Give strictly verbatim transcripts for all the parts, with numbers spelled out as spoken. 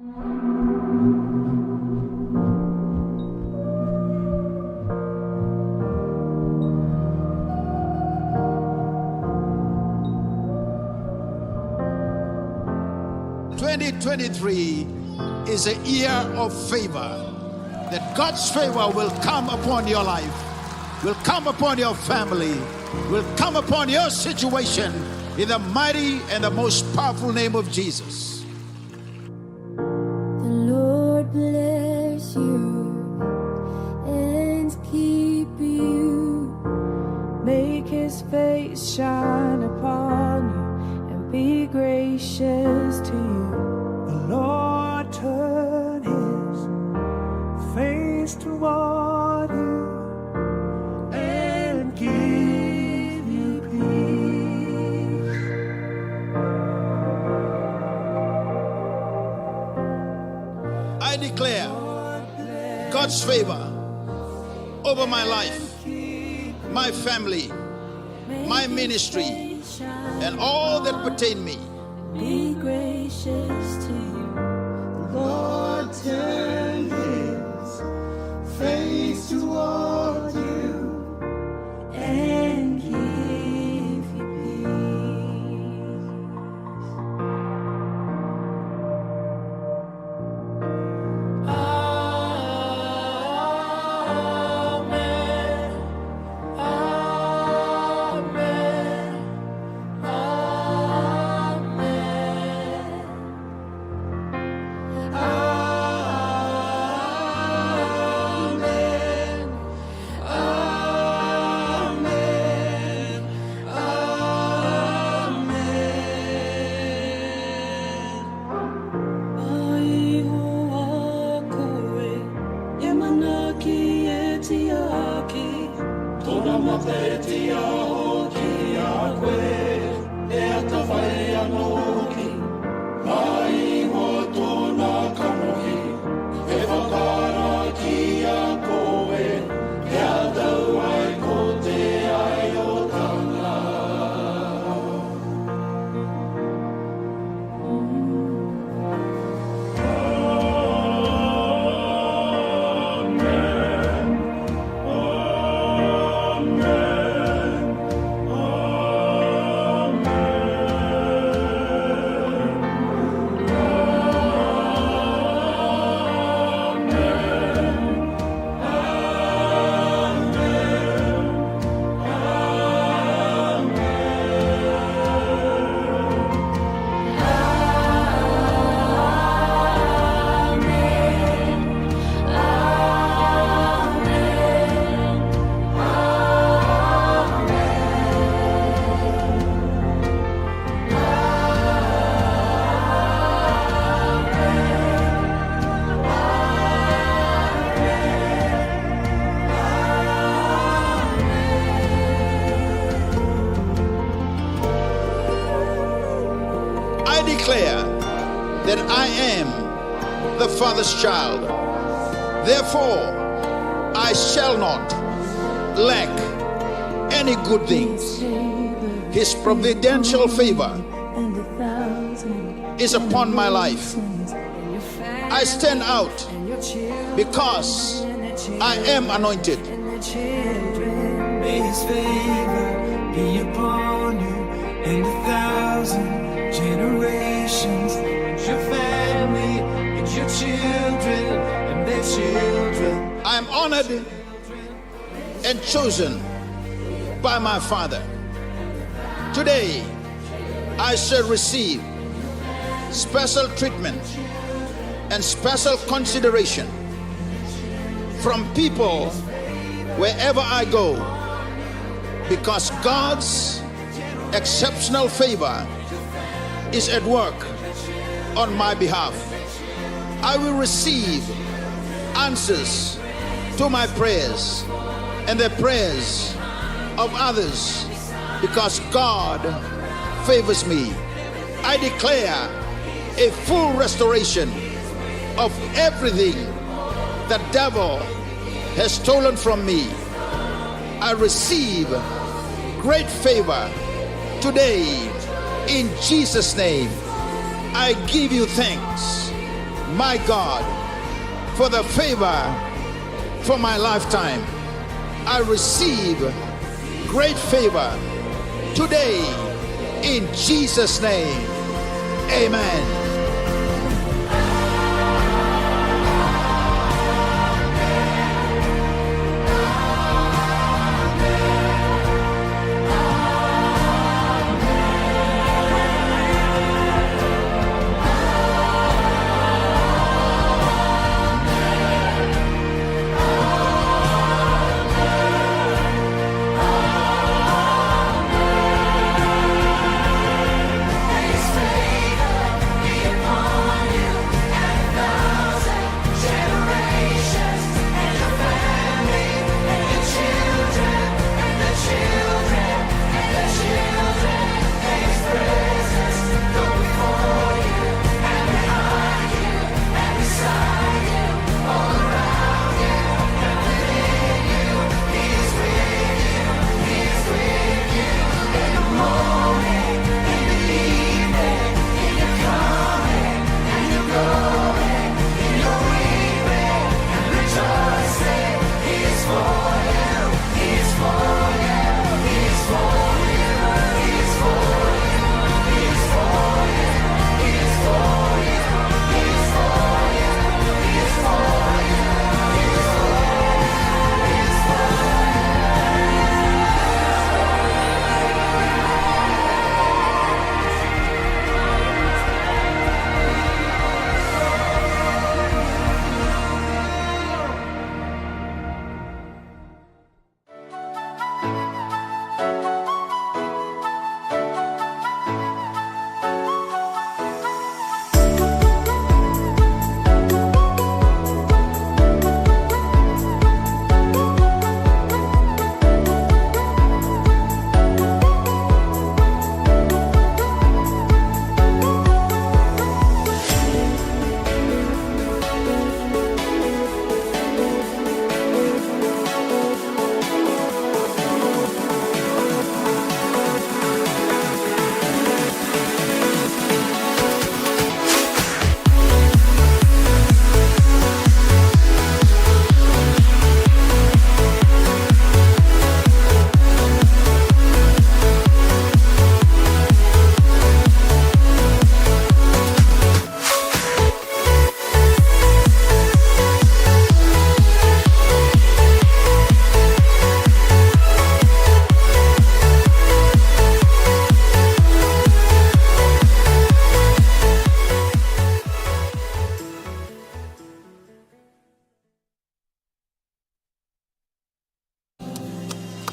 Twenty twenty-three is a year of favor. That God's favor will come upon your life, will come upon your family, will come upon your situation in the mighty and the most powerful name of Jesus. The Lord bless you and keep you. Make his face shine upon you and be gracious to you. The Lord turn his face toward you and give you peace. I declare God's favor over my life, my family, my ministry, and all that pertain me. Be gracious to you. The Lord turn his face toward you and give you peace. Amen. Amen. Amen. Amen. Amen. Amen. Ai hoa koe, e manaki e tiaki. Tona mata e tiaho ki a koe, e atavai a noki. Mai ho tona kanohi, e vakara ki a koe, e a tau ai ko te ai o tana. I declare that I am the Father's child. Therefore, I shall not lack any good things. His providential favor is upon my life. I stand out because I am anointed. May his favor be upon you and a thousand generations, and your family, and your children, and their children. I am honored and chosen by my Father. Today, I shall receive special treatment and special consideration from people wherever I go, because God's exceptional favor is at work on my behalf. I will receive answers to my prayers and the prayers of others, because God favors me. I declare a full restoration of everything the devil has stolen from me. I receive great favor today in Jesus' name. I give you thanks. My God, for the favor for my lifetime. I receive great favor today in Jesus' name. Amen.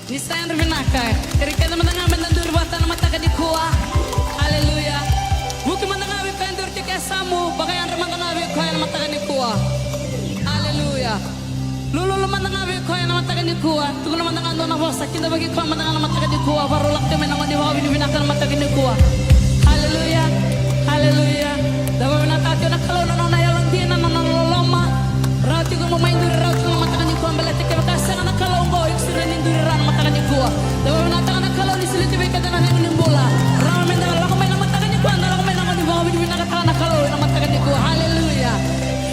Ni sa yadra vinaka, kere keda mada ga me da duri vata na mataka nikua. Aleluya. Vuki mada ga vei koya e duri tiko e yasamu, vakayadra mada ga vei koya na mataka nikua. Aleluya. Lululu mada ga vei koya na mataka nikua. Tukuna mada ga dua na vosa, kidavaki koya mada ga na mataka nikua. Varau lako tiko mai na gauna ni vakavinavinaka na mataka nikua. Aleluya. Aleluya. Da vakavinavinaka tiko na Kalou na nona yalodina, na nona loloma. Rawa tiko mo mai duri rawa tiko na mataka nikua, baleta kevaka sega na Kalou oqo, iko sega ni duri rawa na mataka nikua. Da vakavinavinaka na Kalou ni solia tiko vei keda na cegu ni bula. Rawa me da lako mai na mataka nikua, da lako mai na gauna ni vakavinavinakataka na Kalou ena mataka nikua. Aleluya.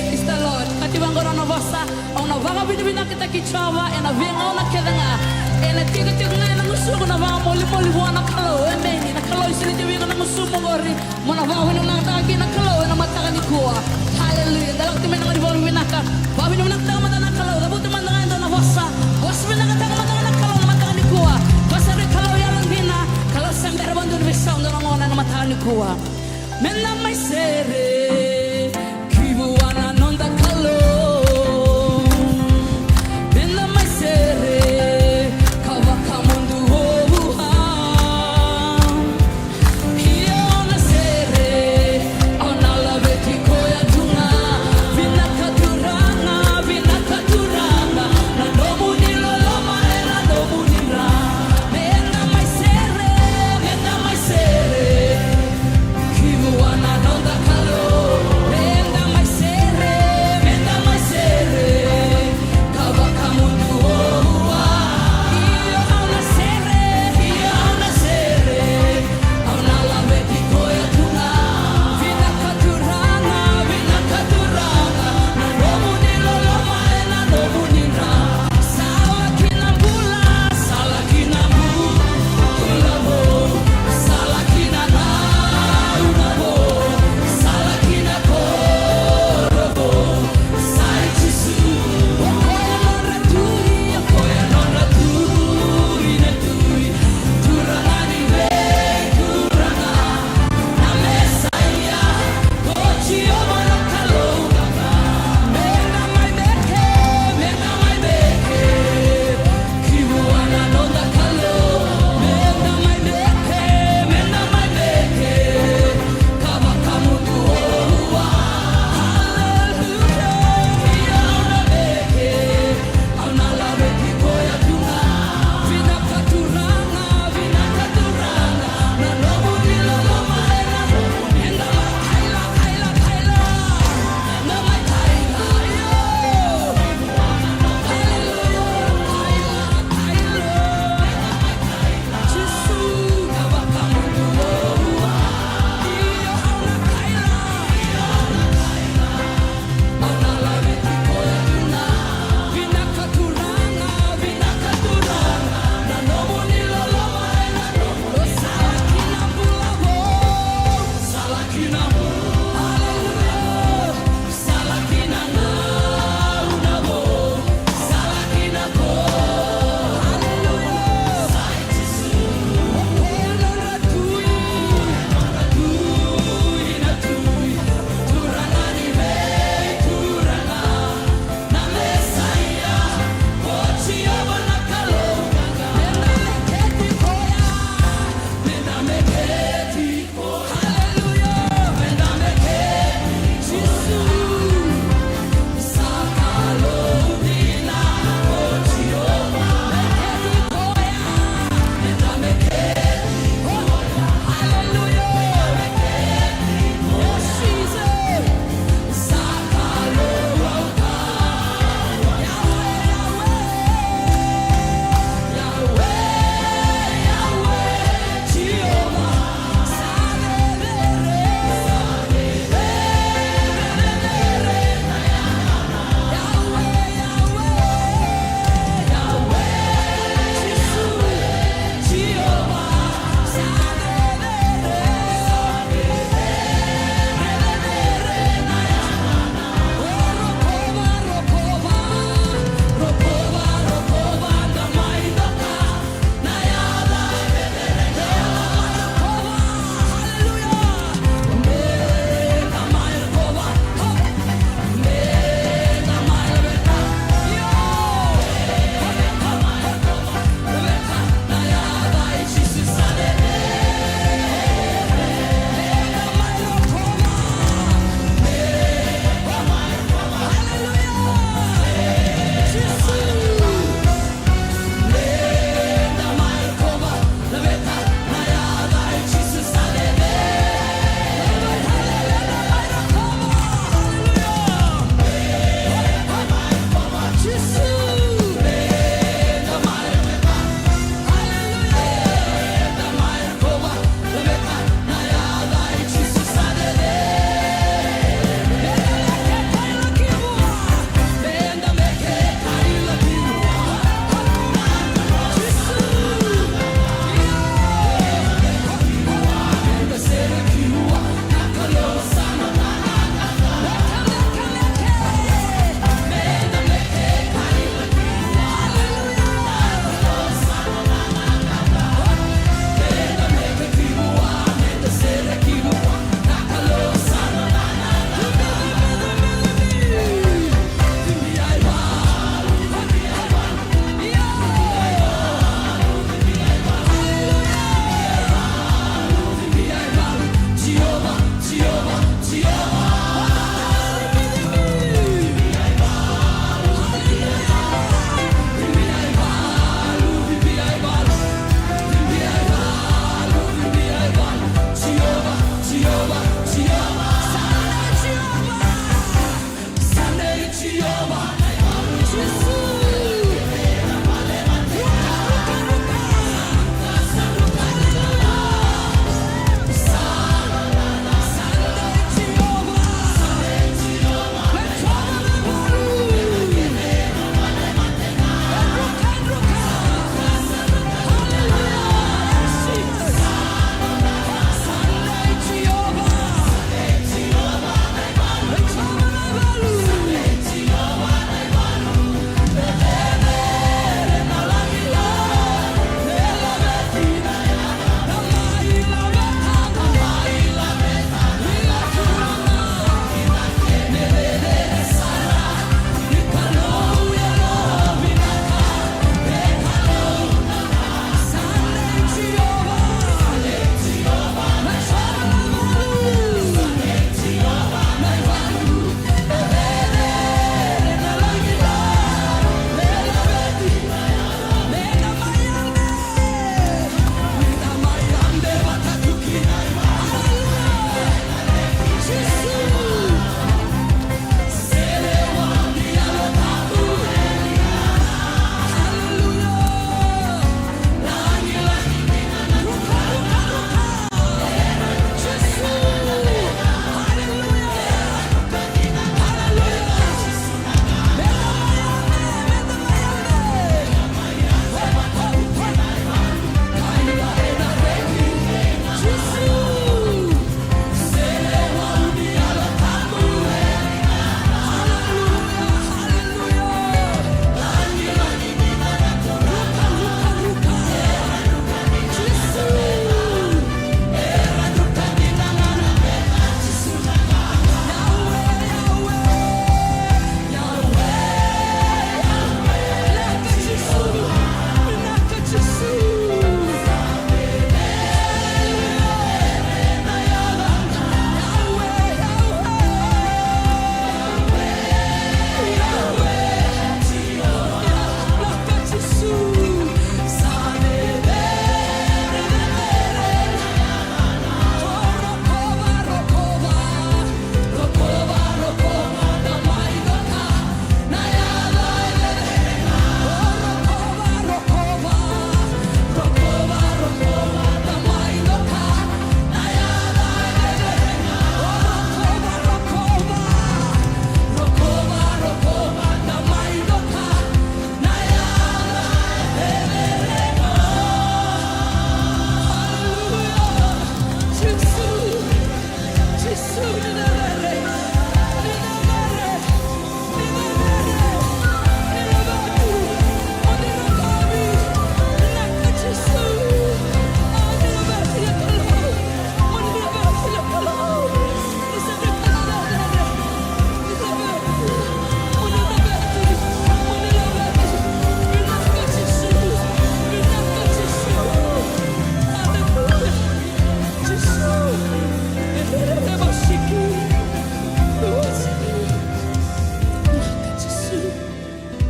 Praise the Lord. Kati vaqo na nona vosa. Au na vakavinavinakataki Jiova ena veigauna kece ga. Ena tikotiko ga ena gusumu na vakamolimoli vua na Kalou. Emeni. Na Kalou e solia tiko vei iko na gusumu oqori. Mo na vakavinavinakataka kina na Kalou ena mataka nikua. Haleluya. Da lako tiko mai na gauna ni vakavinavinaka. Vakavinavinakataka mada na Kalou. Cavuta mada ga e dua na vosa. Vosa vinakataka mada ga na Kalou ena mataka nikua. Vosa vei Kalou yalodina. Kalou se bera vakadua ni veisau dua na gauna ena mataka nikua. Meda mai sere ki vua na noda Kalou. Meda mai sere ka vakamudu o vua. Ia au na sere, au na laveti koya tu ga. Vinaka Turaga, vinaka Turaga, na nomuni loloma ena nomuni dra. Meda mai sere, meda mai sere ki vua na noda Kalou.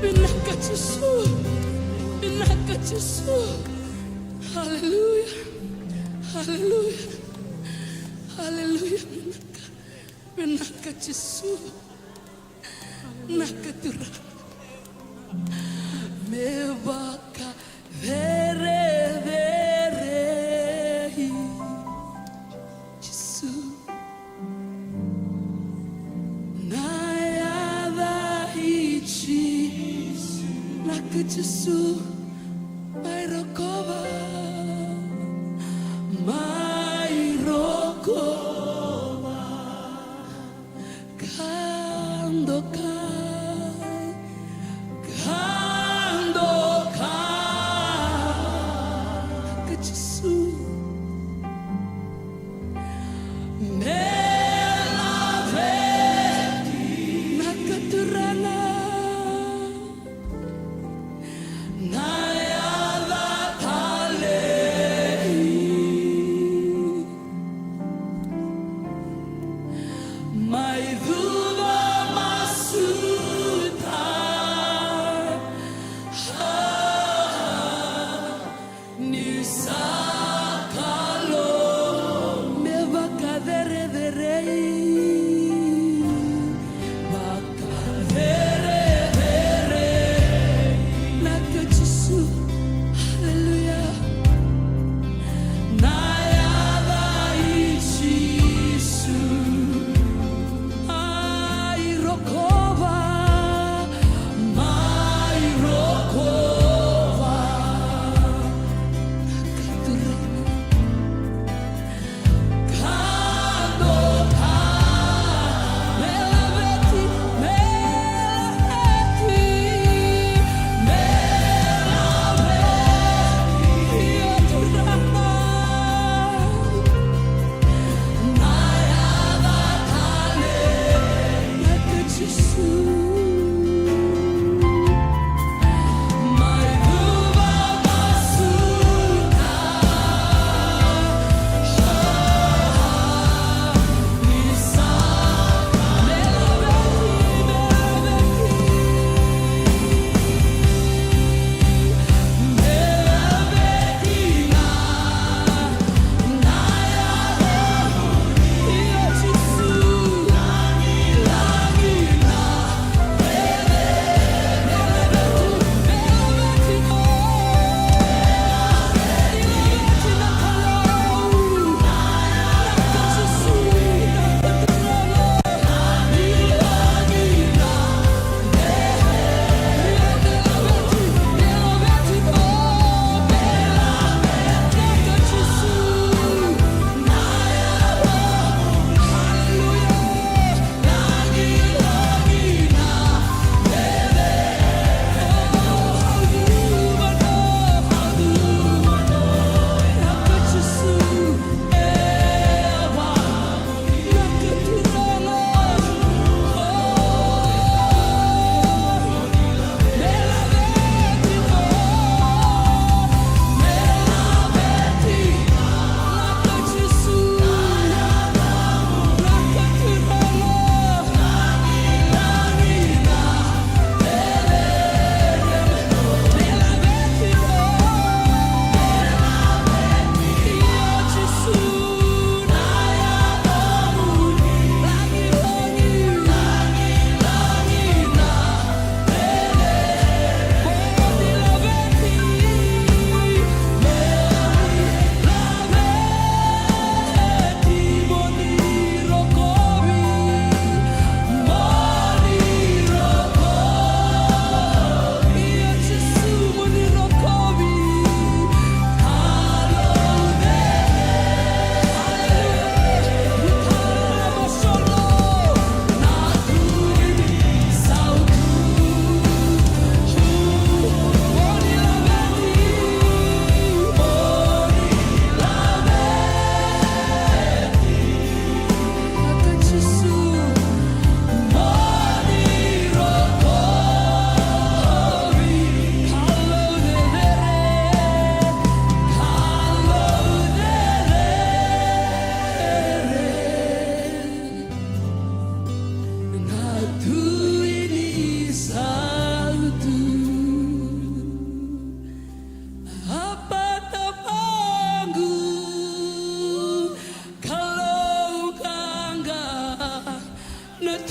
Vinaka Jisu. Vinaka Jisu. Haleluya. Haleluya. Haleluya. Vinaka. Vinaka Jisu. Vinaka Turaga. Me vakacerecerei Jisu. Na yaca i Jisu. Vinaka Jisu. Mai rokova. Mai rokova. Ka dokai, ka dokai, ka Jisu. Me laveti na ka Turaga. Na yaca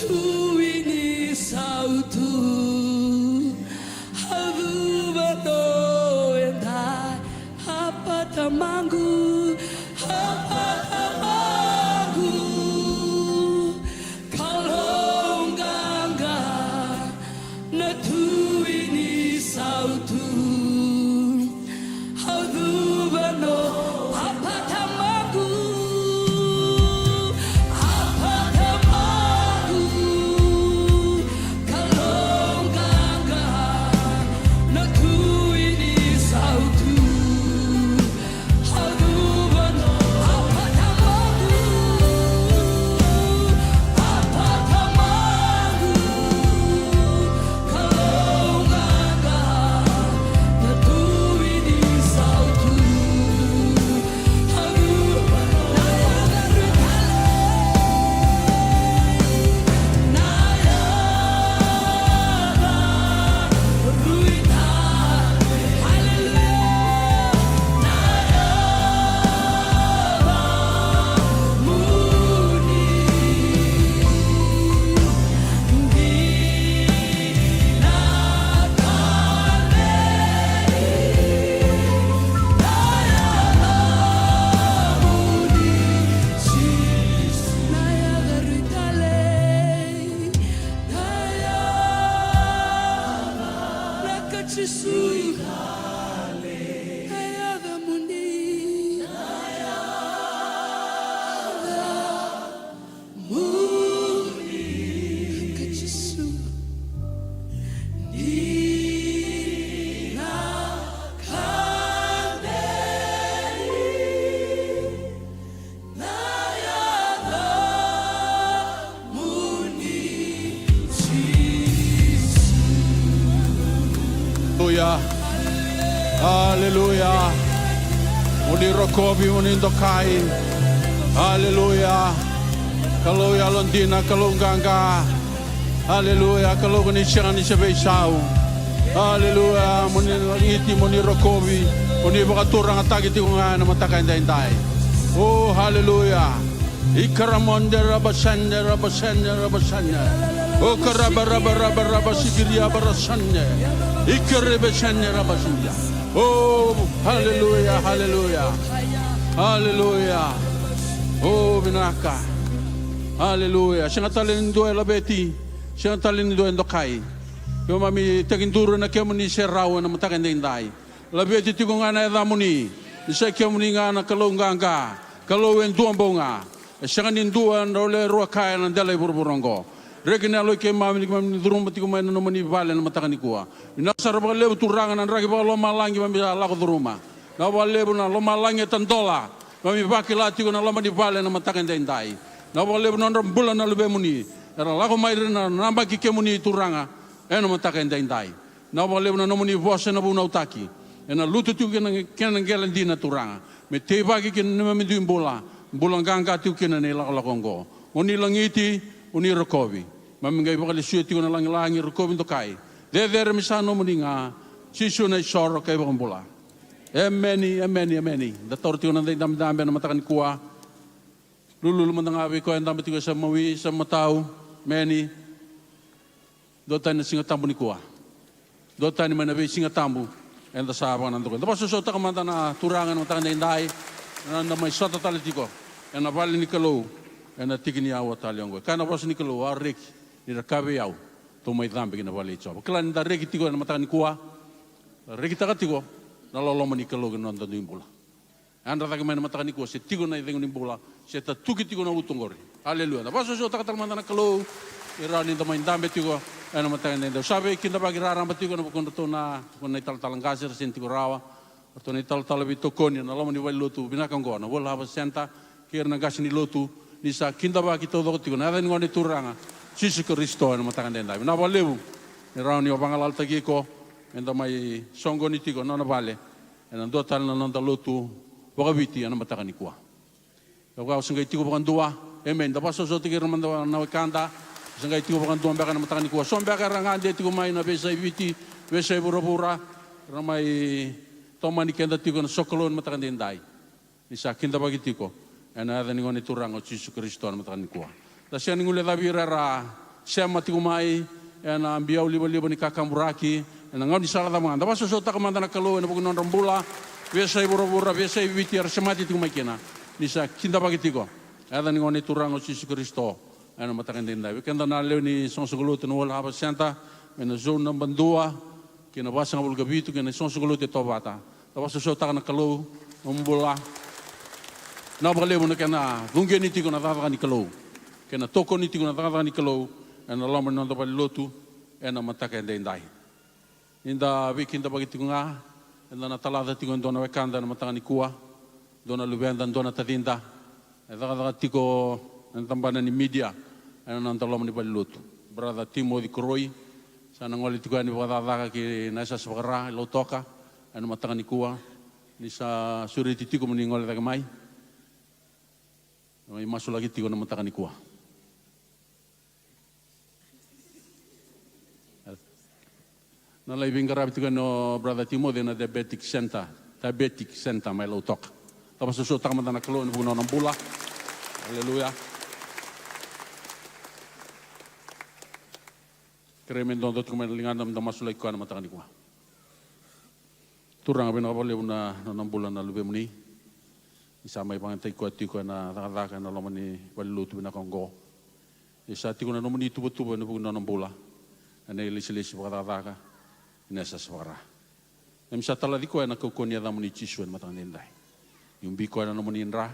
Tui ni sautu, au cuva no edai, Apa Tamaqu, Apa Tamaqu, Kalou qaqa, na Tui ni sautu. Au cuva no, Apa Tamaqu, Apa Tamaqu, Kalou qaqa, na Tui ni sautu. Au cuva no, Apa Tamaqu, Apa Tamaqu, Kalou qaqa, na Tui ni sautu. Au cuva no, na yaca rui tale, na yaca rui tale. Hallelujah. Na yaca muni. Muri ka Jisu, ni na kaneri na yaca muni Jisu. Aleluya. Aleluya. Mo ni rokovi, mo ni dokai. Aleluya. Kalou yalodina, Kalou qaqa. Aleluya. Kalou ko ni sega ni se veisau. Aleluya. Mo ni lagiti, mo ni rokovi, mo ni vakaturagataki tiko ga ena mataka edaidai. O, aleluya. Ikaramonde rabasande, rabasande, rabasande. O karaba, raba, raba, raba, sikiria, barasande. Ikarebe sande, rabasande. O, haleluya, haleluya. Haleluya. O, vinaka. Haleluya. Sega tale ni dua e laveti. Sega tale ni dua e dokai. Keimami tekiduru ena kemuni serau ena mataka edaidai. Laveti tiko ga na yacamuni, ni sa i kemuni ga na Kalou qaqa, Kalou e dua bau ga. E sega ni dua, drau le rua kaya na dela i vuravura oqo. Reki na yalo i keimami ni keimami curuma tiko mai na nomuni vale na mataka nikua. Vinaka sara vakalevu Turaga na draki vakalomalagi keimami sa lako curuma. Vinaka vakalevu na lomalagi e tadola keimami vakila tiko na loma ni vale na mataka edaidai. Vinaka vakalevu na nodra bula na luvemuni, era lako mai ira na nabaki kemuni Turaga ena mataka edaidai. Vinaka vakalevu na nomuni vosa ena vunautaki, ena lutu tiko kina na kena qele dina Turaga, me teivaki kina na neimami dui bula, bula qaqa tiko kina na ilakolako oqo. Mo ni lagiti, mo ni rokovi. Keimami qai vakalesuya tiko na lagilagi, rokovi, dokai. Cecere me sa nomuni ga, Jisu na isoro ka ivakabula. Emeni, emeni, emeni. Da taura tiko na noda idabedabe ena mataka nikua. Lululu mada ga vei koya e dabe tiko e sa mawi, sa matau. Emeni. Duatani na Siga Tabu nikua. Duatani mai na veisiga tabu eda sa vakanadakuya. Da vakasosomitaka mada na Turaga ena mataka edaidai, eda na mai sota tale tiko ena vale ni Kalou ena tiki ni aua tale oqo. E kaya na vosa ni Kalou, a reki ni ra kaya vei au, tou mai cabe ki na vale i Jiova. Kila ni da reki tiko ena mataka nikua, da rekitaka tiko na loloma ni Kalou ki na noda dui bula. Yadra cake mai na mataka nikua, se tiko na icegu ni bula, se tatuki tiko na uto oqori. Aleluya. Da vakasosomitaka tale mada na Kalou, ni rawa ni da mai dabe tiko ena mataka edaidai. Au sa veikidavaki raraba tiko ena vukudratou na, na italatala qase, ra sega ni tiko rawa. Ratou na italatala veitokoni ena loma ni valenilotu vinaka oqo, na World Harvest Centre, kei ira na qase ni lotu, ni sa kidavaki taucoko tiko na yaca ni Gone Turaga, Jisu Karisito, ena mataka edaidai. Vinaka vakalevu, ni rawa ni o vagalalataki iko, me da mai soqoni tiko ena nona vale. Ena dua tale na noda lotu vakaviti ena mataka nikua. Kevaka o se qai tiko vakadua, emeni. Da vakasosomitaki ira mada na wekada, o se qai tiko vakadua beka ena mataka nikua. So beka era gade tiko mai na veiyasai Viti, veiyasai vuravura, ra mai tomani keda tiko ena sokalou ena mataka edaidai. Ni sa kidavaki tiko ena yaca ni Gone Turaga o Jisu Karisito ena mataka nikua. Da sega ni guilecavi ira era sema tiko mai ena biau livaliva ni kakaburaki, ena gaunisala cava ga. Da vakasosomitaka mada na Kalou ena vuku ni nodra bula, veiyasai vuravura, veiyasai Viti era semati tiko mai kina. Ni sa kidavaki tiko e yaca ni Gone Turaga o Jisu Karisito ena mataka edaidai. Vei keda na lewe ni soqosoqo lotu na World Harvest Centre mai na zone naba dua kei na vasagavulu ka vitu kei na isoqosoqo lotu e tovata, da vakasosomitaka na Kalou na bula. Na vakalevu na kena cuqeni tiko na cakacaka ni Kalou kei na tokoni tiko na cakacaka ni Kalou ena loma ni noda valenilotu ena mataka edaidai. Ni da veikidavaki tiko ga, eda na talaca tiko e dua na wekada ena mataka nikua, dua na luveda, dua na tacida e cakacaka tiko ena tabana ni media ena noda loma ni valenilotu, Brother Timothy Koroi. Sa na gole tiko yani vakacakacaka ki na yasayasa vakara i Lautoka ena mataka nikua. Ni sa sureti tiko mo ni gole cake mai, mai masulaki tiko na mataka nikua. Na lai veiqaravi tiko yani o Brother Timothy na Diabetic Center, Diabetic Center mai Lautoka. Da vakasosomitaka mada na Kalou ena vuku ni nona bula. Aleluya. Kerei me dodo tiko mai na ligada me da masulaki koya na mataka nikua. Turaga, vinaka vakalevu na nona bula na luvemuni. Ni sa mai vakayagataki koya tiko ena cakacaka ena loma ni valenilotu vinaka oqo. E sa tiko na nomuni tuvatuva ena vuku ni nona bula ena ilesilesi vakacakacaka, ena yasayasa vakara. Keimami sa talaci koya ena kaukauwa ni yacamuni Jisu ena mataka edaidai. Ni ubi koya na nomuni dra,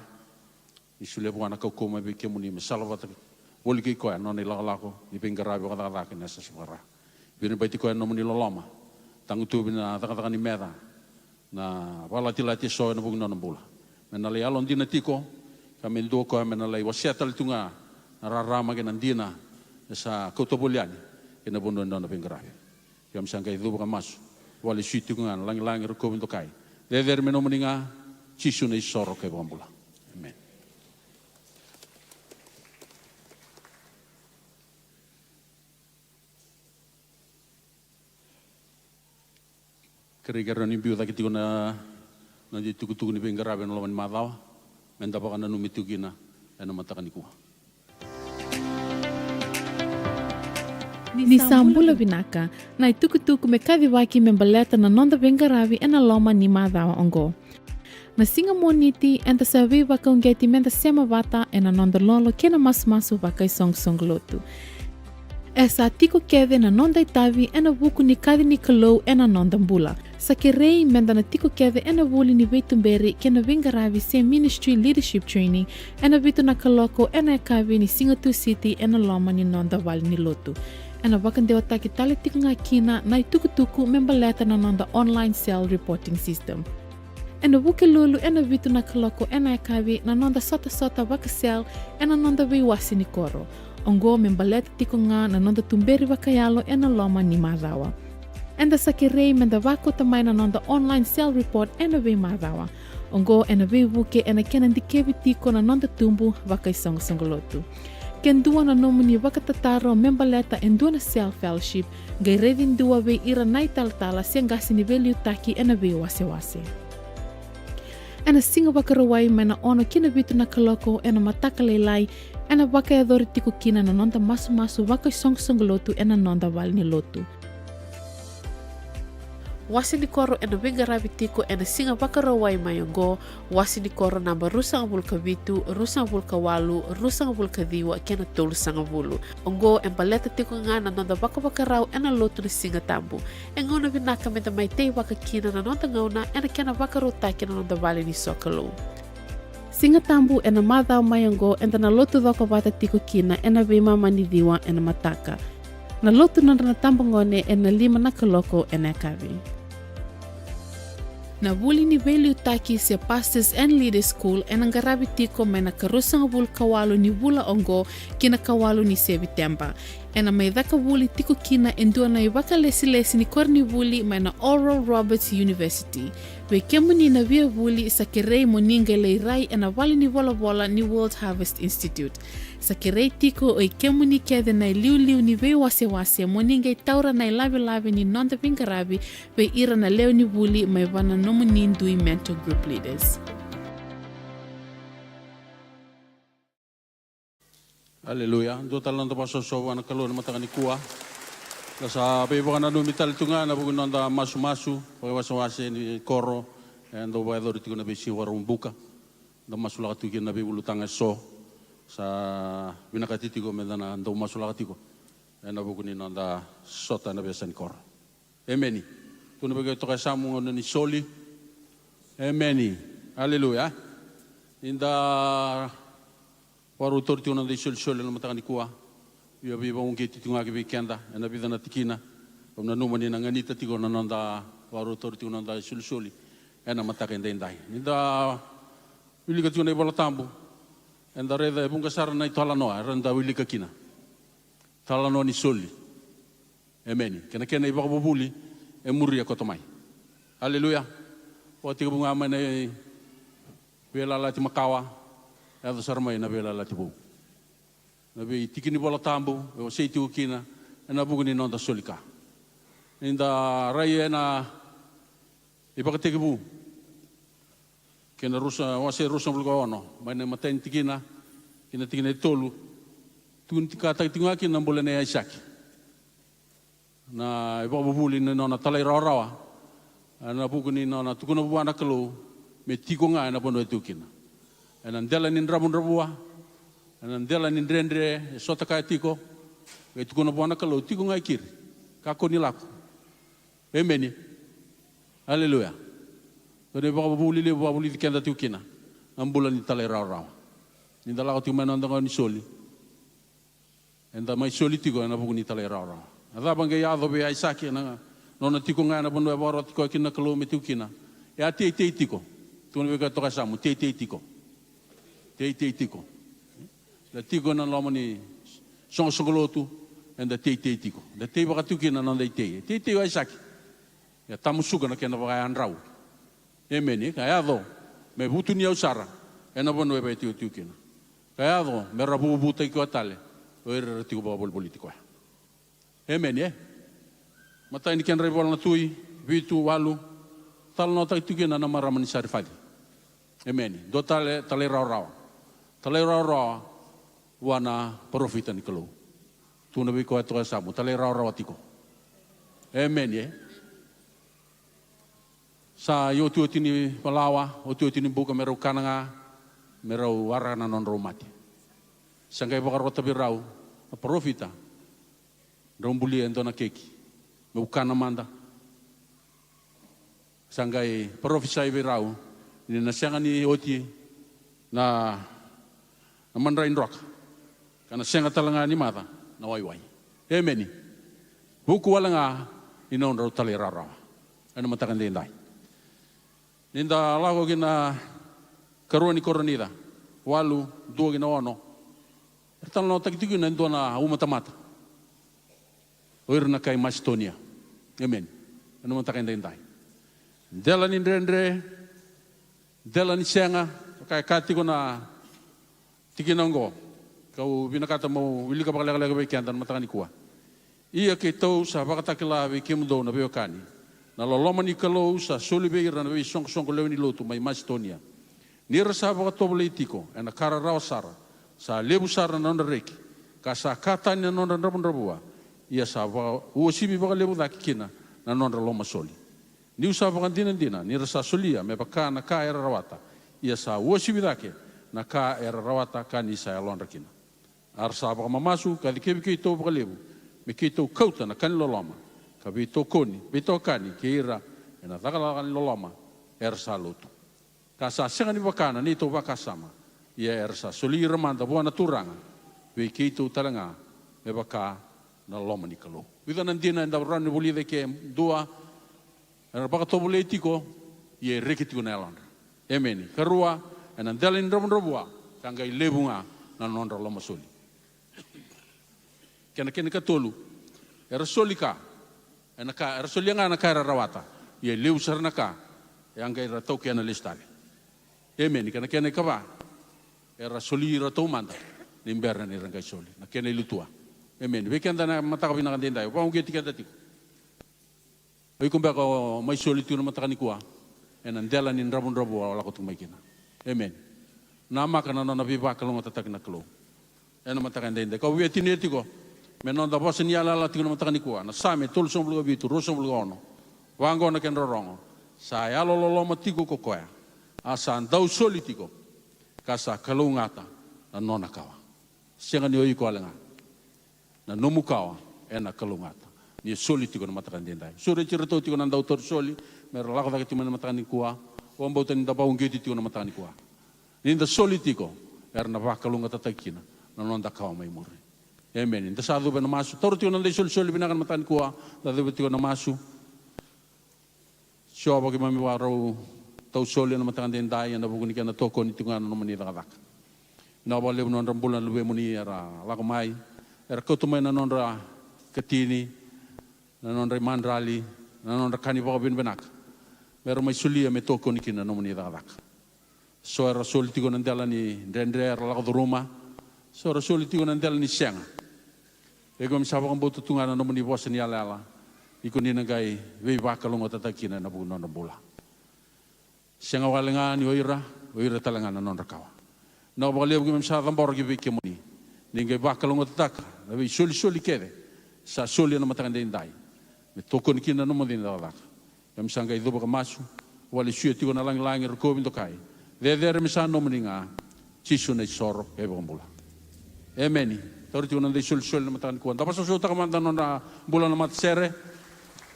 ni solia vua na kaukauwa mai vei kemuni me salavata voli kei koya na nona ilakolako ni veiqaravi vakacakacaka ena yasayasa vakara. Viribaiti koya ena nomuni loloma, tagutuvi na cakacaka ni meca, na vakalatilati eso ena vuku ni nona bula. Me na lai yalodina tiko, ka me dua koya me na lai wasea tale tu ga na rarama kei na dina e sa kauta voli yani kei na vanua ni nona veiqaravi. Keimami sa qai cuva ka masu, vakalesui tiko ga na lagilagi, rokovi, dokai. Cecere me nomuni ga, Jisu na isoro kei vakabula. Amen. Kerei keirau ni biu cake tiko na, na itukutuku ni veiqaravi ena loma ni macawa, me da vakananumi tiko kina ena mataka nikua. Ni sa bula vinaka, na itukutuku me kacivaki me baleta na noda veiqaravi ena loma ni macawa oqo. Na siga Moniti eda sa veivakauqeti me da sema vata ena noda lolo kei na masumasu vakaisoqosoqo lotu. E sa tiko kece na noda itavi ena vuku ni kaci ni Kalou ena noda bula. Sa kerei me da na tiko kece ena vuli ni veituberi kei na veiqaravi se ministry leadership training ena vitu na kaloko ena yakavi ni siga Tusiti ena loma ni noda valenilotu. Ena vakadewataki tale tiko ga kina na itukutuku me baleta na noda online cell reporting system. Ena Vukelulu ena vitu na kaloko ena yakavi na noda sotasota vaka-cell ena noda veiwase ni koro. Oqo me baleta tiko ga na noda tuberi vakayalo ena loma ni macawa. Eda sa kerei me da vakauta mai na noda online cell report ena veimacawa. Oqo ena veivuke ena kena dikevi tiko na noda tubu vakaisoqosoqo lotu. Ke dua na nomuni vakatataro me baleta e dua na cell fellowship, qai raici dua vei ira na italatala se qase ni veiliutaki ena veiwasewase. Ena Siga Vakarauwai mai na ono ki na vitu na kaloko ena mataka lailai, ena vakayacori tiko kina na noda masumasu vakaisoqosoqo lotu ena noda valenilotu. Wase ni koro ena veiqaravi tiko ena Siga Vakarauwai mai oqo, wase ni koro naba ruasagavulu ka vitu, ruasagavulu ka walu, ruasagavulu ka ciwa kei na tolusagavulu. Oqo e baleta tiko ga na noda vakavakarau ena lotu na Siga Tabu. E gauna vinaka me da mai teivaka kina na noda gauna ena kena vakarautaki na noda vale ni sokalou. Siga Tabu ena macawa mai oqo eda na lotu cokovata tiko kina ena veimama ni ciwa ena mataka. Na lotu nodra na tabagone ena lima na kaloko ena yakavi. Na vuli ni veiliutaki se Pastors and Leaders School ena qaravi tiko mai na karuasagavulu ka walu ni vula oqo ki na kawalu ni Seviteba. Ena mai caka vuli tiko kina e dua na ivakalesilesi ni koronivuli mai na Oral Roberts University. Vei kemuni na via vuli, sa kerei mo ni qai lai rai ena vale ni volavola ni World Harvest Institute. Sa kerei tiko o i kemuni kece na iliuliu ni veiwasewase mo ni qai taura na ilavelave ni noda veiqaravi vei ira na lewe ni vuli mai vua na nomuni dui mentor group leaders. Aleluya. Dua tale na noda vakasoso vua na Kalou ena mataka nikua. Da sa veivakananumi tale tu ga ena vuku ni noda masumasu vakaiwasewase ni koro e dau vakayacori tiko na veisiga Vakaraubuka. Da masulaka tu kina na veiulutaga eso. Sa vinakati tiko me da na dau masulaka tiko ena vuku ni noda sota ena veiyasa ni koro. Emeni. Tukuna vei koya toka e yasamu gauna ni soli. Emeni. Aleluya. Ni da vakarau tauri tiko na noda isolisoli ena mataka nikua. Via veivakauqeti tiko ga ki vei keda ena vica na tikina. Au nanuma ni na ganita tiko na noda vakarau tauri tiko na noda isolisoli ena mataka edaidai. Ni da wilika tiko na iVola Tabu, eda raica e vuqa sara na italanoa era da wilika kina. Talanoa ni soli. Emeni. Kei na kena ivakavuvuli e muria koto mai. Aleluya. Vakatekivu ga mai na veiyalayalati makawa, yaco sara mai na veiyalayalati vou. Na veitiki ni Vola Tabu e wasei tiko kina ena vuku ni noda soli ka. Ni da rai ena iVakatekivu kei na rusa, wase ruasagavulu ka ono, mai na imatai ni tikina ki na tikina e tolu. Tukuni tikataki tiko ga kina na bula nei Aisake. Na ivakavuvuli ni nona talairawarawa ena vuku ni nona tukuna vua na Kalou me tiko ga ena vanua e tiko kina. Ena dela ni dravudravua, ena dela ni dredre e sota kaya tiko, qai tukuna vua na Kalou, tiko ga i keri, kakua ni lako. Emeni. Aleluya. Dua na ivakavuvuli levu vakavulici keda tiko kina na bula ni talairawarawa. Ni da lako tiko mai na noda gauna ni soli, eda mai soli tiko ena vuku ni talairawarawa. Na cava qai yaco vei Aisake ena nona tiko ga ena vanua e vakarota tiko kina na Kalou me tiko kina? E a teitei tiko. Tukuna vei koya toka e yasamu, teitei tiko. Teitei tiko. Da tiko ena loma ni soqosoqo lotu, eda teitei tiko. Da tei vaka tiko kina na noda itei. E teitei o Aisake. Ia tamusuka na kena vakayadrau. Emeni. Ka yaco me vutuniyau sara ena vanua e vakatikotiko kina. Ka yaco me ra vuvutaki koya tale o ira era tiko vakavolivoliti koya. Emeni, e? Matai ni kedra ivola na Tui, vitu, walu, talanoataki tiko kina na marama ni Sarifaci. Emeni. Dua tale talairawarawa. Talairawarawa vua na parofita ni Kalou. Tukuna vei koya toka e yasamu, talairawarawa tiko. Emeni, e? Sa iotioti ni valawa, otioti ni buka me rau kana ga, me rau waraka na nodrau mate. Sa qai vakarota vei rau na parofita, drau bulia e dua na keki meu kana mada. Sa qai parofisai vei rau ni na sega ni oti na, na madrai droka, ka na sega tale ga ni maca na waiwai. Emeni. Vuku wale ga ni nodrau talairawarawa ena mataka edaidai. Ni da lako ki na karua ni Koronica walu, dua ki na ono, era talanoataki tiko kina e dua na umatamata, o ira na kai Masitonia. Emeni. Ena mataka edaidai, dela ni dredre, dela ni sega, ka e kaya tiko na tikina oqo, kau vinakata meu wilika vakalekaleka vei keda na mataka nikua. Ia keitou sa vakatakila vei kemudou na veiwekani na loloma ni Kalou sa soli vei ira na veisoqosoqo lewe ni lotu mai Masitonia. Ni ra sa vakatovolei tiko ena ka rarawa sara, sa levu sara na nodra reki, ka sa ka tani na nodra dravudravua, ia sa vakauasivi vakalevu cake kina na nodra lomasoli. Niu sa vakadinadina ni ra sa solia me vaka na ka era rawata, ia sa uasivi cake na ka era rawata ka ni sa yalodra kina. A ra sa vakamamasu ka cikevi keitou vakalevu me keitou kauta na ka ni loloma ka veitokoni, veitokani kei ira ena cakacaka ni loloma era sa lotu. Ka sa sega ni vaka na neitou vakasama, ia era sa soli ira mada vua na Turaga vei keitou tale ga me vaka na loma ni Kalou. Vica na dina eda rawa ni vulica e ke. Dua, era vakatovolei tiko, ia e reki tiko na yalodra. Emeni. Karua, ena dela ni dravudravua sa qai levu ga na nodra lomasoli. Kei na kena ikatolu, era soli ka, ena ka era solia ga na ka era rawata, ia e levu sara na ka e a qai ra taukena lesu tale. Emeni. Kei na kena ikava, era soli ira taumada ni bera ni ra qai soli na kena ilutua. Emeni. Vei keda na mataka vinaka edaidai, au vakauqeti keda tiko. O iko beka o mai soli tiko na mataka nikua ena dela ni dravudravua o lako tiko mai kina? Emeni. Namaka na nona veivakalougatataki na Kalou. Ena mataka edaidai, kau via tinia tiko me noda vosa ni yalayala tiko na mataka nikua, na Same tolusagavulu ka vitu, ruasagavulu ka ono. Vaqo na kedra rogo: Sa yalololoma tiko ko koya, a sa dau soli tiko, ka sa kalougata na nona kawa. Sega ni o iko wale ga. Na nomu kawa ena kalougata ni o soli tiko na mataka edaidai. Sureti iratou tiko na dau tauri soli me ra lako cake tiko mai na mataka nikua. Au vakabauta ni da vakauqeti tiko na mataka nikua. Ni da soli tiko, era na vakalougatataki kina na noda kawa mai muri. Emeni. Da sa cuva ena masu. Taura tiko na noda isolisoli vinaka na mataka nikua. Da cuva tiko ena masu. Jiova, keimami vakarau tausoli ena mataka edaidai ena vuku ni kena tokoni tiko ga na nomuni cakacaka. Vinaka vakalevu na nodra bula na luvemuni era lako mai, era kauta mai na nodra ikatini, na nodra imadrali, na nodra ka ni vakavinavinaka, me ra mai solia me tokoni kina na nomuni cakacaka. So era soli tiko na dela ni dredre era lako curuma. So era soli tiko na dela ni sega. Ia keimami sa vakabauta tu ga na nomuni vosa ni yalayala, iko ni na qai veivakalougatataki kina ena vuku ni nodra bula. Sega wale ga ni o ira, o ira tale ga na nodra kawa. Vinaka vakalevu keimami sa cabora ki vei kemuni, ni qai vakalougatataka na veisolisoli kece sa soli ena mataka edaidai, me tokoni kina na nomuni cakacaka. Keimami sa qai cuva ka masu, vakalesuya tiko na lagilagi, rokovi, dokai. Cecere me sa nomuni ga, Jisu na isoro kei vakabula. Emeni. Taura tiko na noda isolisoli na mataka nikua. Da vakasosomitaka mada na nodra bula na matasere.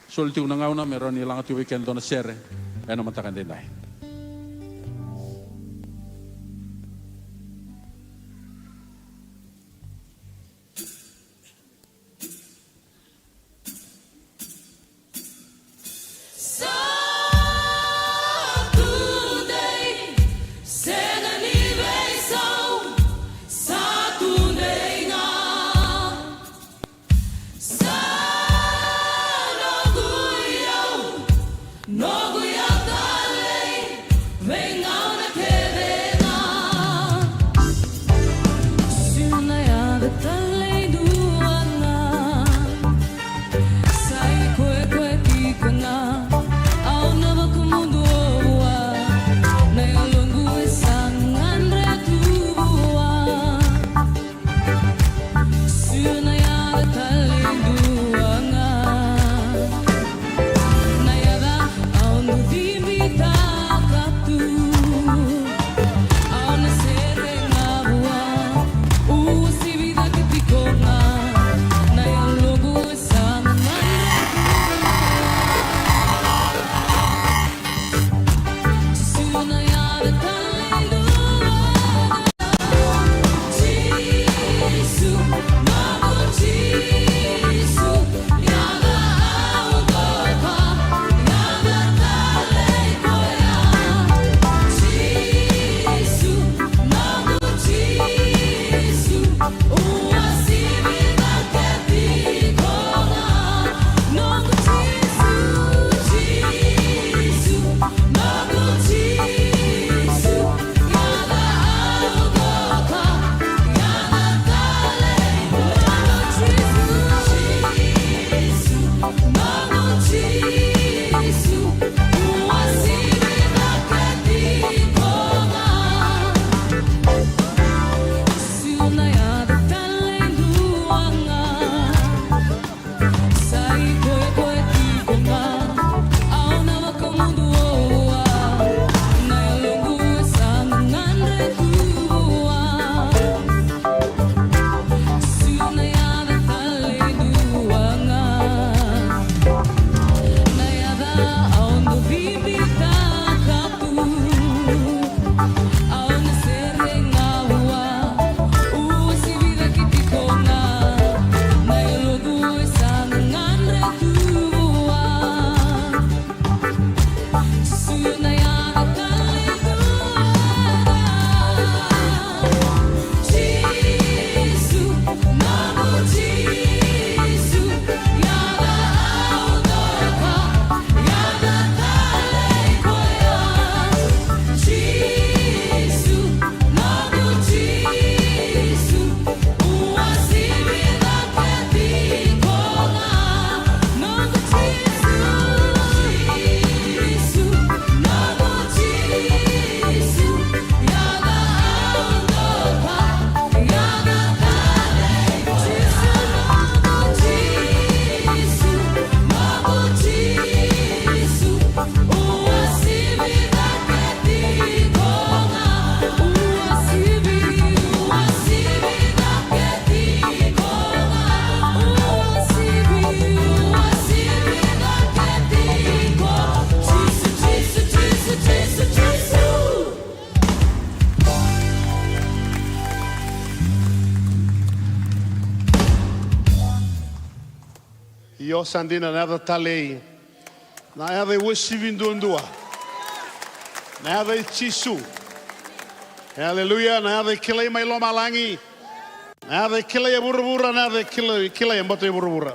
Soli tiko na gauna me rawa ni laga tiko vei keda e dua na sere ena mataka edaidai. Sa tudei, sega ni veisau, sa tudei ga. Sa noqu iyau, noqu iyau talei, veigauna kece ga. Sega na yaca talei dua ga. Sa ikoyakoya tiko ga. Au na vakamuduo vua, na yaloqu e sa gadreva tu vua. Sega na yaca talei dua ga. Na yaca au dau cibitaka tu. Au na sere ga vua. Uasivi cake tiko ga. Na yaloqu e sa gadreva tu vua. Jisu na yaca talei dua ga. Jisu, noqu Jisu. Io, sa dina, na yaca talei, na yaca e uasivi duadua, na yaca i Jisu. Aleluya. Na yaca e kilai mai lomalagi, na yaca e kilai e vuravura, na yaca e kilai, kilai e bato i vuravura.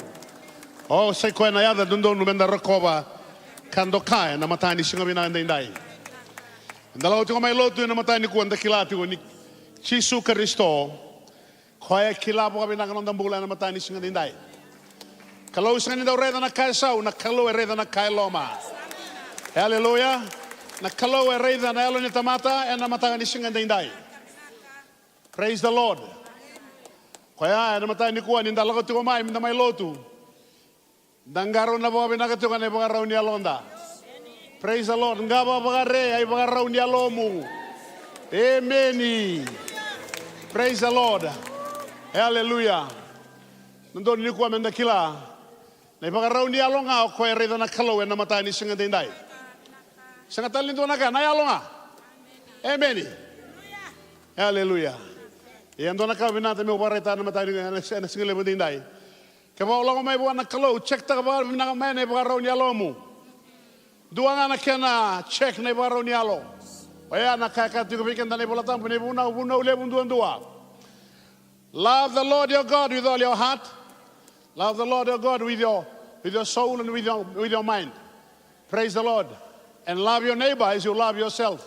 O, sa i koya na yaca dodonu meda rokova ka doka ena mataka ni siga vinaka edaidai. Eda lako tiko mai lotu ena mataka nikua, da kila tiko ni Jisu Karisito, koya e kila vakavinaka na noda bula ena mataka ni siga edaidai. Kalou sega ni dau raica na ka e sau, na Kalou e raica na ka e loma. E, aleluya. Na Kalou e raica na yalo ni tamata ena mataka ni siga edaidai. Praise the Lord. Koya ena mataka nikua, ni da lako tiko mai, meda mai lotu, da qarauna vakavinaka tiko na ivakarau ni yaloda. Praise the Lord. Qava vakare a ivakarau ni yalomu. Emeni. Praise the Lord. E, aleluya. Na dodonu nikua meda kila na ivakarau ni yalo ga o koya e raica na Kalou ena mataka ni siga edaidai. Sega tale ni dua na ka, na yalo ga. Emeni. E, aleluya. Ia, dua na ka vinaka meu vakaraitaka na mataka ni, ena, ena siga levu edaidai. Kevaka o lako mai vua na Kalou, check-taka vakavinaka mai na ivakarau ni yalomu. Dua ga na kena check na ivakarau ni yalo. Oya na ka e kaya tiko vei keda na iVola Tabu, na iVunau, Vunau Levu duadua. Love the Lord your God with all your heart. Love the Lord your God with your, with your soul and with your, with your mind. Praise the Lord. And love your neighbor as you love yourself.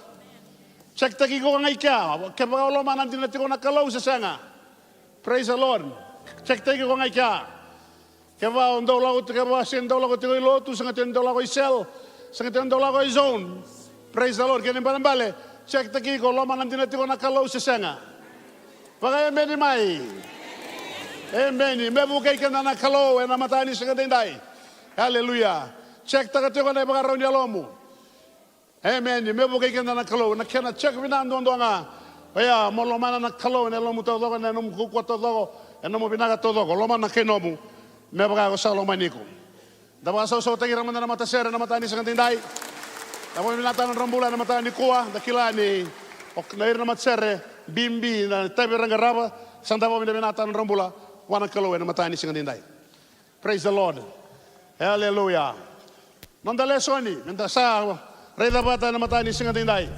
Check-taki iko ga i kea, kevaka o lomana dina tiko na Kalou se sega. Praise the Lord. Check-taki iko ga i kea. Kevaka o dau lako tiko, kevaka o sega ni dau lako tiko i lotu, sega tiko ni dau lako i cell, sega tiko ni dau lako i zone. Praise the Lord. Kena ibalebale, check-taki iko, lomana dina tiko na Kalou se sega. Vakaemeni mai. Emeni. Me vukei keda na Kalou ena mataka ni siga edaidai. Aleluya. Check-taka tiko na ivakarau ni yalomu. Emeni. Me vukei keda na Kalou. Na kena check vinaka duadua ga, oya mo lomana na Kalou ena yalomu taucoko, ena nomu kaukauwa taucoko, ena nomu vinaka taucoko. Lomana na kai nomu me vaka ko sa lomani iko. Da vakasausautaki ira mada na matasere ena mataka ni siga edaidai. Da vakavinavinakataka na nodra bula ena mataka nikua, da kila ni o ira na matasere bibi na itavi era qarava, sa da vakavinavinakataka na nodra bula vua na Kalou ena mataka ni siga edaidai. Praise the Lord. Hallelujah. Noda lesoni meda sa raica vata ena mataka ni siga edaidai.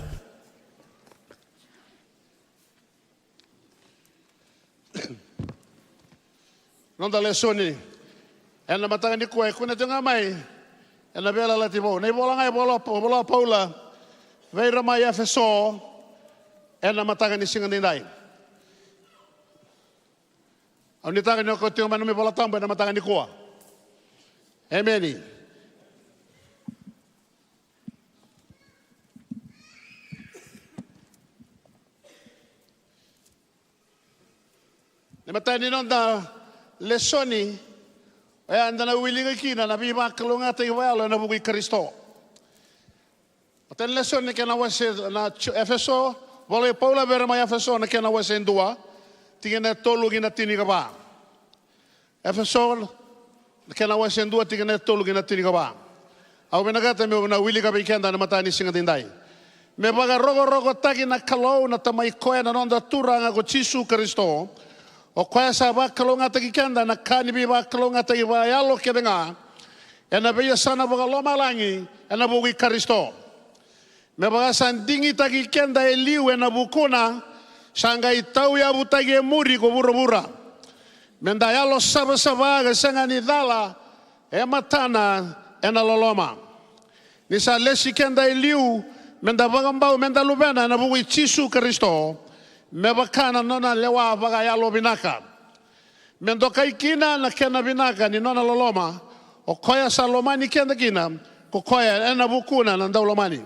Noda lesoni ena mataka nikua e kunea tiko ga mai ena Veiyalayalati Vou. Na ivola ga e vola, vola o Paula vei ira mai Efeso ena mataka ni siga edaidai. Au nuitaka ni o kauta tiko mai na nomu iVola Tabu ena mataka nikua. Emeni. Na imatai ni noda lesoni, oya eda na wilika kina na veivakalougatataki vakayalo ena vuku i Karisito. Matai ni lesoni na kena wase na Efeso, vola i Paula vei ira mai Efeso na kena wase dua, tikina e tolu ki na tinikava. Efeso, na kena wase dua, tikina e tolu ki na tinikava. Au vinakata meu na wilika vei keda na mataka ni siga edaidai. Me vakarokorokotaki na Kalou na Tamai koya na noda Turaga ko Jisu Karisito, o koya sa vakalougatataki keda na ka ni veivakalougatataki vakayalo kece ga ena veiyasana vakalomalagi ena vuku i Karisito. Me vaka sa digitaki keda e liu ena vukuna, sa qai tauyavutaki e muri ko vuravura. Meda yalo savasava ka sega ni cala e matana ena loloma. Ni sa lesi keda e liu meda vakabau meda luvena ena vuku i Jisu Karisito, me vaka na nona lewa vakayalovinaka. Me dokai kina na kena vinaka ni nona loloma, o koya sa lomani keda kina, ko koya ena vukuna na daulomani.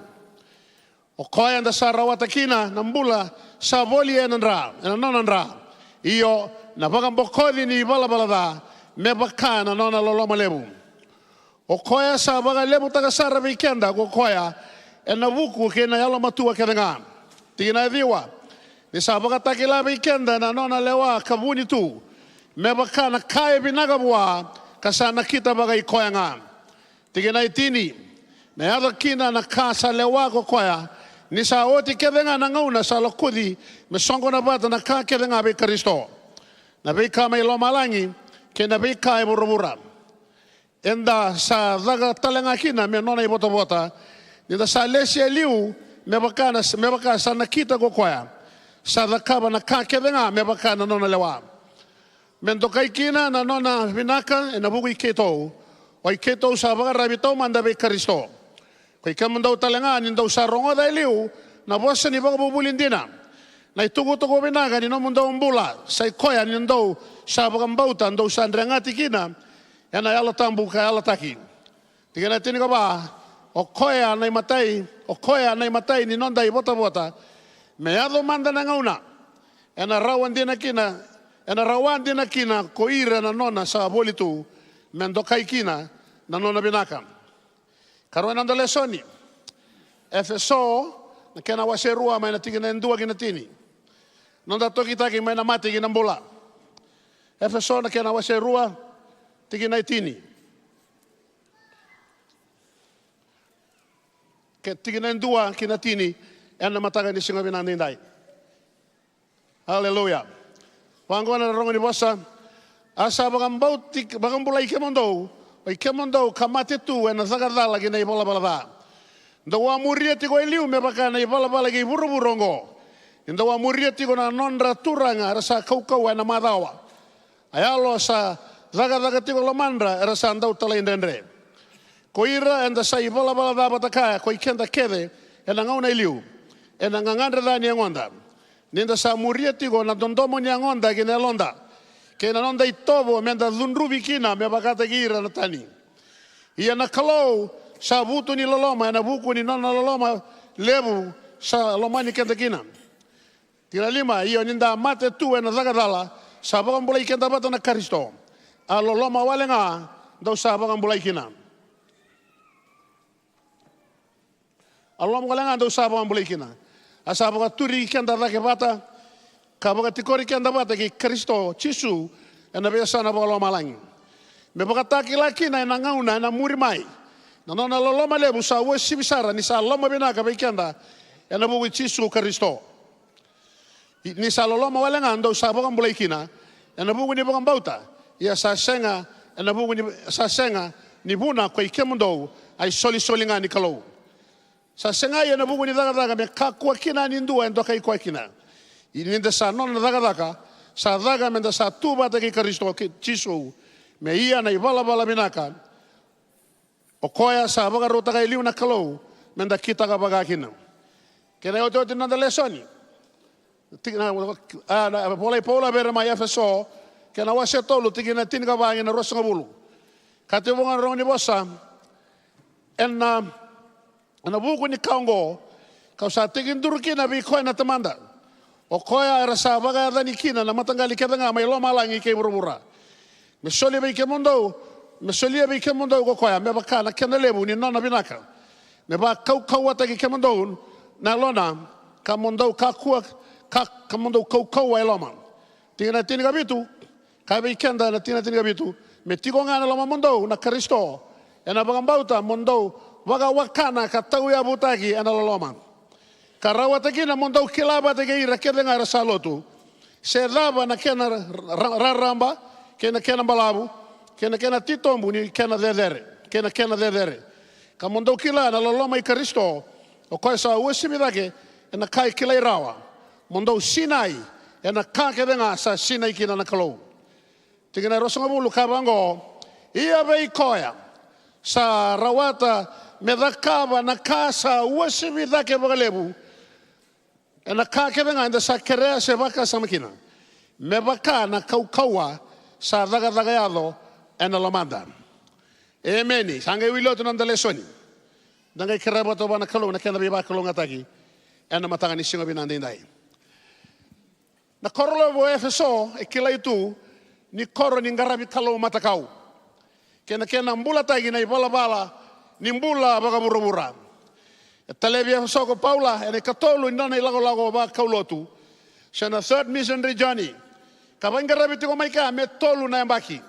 O koya eda sa rawata kina na bula sa voli ena dra, ena nona dra. Io, na vakabokoci ni valavala ca, me vaka na nona loloma levu. O koya sa vakalevutaka sara vei keda ko koya ena vuku kei na yalomatua kece ga. Tikina e ciwa, ni sa vakatakila vei keda na nona lewa ka vuni tu, me vaka na ka e vinaka vua, ka sa nakita vakai koya ga. Tikina e tini, me yaco kina na ka sa lewa ko koya, ni sa oti kece ga na gauna sa lokuci me soqona vata na ka kece ga vei Karisito, na veika mai lomalagi kei na veika e vuravura. Eda sa caka tale ga kina me nona ivotavota. Ni da sa lesi e liu me vaka, na, me vaka sa nakita ko koya, sa cakava na ka kece ga me vaka na nona lewa, me dokai kina na nona vinaka ena vuku i keitou. O i keitou sa vakararavi taumada vei Karisito. Ko i kemudou tale ga ni dou sa rogoca e liu na vosa ni vakavuvuli dina, na itukutuku vinaka ni nomudou bula, sa i koya ni dou sa vakabauta, dou sa dregati kina ena Yalo Tabu ka yalataki. Tikina e tinikava: O koya na imatai, o koya na imatai ni noda ivotavota, me yaco mada na gauna, ena rawa dina kina, ena rawa dina kina ko ira na nona sa voli tu, me dokai kina na nona vinaka. Karua ni noda lesoni, Efeso, na kena wase rua, mai na tikina e dua ki na tini. Noda tokitaki mai na mate ki na bula. Efeso, na kena wase rua, tikina e tini. Ke tikina e dua ki na tini, ena mataka ni siga vinaka edaidai. Aleluya. Vaqo na rogo ni vosa: A sa vakabauti, vakabulai kemudou, o i kemudou ka mate tu ena caka cala ki na ivalavala ca. Dou a muria tiko e liu me vaka na ivalavala kei vuravura oqo. Ni dou a muria tiko na nodra turaga era sa kaukauwa ena macawa. A yalo sa cakacaka tiko e lomadra era sa dau talaidredre. Ko ira eda sa ivalavala ca vata kaya ko i keda kece ena gauna e liu, ena gagadre ca ni yagoda. Ni da sa muria tiko na dodomo ni yagoda kei na yaloda, kei na noda itovo me da cudruvi kina me vakataki ira na tani. Ia na Kalou sa vutu ni loloma ena vuku ni nona loloma levu sa lomani keda kina. Tikina lima: Ia ni da mate tu ena caka cala, sa vakabulai keda vata na Karisito. A loloma wale ga dou sa vakabulai kina. A loloma wale ga dou sa vakabulai kina. A sa vakaturi keda cake vata, ka vakatikori keda vata kei Karisito Jisu ena veiyasana vakalomalagi, me vakatakila kina ena gauna ena muri mai na nona loloma levu sa uasivi sara ni sa lomavinaka vei keda ena vuku i Jisu Karisito. I, ni sa loloma wale ga dou sa vakabulai kina ena vuku ni vakabauta. Ia sa sega ena vuku ni, sa sega ni vuna ko i kemudou, a isolisoli ga ni Kalou. Sa segai ena vuku ni cakacaka me kakua kina ni dua e dokai koya kina. I ni da sa nona cakacaka, sa caka me da sa tu vata kei Karisito, kei Jisu, me ia na ivalavala vinaka. O koya sa vakarautaka e liu na Kalou me da kitaka vaka kina. Kena iotioti na noda lesoni. Tiki na, a, na, vola i Paula vei ira mai Efeso, kena wase tolu, tikina tinikava ki na ruasagavulu. Ka tekivu ga na rogo ni vosa: Ena, ena vuku ni ka oqo, kau sa tekiduru kina vei koya na Tamada, o koya era sa vakayacani kina na mataqali kece ga mai lomalagi kei vuravura. Me soli vei kemudou, me solia vei kemudou ko koya, me vaka na kena levu ni nona vinaka, me vakaukauwataki kemudou na yalona, ka mo dou kakua, ka, ka mo dou kaukauwa e loma. Tikina tinikavitu, kaya vei keda na tikina tinikavitu: Me tiko ga na lomamudou na Karisito, ena vakabauta mo dou vakawakana ka tauyavutaki ena loloma, ka rawata kina mo dou kila vata kei ira kece ga era sa lotu, se cava na kena ra-, ra-, raraba, kei na kena balavu, kei na kena titobu ni kena cecere, kei na kena cecere. Ka mo dou kila na loloma i Karisito, o koya sa uasivi cake ena ka e kilai rawa, mo dou sinai ena ka kece ga sa sinai kina na Kalou. Tikina e ruasagavulu, kaya vaqo: Ia vei koya sa rawata me cakava na ka sa uasivi cake vakalevu ena ka kece ga eda sa kerea se vakasama kina, me vaka na kaukauwa sa cakacaka yaco ena lomada. Emeni. Sa qai wili oti na noda lesoni. Da qai kerea vata vua na Kalou na kena veivakalougatataki ena mataka ni siga vinaka edaidai. Na koro levu o Efeso e kilai tu ni koro ni qaravi kalou matakau, kei na kena bulataki na ivalavala ni bula vakavuravura. E talevi Efeso ko Paula ena ikatolu ni nona ilakolako vakaulotu, se na third missionary journey, ka vaiqaravi tiko mai kea me tolu na yabaki.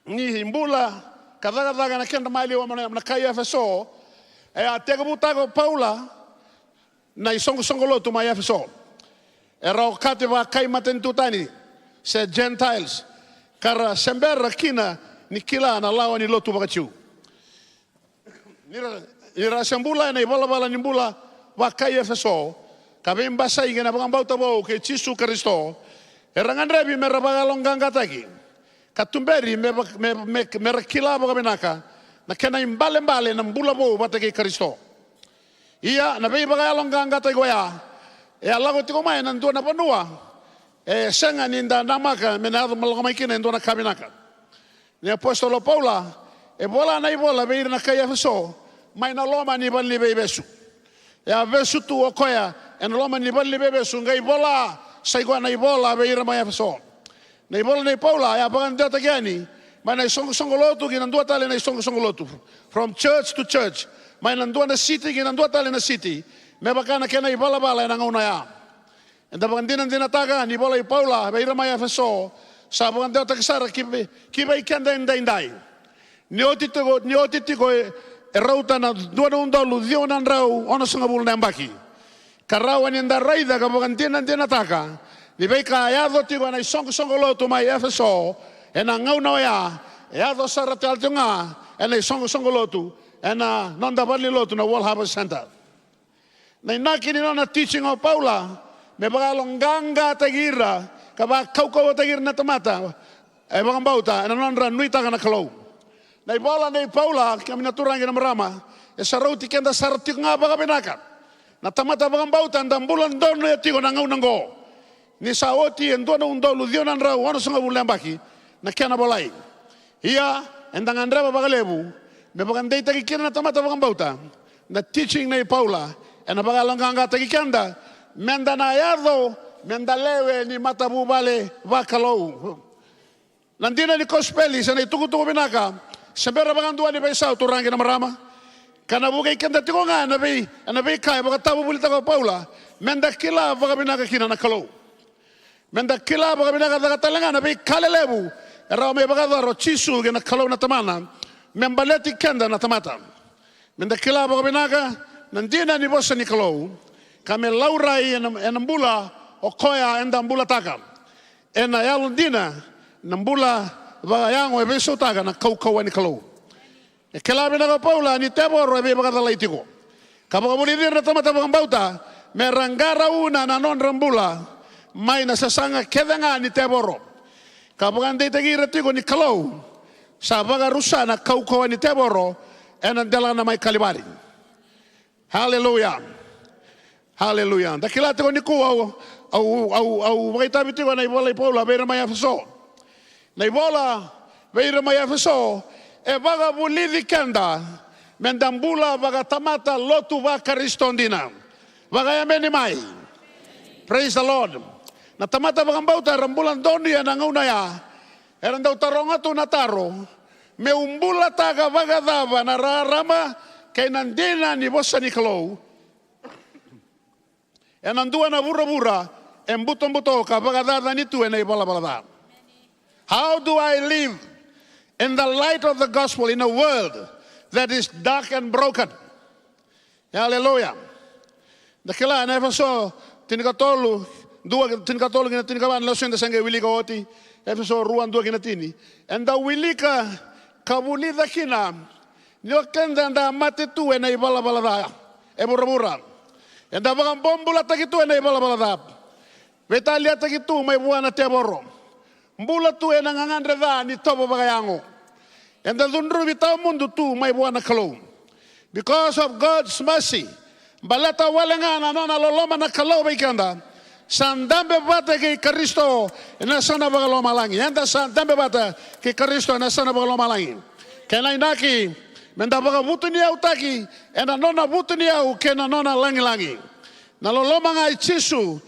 Ni bula ka cakacaka na kedra maliwa mai na kai Efeso, e a tekivutaka o Paula na isoqosoqo lotu mai Efeso. Era okati vaka kai matanitu tani, se Gentiles, ka ra sebera kina ni kila na lawa ni lotu vakaJiu. Ni ra, ni ra se bula ena ivalavala ni bula vaka-Efeso, ka veibasai ki na vakabauta vou kei Jisu Karisito, era gadrevi me ra vakayaloqaqataki ka tuberi me, me, me, me ra kila vakavinaka na kena ibalebale na bula vou vata kei Karisito. Ia na veivakayaloqaqataki oya e a lako tiko mai ena dua na vanua e sega ni da namaka me na yaco lako mai kina e dua na ka vinaka. Ni apositolo Paula e vola na ivola vei ira na kai Efeso mai na loma ni valeniveivesu. E a vesu tu o koya ena loma ni valeniveivesu, qai vola sai koya na ivola vei ira mai Efeso. Na ivola nei Paula e a vakadewataki yani mai na isoqosoqo lotu ki na dua tale na isoqosoqo lotu, from church to church, mai na dua na siti ki na dua tale na siti, me vaka na kena ivalavala ena gauna oya. Eda vakadinadinataka ni vola i Paula vei ira mai Efeso sa vakadewataki sara ki vei, ki vei keda edaidai. Ni oti tiko, ni oti tiko e, e rauta na dua na udolu ciwa na drau onosagavulu na yabaki, ka rawa ni da raica ka vakadinadinataka ni veika e yaco tiko ena isoqosoqo lotu mai Efeso ena gauna oya e yaco sara tale tiko ga ena isoqosoqo lotu ena noda valenilotu na World Harvest Center. Na inaki ni nona teaching o Paula me vakayaloqaqataki ira ka vakaukauwataki ira na tamata e vakabauta ena nodra nuitaka na Kalou. Na ivola nei Paula, kemuni na turaga kei na marama, e sa rauti keda sara tiko ga vakavinaka. Na tamata vakabauta eda bula donuya tiko na gauna oqo, ni sa oti e dua na udolu ciwa na drau onosagavulu na yabaki na kena volai. Ia eda gadreva vakalevu me vakadeitaki kina na tamata vakabauta na teaching nei Paula, ena vakayaloqaqataki keda meda na yaco meda lewe ni matavuvale vakalou. Na dina ni kosipeli se na itukutuku vinaka se bera vakadua ni veisau, turaga kei na marama, ka na vukei keda tiko ga ena vei, ena veika e vakatavuvulitaka o Paula meda kila vakavinaka kina na Kalou. Meda kila vakavinaka cake tale ga na veika lelevu e rawa me vakayacora o Jisu kei na Kalou na Tamana me baleti keda na tamata. Meda kila vakavinaka na dina ni vosa ni Kalou, ka me laurai ena, ena bula o koya eda bulataka, ena yalodina, na bula vakayago e veisautaka na kaukauwa ni Kalou. E kila vinaka o Paula ni tevoro e veivakacalai tiko, ka vakavulici ira na tamata vakabauta me ra qarauna na nodra bula mai na sasaga kece ga ni tevoro, ka vakadeitaki ira tiko ni Kalou sa vakarusa na kaukauwa ni tevoro ena delana mai Kalivari. Haleluya. Haleluya. Da kila tiko nikua au, au, au, au vakaitavi tiko ena ivola i Paula vei ira mai Efeso. Na ivola vei ira mai Efeso e vakavulici keda meda bula vakatamata lotu vaKarisito dina. Vakaemeni mai. Praise the Lord. Na tamata vakabauta era bula donuya ena gauna oya era dau taroga tu na taro: Meu bulataka vakacava na rarama kei na dina ni vosa ni Kalou ena dua na vuravura e butobuto ka vakacacani tu ena ivalavala ca? How do I live in the light of the gospel in a world that is dark and broken? Haleluya. Da kila na Efeso tinikatolu, dua, tinikatolu ki na tinikava, na lesoni da se qai wilika oti, Efeso rua, dua ki na tini. Eda wilika ka vulica kina ni o keda eda mate tu ena ivalavala ca e vuravura. Eda vakabobulataki tu ena ivalavala ca. Veitaliataki tu mai vua na tevoro. Bula tu ena gagadre ca ni tovo vakayago. Eda cudruvi tawamudu tu mai vua na Kalou. Because of God's mercy, baleta wale ga na nona loloma na Kalou vei keda, sa dabe vata kei Karisito ena yasana vakalomalagi. Eda sa dabe vata kei Karisito ena yasana vakalomalagi. Kena inaki, meda vakavutuniyautaki ena nona vutuniyau kei na nona lagilagi. Na loloma ga i Jisu,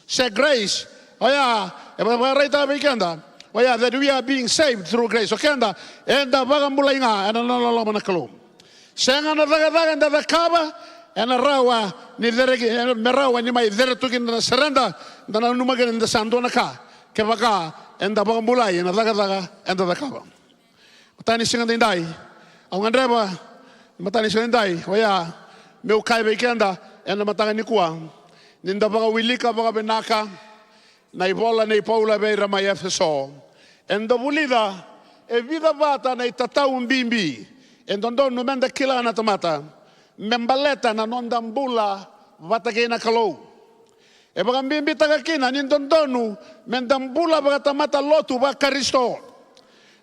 se grace, oya e vakaraitaka vei keda, oya, that we are being saved through grace. O keda eda vakabulai ga ena nona loloma na Kalou. Sega na cakacaka eda cakava ena rawa ni cere, me rawa ni mai cere tu kina na sere eda, da nanuma kina ni da sa dua na ka, kevaka eda vakabulai ena cakacaka eda cakava. Mataka ni siga daidai, au gadreva, mataka ni siga daidai, oya meu kaya vei keda ena mataka nikua, ni da vakawilika vakavinaka na ivola nei Paula vei ira mai Efeso, eda vulica E vica vata na itatau bibi e dodonu meda kila na tamata me baleta na noda bula vata kei na Kalou. E vakabibitaka kina ni dodonu meda bula vakatamata lotu vaKarisito.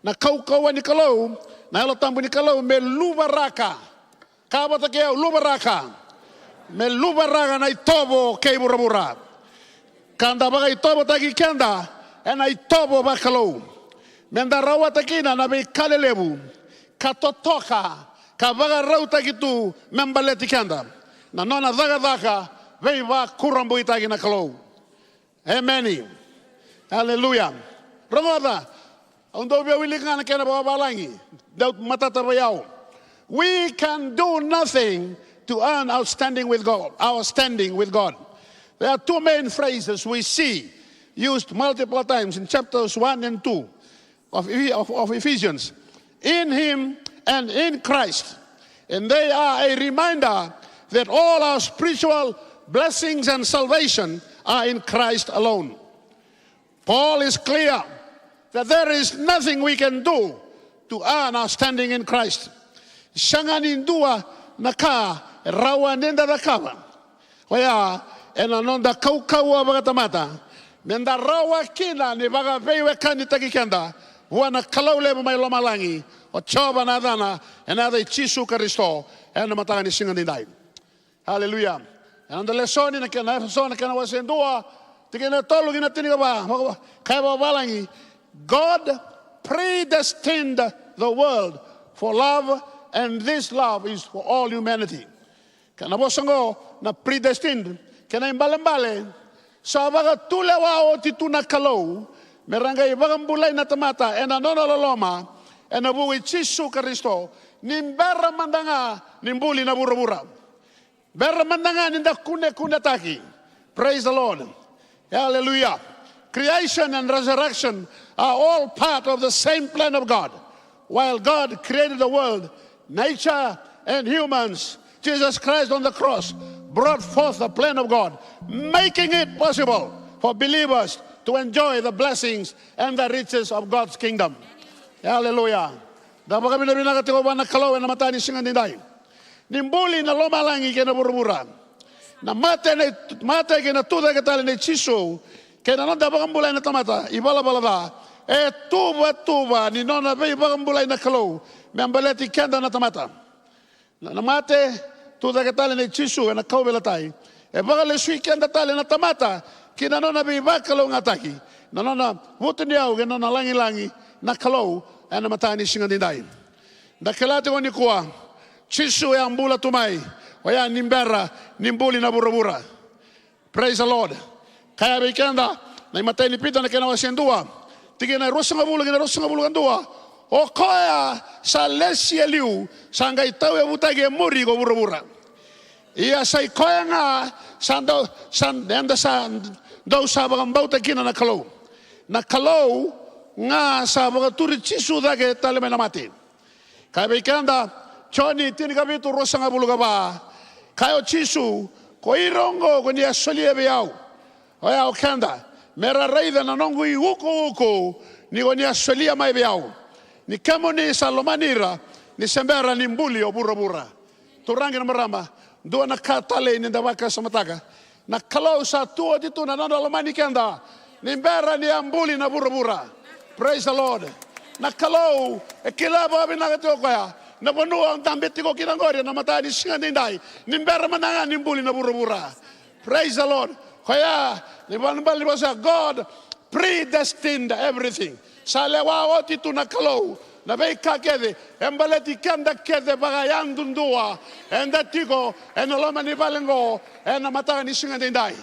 Na kaukauwa ni Kalou, na Yalo Tabu ni Kalou me luvaraka. Ka vata kei au, luvaraka. Me luvaraka na itovo kei vuravura. Ka da vakaitovotaki keda ena itovo vakalou. Meda rawata kina na veika lelevu ka totoka, ka vakarautaki tu me baleti keda na nona cakacaka veivakurabuitaki na Kalou. Emeni. Aleluya. Rogoca, au dau via wilika ga na kena vakavalagi. Dau matata vei au. We can do nothing to earn our standing with God, our standing with God. There are two main phrases we see used multiple times in chapters one and two of, of, of Ephesians. In him and in Christ. And they are a reminder that all our spiritual blessings and salvation are in Christ alone. Paul is clear that there is nothing we can do to earn our standing in Christ. Sega ni dua na ka e rawa ni da cakava, oya ena noda kaukauwa vakatamata, meda rawa kina ni vakaveiwekanitaki keda vua na Kalou levu mai lomalagi, o Jiova na yacana, ena yaca i Jisu Karisito, ena mataka ni siga nidai. Aleluya. Ena noda lesoni na kena Efeso na kena wase dua, tikina e tolu ki na tinikava, kaya vakavalagi, God predestined the world for love, and this love is for all humanity. Kena vosa oqo na predestined, kena ibalebale, sa vakatulewa oti tu na Kalou me ra qai vakabulai na tamata ena nona loloma, ena vuku i Jisu Karisito, ni bera mada ga ni buli na vuravura. Bera mada ga ni da kunekunetaki. Praise the Lord. Hallelujah. Creation and resurrection are all part of the same plan of God. While God created the world, nature, and humans, Jesus Christ on the cross brought forth the plan of God, making it possible for believers to enjoy the blessings and the riches of God's kingdom. Hallelujah. Da vakavinavinaka tiko vua na Kalou ena mataka ni siga nidai. Ni buli na lomalagi kei na vuravura. Na mate, na mate kei na tucake tale nei Jisu, kei na noda vakabulai na tamata ivalavala ca, e tuvatuva ni nona veivakabulai na Kalou me baleti keda na tamata. Na, na mate, tucake tale nei Jisu ena kauveilatai, e vakalesui keda tale na tamata ki na nona veivakalougatataki, na nona vutuniyau kei na nona lagilagi na Kalou ena mataka ni siga nidai. Da kila tiko nikua, Jisu e a bula tu mai, oya ni bera ni buli na vuravura. Praise the Lord. Kaya vei keda na imatai ni Pita na kena wase dua, tikina e ruasagavulu ki na ruasagavulu ka dua, o koya sa lesi e liu sa qai tauyavutaki e muri ko vuravura. Ia sa i koya ga sa dau, sa, eda sa dau sa vakabauta kina na Kalou. Na Kalou ga sa vakaturi Jisu cake tale mai na mate. Kaya vei keda, Joni tinikavitu, ruasagavulu ka va. Kaya o Jisu, ko ira oqo ko ni a solia vei au, oya o keda, me ra raica na noqu iukuuku ni ko ni a solia mai vei au. Ni kemuni sa lomani ira, ni se bera ni buli o vuravura. Turaga kei na marama, dua na ka talei ni da vakasamataka. Na Kalou sa tu oti tu na nona lomani keda ni bera ni a buli na vuravura. Praise the Lord. Na Kalou e kila vakavinaka tiko o koya na vanua o dabe tiko kina qori ena mataka ni siga nidai, ni bera mada ga ni buli na vuravura. Praise the Lord. Koya ni vanabala ni vosa, God predestined everything. Sa lewa oti tu na Kalou na veika kece e baleti keda kece vakayadudua eda tiko ena loma ni vale oqo ena mataka ni siga daidai.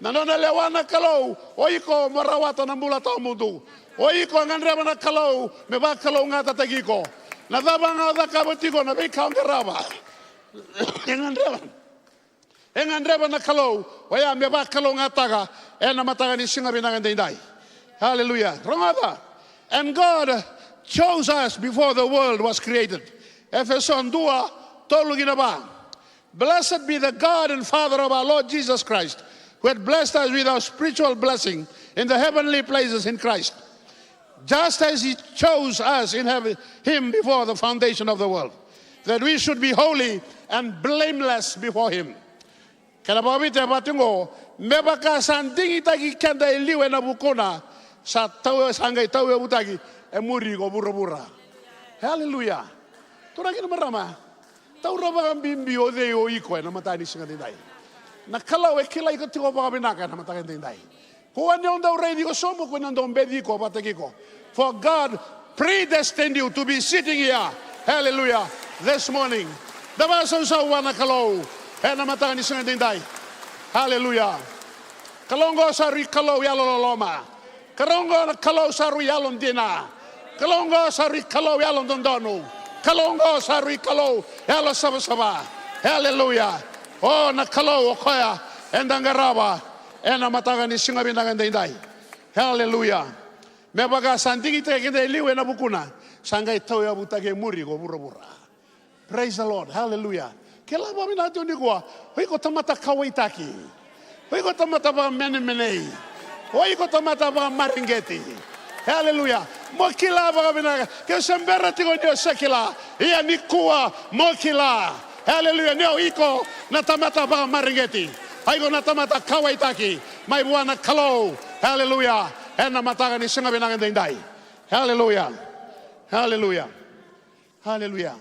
Na nona lewa na Kalou, o iko mo rawata na bula tawamudu. O iko e gadreva na Kalou me vakalougatataki iko. Na cava ga o cakava tiko, na veika o qarava, e gadreva, e gadreva na Kalou oya me vakalougatataka ena mataka ni siga vinaka daidai. Hallelujah. Rogoca. And God chose us before the world was created. Efeso dua, tolu ki na va. Blessed be the God and Father of our Lord Jesus Christ, who had blessed us with our spiritual blessing in the heavenly places in Christ. Just as he chose us in heaven, him before the foundation of the world, that we should be holy and blameless before him. Kena vakaviti e vati oqo, me vaka sa digitaki keda e liu ena vukuna, sa tau sa qai tauyavutaki e muri ko vuravura. Haleluya. Turaga kei na marama, taura vakabibi o cei o iko ena mataka ni siga daidai. Na Kalou e kilai iko tiko vakavinaka ena mataka daidai. Kua ni o dau raici iko sobu, kua ni o dau beci iko vata kei iko. For God predestined you to be sitting here. Hallelujah. This morning. Da vakasausau vua na Kalou ena mataka ni siga daidai. Hallelujah. Kalou oqo sa rui Kalou yalololoma. Kalou oqo na Kalou sa rui yalodina. Kalou oqo sa rui Kalou yalododonu. Kalou oqo sa rui Kalou yalosavasava. Hallelujah. O na Kalou o koya eda qarava ena mataka ni siga vinaka daidai. Hallelujah. Me vaka sa digitaki keda e liu ena vukuna, sa qai tauyavutaki e muri ko vuravura. Praise the Lord. Hallelujah. Kila vakavinaka tiko nikua, o iko tamata kauwaitaki. O iko tamata vakamenemenei. O iko tamata vakamareqeti. Hallelujah. Mo kila vakavinaka, ke o se bera tiko ni o se kila, ia nikua mo kila. Hallelujah. Ni o iko na tamata vakamareqeti. O iko na tamata kauwaitaki mai vua na Kalou. Hallelujah. Ena mataka ni siga vinaka daidai. Hallelujah. Hallelujah. Hallelujah.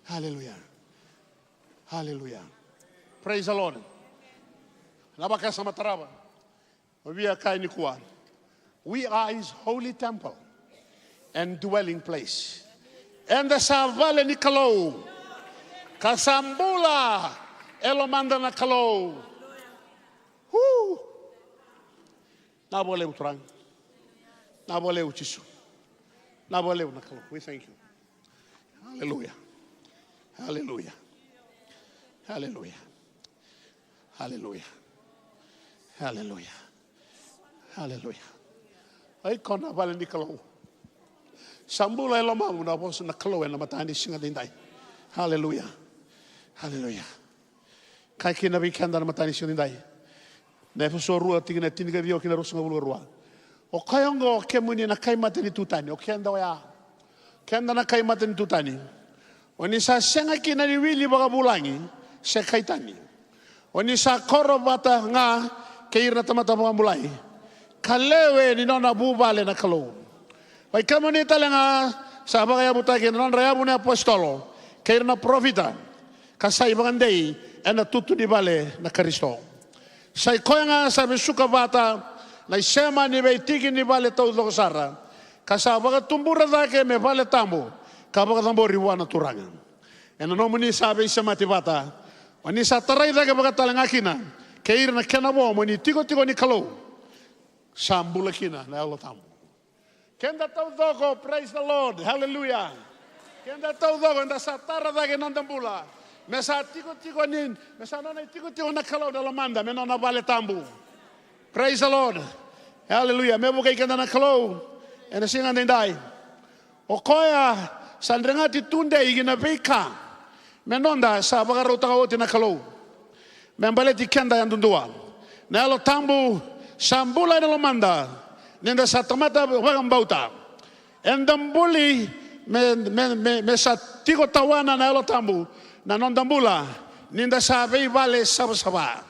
Hallelujah. Hallelujah. Praise the Lord. Na vakasama tarava. Via kai nikua. We are his holy temple and dwelling place. Eda sa vale ni Kalou. Ka sa bula e lomada na Kalou. Hu. Na vakalevu Turaga. Na vakalevu Jisu. Na vakalevu na Kalou. We thank you. Hallelujah. Hallelujah. Hallelujah. Hallelujah. Hallelujah. Hallelujah. Ai ko na vale ni Kalou. Sa bula e lomamu na vosa na Kalou ena mataka ni siga daidai. Hallelujah. Hallelujah. Kaya kina vei keda na mataka ni siga daidai. Na Efeso rua tikina tinikaciwa kina ruasagavulu ka rua. O koya oqo kemuni na kai matanitu tani. O keda oya. Keda na kai matanitu tani. O ni sa sega kina ni wili vakavulagi se kai tani. O ni sa koro vata ga kei ira na tamata vakabulai. Ka lewe ni nona vuvale na Kalou. O i kemuni tale ga sa vakayavutaki ena nodra yavu na apositolo kei ira na parofita. Ka sa ivakadei ena tutu ni vale na Karisito. Sa i koya ga sa vesuka vata na isema ni veitiki ni vale taucoko sara, ka sa vakatubura cake me vale tabu, ka vakacabori vua na Turaga. Ena nomuni sa veisemati vata, o ni sa tarai cake vakatalega kina kei ira na kena vo mo ni tikotiko ni Kalou. Sa bula kina na Yalo Tabu. Keda taucoko, praise the Lord, hallelujah. Keda taucoko eda sa tara cake noda bula me sa tikotiko ni, me sa nona itikotiko na Kalou na lomada me nona vale tabu. Praise the Lord, hallelujah. Me vukei keda na Kalou ena siga daidai. O koya sa dregati tudei ki na veika me noda sa vakarautaka oti na Kalou me baleti keda yadudua. Na Yalo Tabu sa bula ena lomada ni da sa tamata vakabauta. Eda buli me, me, me, me sa tiko tawana na Yalo Tabu na noda bula ni da sa veivale savasava.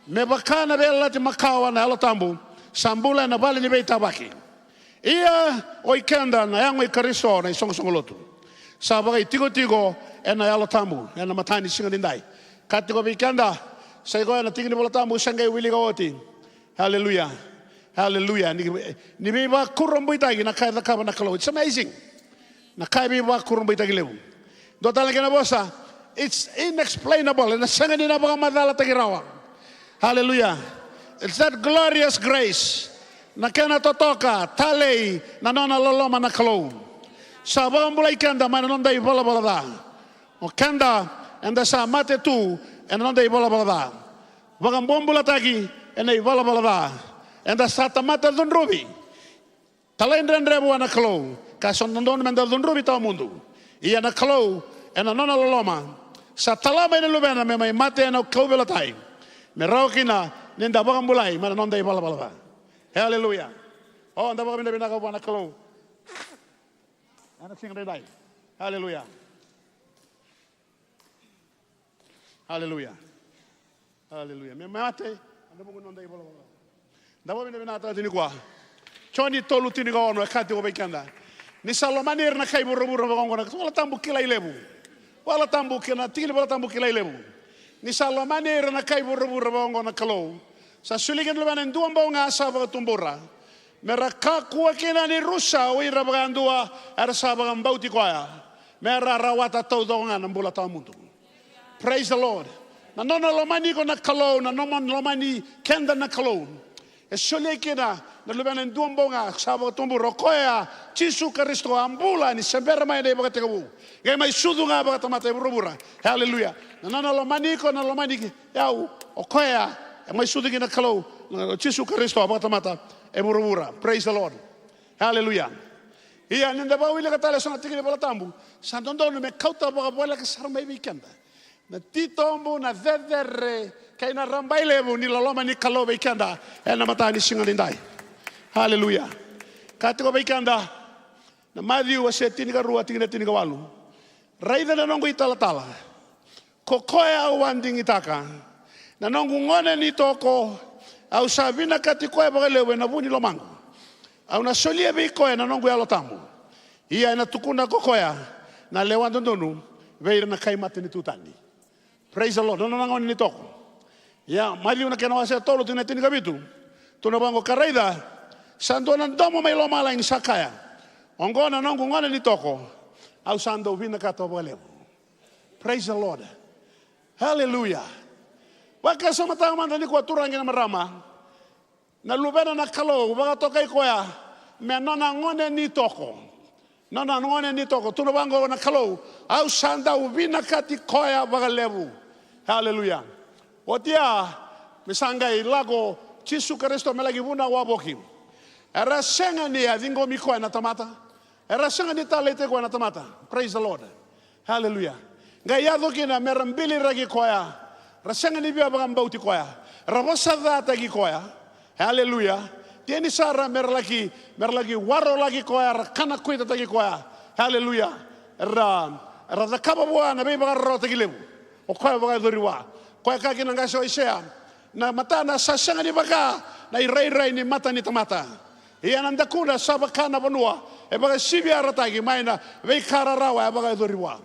Me vaka na veiyalayalati makawa, na Yalo Tabu sa bula ena vale ni veitavaki. Ia o i keda na yago i Karisito, na isoqosoqo lotu, sa vakaitikotiko ena Yalo Tabu ena mataka ni siga daidai. Ka tiko vei keda, sa i koya na tiki ni Vola Tabu sa qai wilika oti. Haleluya. Haleluya. Ni, ni veivakurabuitaki na ka e cakava na Kalou. It's amazing. Na ka e veivakurabuitaki levu. Dua tale na kena vosa, it's inexplainable. Ena sega ni na vakamacalataki rawa. Haleluya. It's that glorious grace. Na kena totoka talei na nona loloma na Kalou. Sa vakabulai keda mai na noda ivalavala ca. O keda eda sa mate tu ena noda ivalavala ca. Vakabobulataki ena ivalavala ca. Eda sa tamata cudruvi. Talaidredre vua na Kalou, ka sa dodonu meda cudruvi tawamudu. Ia na Kalou ena nona loloma sa tala mai na Luvena me mai mate ena kauveilatai, me rawa kina nida vakabulai mai na noda ivalavala ca. Haleluya. O, da vakavinavinaka vua na Kalou ena siga edaidai. Aleluya. Aleluya. Aleluya. Me mate, ena vuku ni noda ivalavala. Da vakavinavinakataka tiko nikua. Joni tolu tinikaono e kaya tiko vei keda, ni sa lomani ira na kai vuravura vaka oqo na, Vola Tabu Kilai Levu. Vola Tabu ki-, na tiki ni Vola Tabu Kilai Levu. Ni sa lomani ira na kai vuravura vaka oqo na Kalou, sa solia kina na Luvena e dua bau ga sa vakatubura, me ra kakua kina ni rusa o ira vakayadua era sa vakabauti koya, me ra rawata taucoko ga na bula tawamudu. Praise the Lord. Na nona lomani iko na Kalou, na nona lomani keda na Kalou, e solia kina na Luvena e dua bau ga sa vakatubura, o koya Jisu Karisito, a bula ni se bera mai na ivakatekivu, qai mai sucu ga vakatamata e vuravura. Aleluya. Na nona lomani iko, na lomani ki-, au, o koya e mai sucu kina na Kalou, na Jisu Karisito, a vakatamata e vuravura. Praise the Lord. Aleluya. Ia, ni da vakawilika tale eso na tiki ni Vola Tabu, sa dodonu me kauta vakavoleka sara mai vei keda na titobu, na cecere kei na rabailevu ni loloma ni Kalou vei keda ena mataka ni siga edaidai. Aleluya. Kaya tiko vei keda na Maciu wase tinikarua, tikina tinikawalu: Raica na noqu italatala, ko koya au a digitaka, na noqu gone ni toko, au sa vinakati koya vakalevu ena vu ni lomaqu. Au na solia vei koya na noqu Yalo Tabu, ia ena tukuna ko koya na lewa dodonu vei ira na kai matanitu tani. Praise the Lord. Na nona gone ni toko. Ia, Maciu na kena wase tolu, tikina tinikavitu, tukuna vaqo: Ka raica, sa dua na domo mai lomalagi sa kaya, oqo na noqu gone ni toko, au sa dau vinakata vakalevu. Praise the Lord. Hallelujah. Vakasamataka mada nikua, turaga kei na marama. Na Luvena na Kalou vakatokai koya me nona gone ni toko. Nona gone ni toko. Tukuna vaqo na Kalou, au sa dau vinakati koya vakalevu. Haleluya. Oti ya, me sa qai lako Jisu Karisito me laki vunau wavoki. Era sega ni a ciqomi koya na tamata. Era sega ni taleitaki koya na tamata. Praise the Lord. Haleluya. Qai yaco kina me ra biliraki koya. Ra sega ni via vakabauti koya. Ra vosacataki koya. Haleluya. Tini sara me ra laki, me ra laki warolaki koya, ra kana kuitataki koya. Haleluya. Ra, ra cakava vua na veivakararawataki levu. O koya vakayacori vua. Koya kaya kina na qase o Aisea, na matana sa sega ni vaka na irairai ni mata ni tamata. Ia na dakuna sa vaka na vanua e vakasiviarataki mai na veika rarawa e vakayacori vua.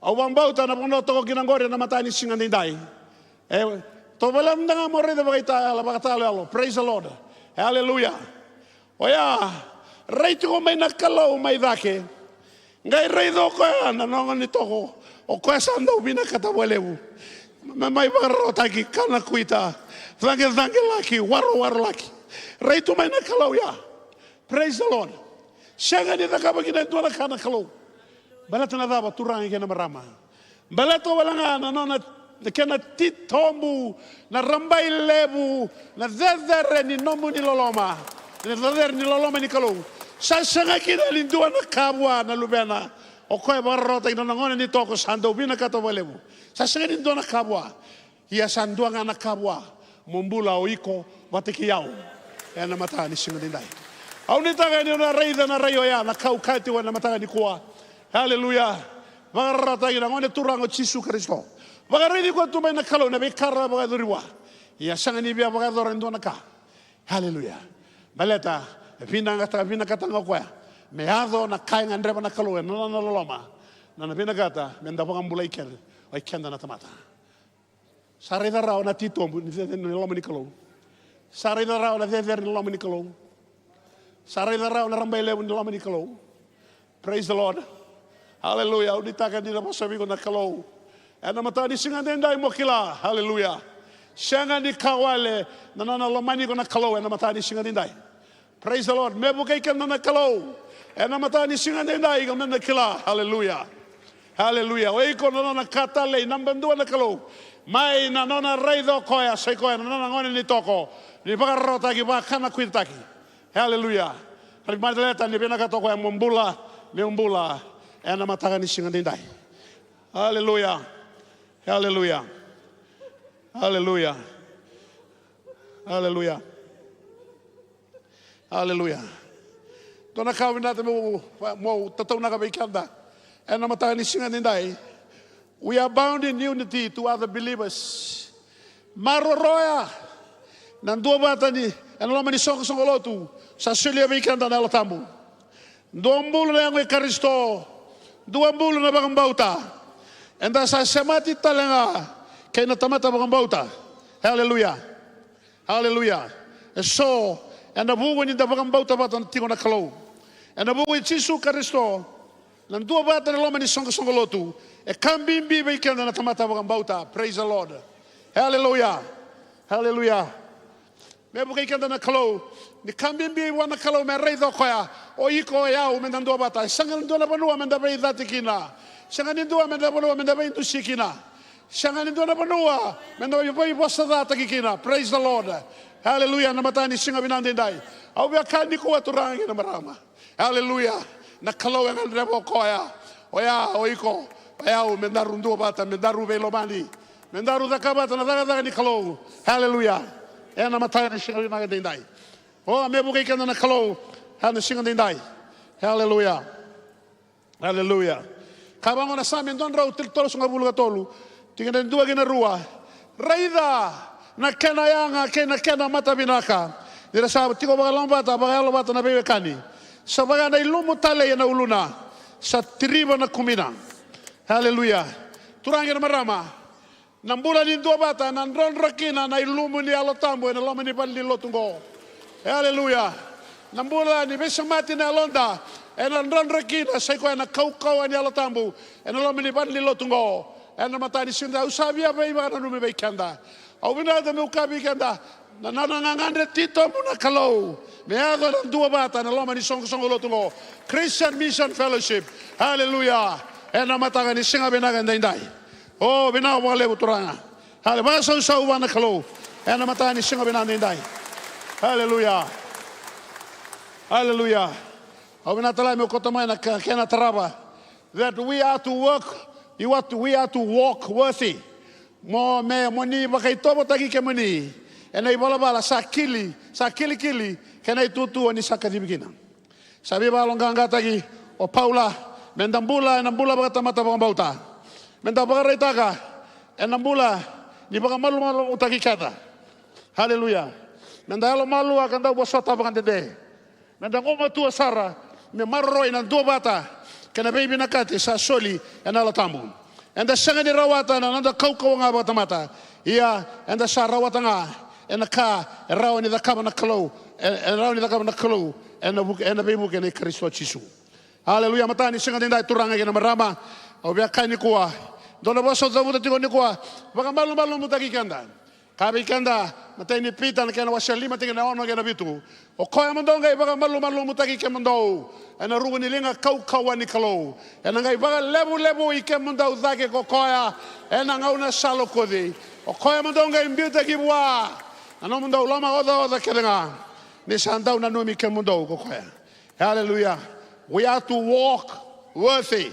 Au vakabauta na vanua toka kina qori ena mataka ni siga daidai. E, tovolea mada ga mo raica vakaitayalo, vakatayaloyalo. Praise the Lord. Hallelujah. Oya, rai tiko mai na Kalou mai cake. Qai raica o koya na nona gone ni toko, o koya sa dau vinakata vakalevu me mai vakararawataki, kana kuita, caqecaqelaki, warowarolaki. Rai tu mai na Kalou ya. Praise the Lord. Sega ni cakava kina e dua na ka na Kalou. Baleta na cava, turaga kei na marama? Baleta wale ga na nona, na kena titobu, na rabailevu, na cecere ni nomuni loloma, na cecere ni loloma ni Kalou. Sa sega kina ni dua na ka vua na Luvena. O koya vakararawataki na nona gone ni toko, sa dau vinakata vakalevu. Sa sega ni dua na ka vua. Ia sa dua ga na ka vua, mo bula o iko vata kei au ena mataka ni siga daidai. Au nuitaka ni o na raica na rai oya, na ka au kaya tiko ena mataka nikua. Haleluya. Vakararawataki na Gone Turaga o Jisu Karisito. Vakaraici koya tu mai na Kalou na veika ra vakayacori vua. Ia sega ni via vakayacora e dua na ka. Haleluya. Baleta e vinakata, vinakata ga o koya me yaco na ka e gadreva na Kalou ena nona loloma. Na, na vinakata me da vakabulai keda, o keda na tamata. Sa raica rawa na titobu ni cecere ni loma ni Kalou. Sa raica rawa na cecere ni loma ni Kalou. Sa raica rawa na rabailevu ni loma ni Kalou. Praise the Lord. Hallelujah. Au nuitaka ni na vosa vei iko na Kalou ena mataka ni siga daidai mo kila. Hallelujah. Sega ni ka wale na nona lomani iko na Kalou ena mataka ni siga daidai. Praise the Lord. Me vukei keda na Kalou ena mataka ni siga daidai, iko me na kila. Hallelujah. Hallelujah. O iko na nona ka talei naba dua na Kalou. Mai na nona raica o koya, sa i koya na nona gone ni toko, ni vakararawataki, vakanakuitataki. Hallelujah. Rai baleta ni vinakata o koya mo bula, meu bula ena mataka ni siga daidai. Hallelujah. Hallelujah. Hallelujah. Hallelujah. Hallelujah. Dua na ka au vinata meu, meu tataunaka vei keda ena mataka ni siga nidai. We are bound in unity to other believers. Maroroya na duavata ni ena loma ni soqosoqo lotu sa solia vei keda na Yalo Tabu. Dua bulu na yago i Karisito, dua bulu na vakabauta. Eda sa semati tale ga kei na tamata vakabauta. Hallelujah. Hallelujah. E so, ena vuku ni da vakabauta vata tiko na Kalou, ena vuku i Jisu Karisito, na duavata na loma ni soqosoqo lotu, e ka bibi vei keda na tamata vakabauta. Praise the Lord. Hallelujah. Hallelujah. Me vukei keda na Kalou, ni ka bibi vua na Kalou me raica o koya, o iko, o yau, meda duavata. E sega ni dua na vanua meda veicati kina. Sega ni dua meda vanua meda veidusi kina. Sega ni dua na vanua meda veivosacataki kina. Praise the Lord. Hallelujah. Na mataka ni siga vinaka daidai, au via kaya nikua, turaga kei na marama, hallelujah, na Kalou e gadreva o koya, o ya, o iko, o yau, me daru duavata, me daru veilomani, me daru caka vata na cakacaka ni Kalou. Hallelujah. Ena mataka ni siga vinaka daidai, o, me vukei keda na Kalou ena siga daidai. Hallelujah. Aleluya. Ka vaqo na Same dua na drau tolusagavulu ka tolu, tikina e dua ki na rua. Raica na kena yaga kei na kena matavinaka, ni ra sa tiko vakaloloma vata, vakayalo vata na veiwekani. Sa vaka na ilumu talei ena uluna, sa tiriva na kumina. Aleluya. Turaga kei na marama, na bula ni duavata ena drodro kina na ilumu ni Yalo Tabu ena loma ni vale ni lotu oqo. E, aleluya. Na bula ni veisemati na yaloda ena drodro kina, sa i koya na kaukauwa ni Yalo Tabu ena loma ni vale ni lotu oqo. Ena mataka ni siga, au sa via veivakananumi vei keda. Au vinakata meu kaya vei keda, na nona gagadre titobu na Kalou me yaco na duavata ena loma ni soqosoqo lotu oqo, Christian Mission Fellowship. Aleluya. Ena mataka ni siga vinaka edaidai. O, vinaka vakalevu turaga. Ale, vakasausau vua na Kalou ena mataka ni siga vinaka edaidai. Aleluya. Aleluya. Au vinakata tale meu kauta mai na ke-, kena tarava. That we are to work, you are to, we are to walk worthy. Mo, me, mo ni vakaitovotaki kemuni ena ivalavala sa kili, sa kilikili, kei na itutu o ni sa kacivi kina. Sa veivakayaloqaqataki o Paula, meda bula ena bula vakatamata vakabauta. Meda vakaraitaka ena bula ni vakamalumalumutaki keda. Aleluya. Meda yalomalua ka dau vosota vakadede. Meda gumatua sara me maroroi na duavata kei na veivinakati sa soli ena Yalo Tabu. Eda sega ni rawata na noda kaukauwa ga vakatamata. Ia, eda sa rawata ga ena ka e rawa ni cakava na Kalou, e, e rawa ni cakava na Kalou ena vuke, ena veivuke nei Karisito Jisu. Aleluya. Mataka ni siga edaidai, turaga kei na marama, au via kaya nikua, dua na vosa au cavuta tiko nikua, vakamalumalumutaki keda. Kaya vei keda na imatai ni Pita, na kena wase lima, tikina e ono kei na vitu. O koya mo dou qai vakamalumalumutaki kemudou ena ruku ni liga kaukauwa ni Kalou, ena qai vakalevulevui kemudou cake ko koya ena gauna sa lokuci. O koya mo dou qai biutaki vua na nomudou lomaocaoca kece ga, ni sa dau nanumi kemudou ko koya. Aleluya. We are to walk worthy.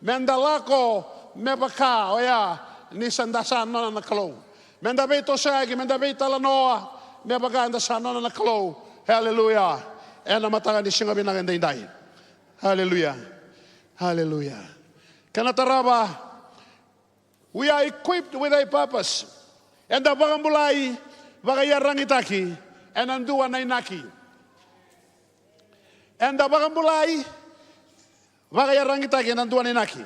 Meda lako me vaka oya ni sa da sa nona na Kalou. Meda veitosoyaki, meda veitalanoa me vaka eda sa nona na Kalou. Aleluya. Ena mataka ni siga vinaka edaidai. Aleluya. Aleluya. Kena tarava, we are equipped with a purpose. Eda vakabulai, vakaiyaragitaki ena dua na inaki. Eda vakabulai, vakaiyaragitaki ena dua na inaki.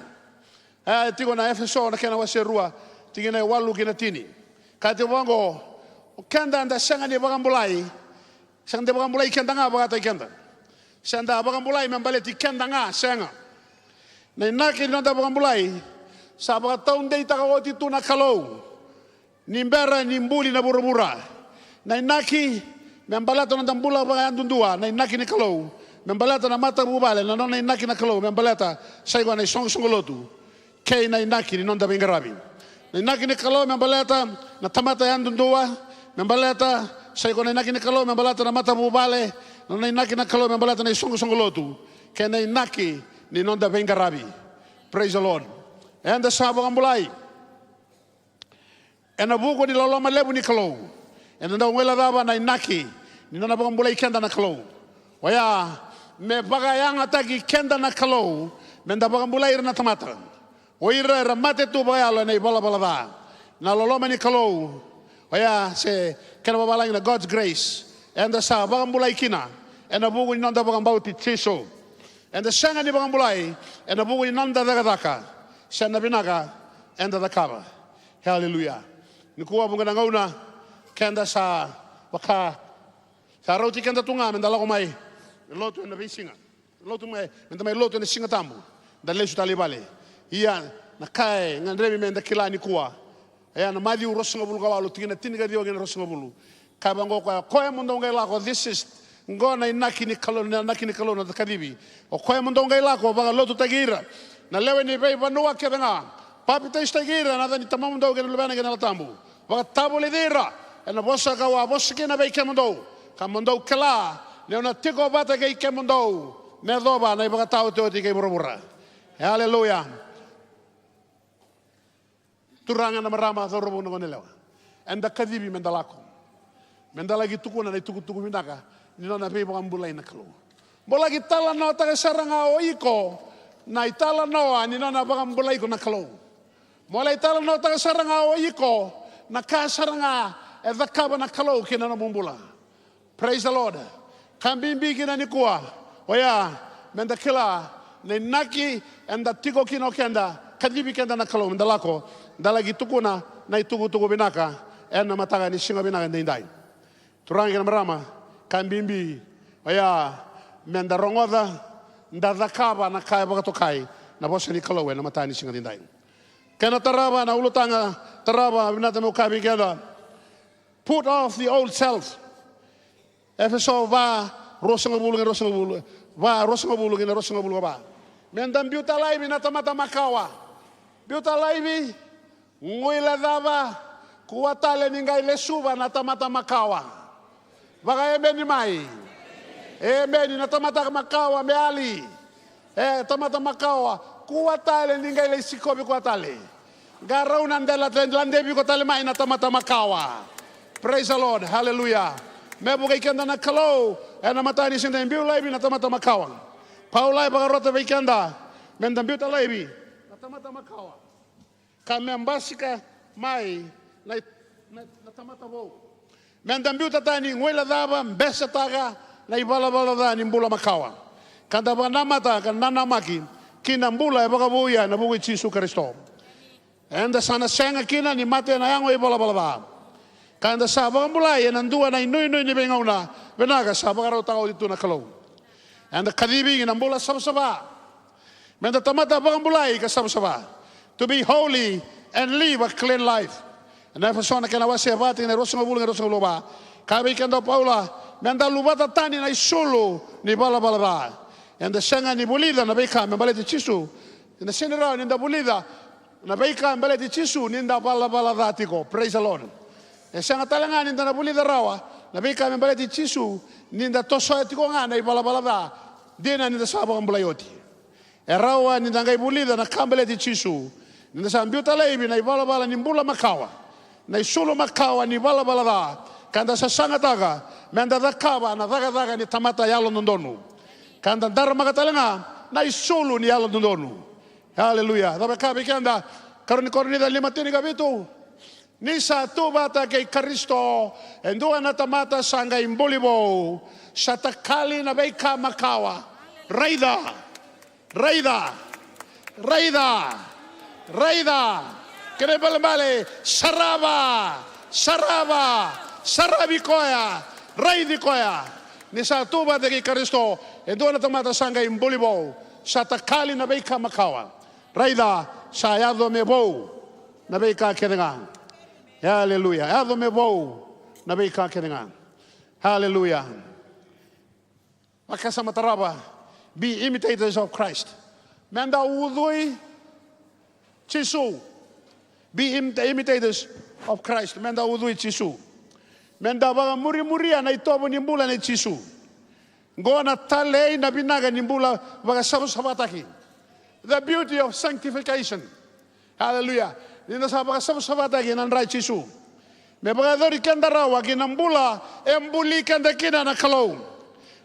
E tiko na Efeso na kena wase rua, tikina e walu ki na tini. Kaya tiko vaqo, o keda eda sega ni vakabulai, sega ni vakabulai keda ga vakataki keda. Se da vakabulai me baleti keda ga, sega. Na inaki ni noda vakabulai, sa vakataudeitaka oti tu na Kalou ni bera ni buli na vuravura. Na inaki me baleta na noda bula vakayadudua, na inaki ni Kalou me baleta na matavuvale, na nona inaki na Kalou me baleta, sa i koya na isoqosoqo lotu, kei na inaki ni noda veiqaravi. Na inaki ni Kalou me baleta na tamata yadudua, me baleta, sa i koya na inaki ni Kalou me baleta na matavuvale, na nona inaki na Kalou me baleta na isoqosoqo lotu, kei na inaki ni noda veiqaravi. Praise the Lord. Eda sa vakabulai ena vuku ni loloma levu ni Kalou. Eda dau guilecava na inaki ni nona vakabulai keda na Kalou. Oya, me vakayagataki keda na Kalou, me da vakabulai ira na tamata. O ira era mate tu vakayalo ena ivalavala ca. Na loloma ni Kalou, oya se kena vavalagi na God's grace, eda sa vakabulai kina ena vuku ni noda vakabauti Jisu. Eda sega ni vakabulai ena vuku ni noda cakacaka se na vinaka eda cakava. Haleluya. Nikua vuqa na gauna keda sa vaka, sa rauti keda tu ga me da lako mai lotu ena veisiga. Lotu mai, me da mai lotu ena Siga Tabu, da lesu tale i vale. Ia, na ka e gadrevi me da kila nikua, e a na Maciu ruasagavulu ka walu, tikina tinikaciwa kei na ruasagavulu. Ka vaqo koya, o koya mo dou qai lako, this is, qo na inaki ni Kalou, na inaki ni Kalou na kacivi. O koya mo dou qai lako, vakalotutaki ira na lewe ni veivanua kece ga. Papitaisotaki ira ena yaca ni Tamamudou kei na Luvena kei na Yalo Tabu. Vakatavulici ira ena vosa ka'u a vosa kina vei kemudou, ka mo dou kila ni'u na tiko vata kei kemudou me yacova na ivakataotioti kei vuravura. E aleluya. Turaga na marama, cauravou na goneyalewa, eda kacivi me da lako, me da laki tukuna na itukutuku vinaka ni nona veivakabulai na Kalou. Mo laki talanoataka sara ga o iko na italanoa ni nona vakabulai iko na Kalou. Mo lai talanoataka sara ga o iko na ka sara ga e cakava na Kalou ki na nomu bula. Praise the Lord. Ka bibi kina nikua, oya, me da kila na inaki eda tiko kina o keda, kacivi keda na Kalou me da lako, da laki tukuna na itukutuku vinaka ena mataka ni siga vinaka edaidai. Turaga kei na marama, ka bibi oya me da rogoca, da cakava na ka e vakatokai na vosa ni Kalou ena mataka ni siga edaidai. Kena tarava, na ulutaga tarava, vinata meu kaya vei keda, put off the old self. Efeso va, ruasagavulu kei na ruasagavulu, va, ruasagavulu kei na ruasagavulu ka va. Me da biuta laivi na tamata makawa. Biuta laivi, guilecava, kua tale ni qai lesuva na tamata makawa. Vakaemeni mai. Emeni. Na tamata makawa me yali. E, tamata makawa, kua tale ni qai lai sikovi koya tale. Qarauna de la, ladevi iko tale mai na tamata makawa. Praise the Lord. Hallelujah. Me vukei keda na Kalou ena mataka ni siga edaidai, biu laivi na tamata makawa. Paula e vakarota vei keda me da biuta laivi na tamata makawa, ka me basika mai na, na, na tamata vou. Me da biuta tani, guilecava, besetaka na ivalavala ca ni bula makawa, ka da vakanamata ka nanamaki ki na bula e vakavouya ena vuku i Jisu Karisito. Eda sa na sega kina ni mate ena yago ivalavala ca, ka eda sa vakabulai ena dua na inuinui ni veigauna vinaka sa vakarautaka oti tu na Kalou. Eda kacivi ki na bula savasava. Me da tamata vakabulai ka savasava. To be holy and live a clean life. Ena Efeso na kena wase va, tikina e ruasagavulu kei na ruasagavulu ka va, kaya vei keda o Paula, me da luvata tani na isulu ni valavala ca. Eda sega ni vulica na veika me baleti Jisu. Eda sega ni rawa ni da vulica na veika me baleti Jisu ni da valavala ca tiko. Praise the Lord. E sega tale ga ni da na vulica rawa na veika me baleti Jisu ni da tosoya tiko ga na ivalavala ca, dina ni da sa vakabulai oti. E rawa ni da qai vulica na ka baleti Jisu ni da sa biuta laivi na ivalavala ni bula makawa, na isulu makawa ni valavala ca, ka da sasagataka me da cakava na cakacaka ni tamata yalododonu, ka da daramaka tale ga na isulu ni yalododonu. Aleluya. Cava e kaya vei keda? Karua ni Korinica lima, tinikavitu. Ni sa tu vata kei Karisito e dua na tamata sa qai buli vou, sa takali na veika makawa. Raica, raica, raica, raica. Kena ibalebale, sarava, sarava, saravi koya, raici koya. Ni sa tu vata kei Karisito e dua na tamata sa qai buli vou, sa takali na veika makawa. Raica, sa yaco me vou na veika kece ga. Aleluya. Yaco me vou na veika kece ga. Aleluya. Vakasama tarava, be imitators of Christ. Me da ucui Jisu. Be im-, imitators of Christ. Me da ucui Jisu. Me da vakamurimuria na itovo ni bula nei Jisu. Qo na talei, na vinaka ni bula vakasavasavataki. The beauty of sanctification. Aleluya. Ni da sa vakasavasavataki ena dra i Jisu, me vakayacori keda rawa ki na bula e buli keda kina na Kalou.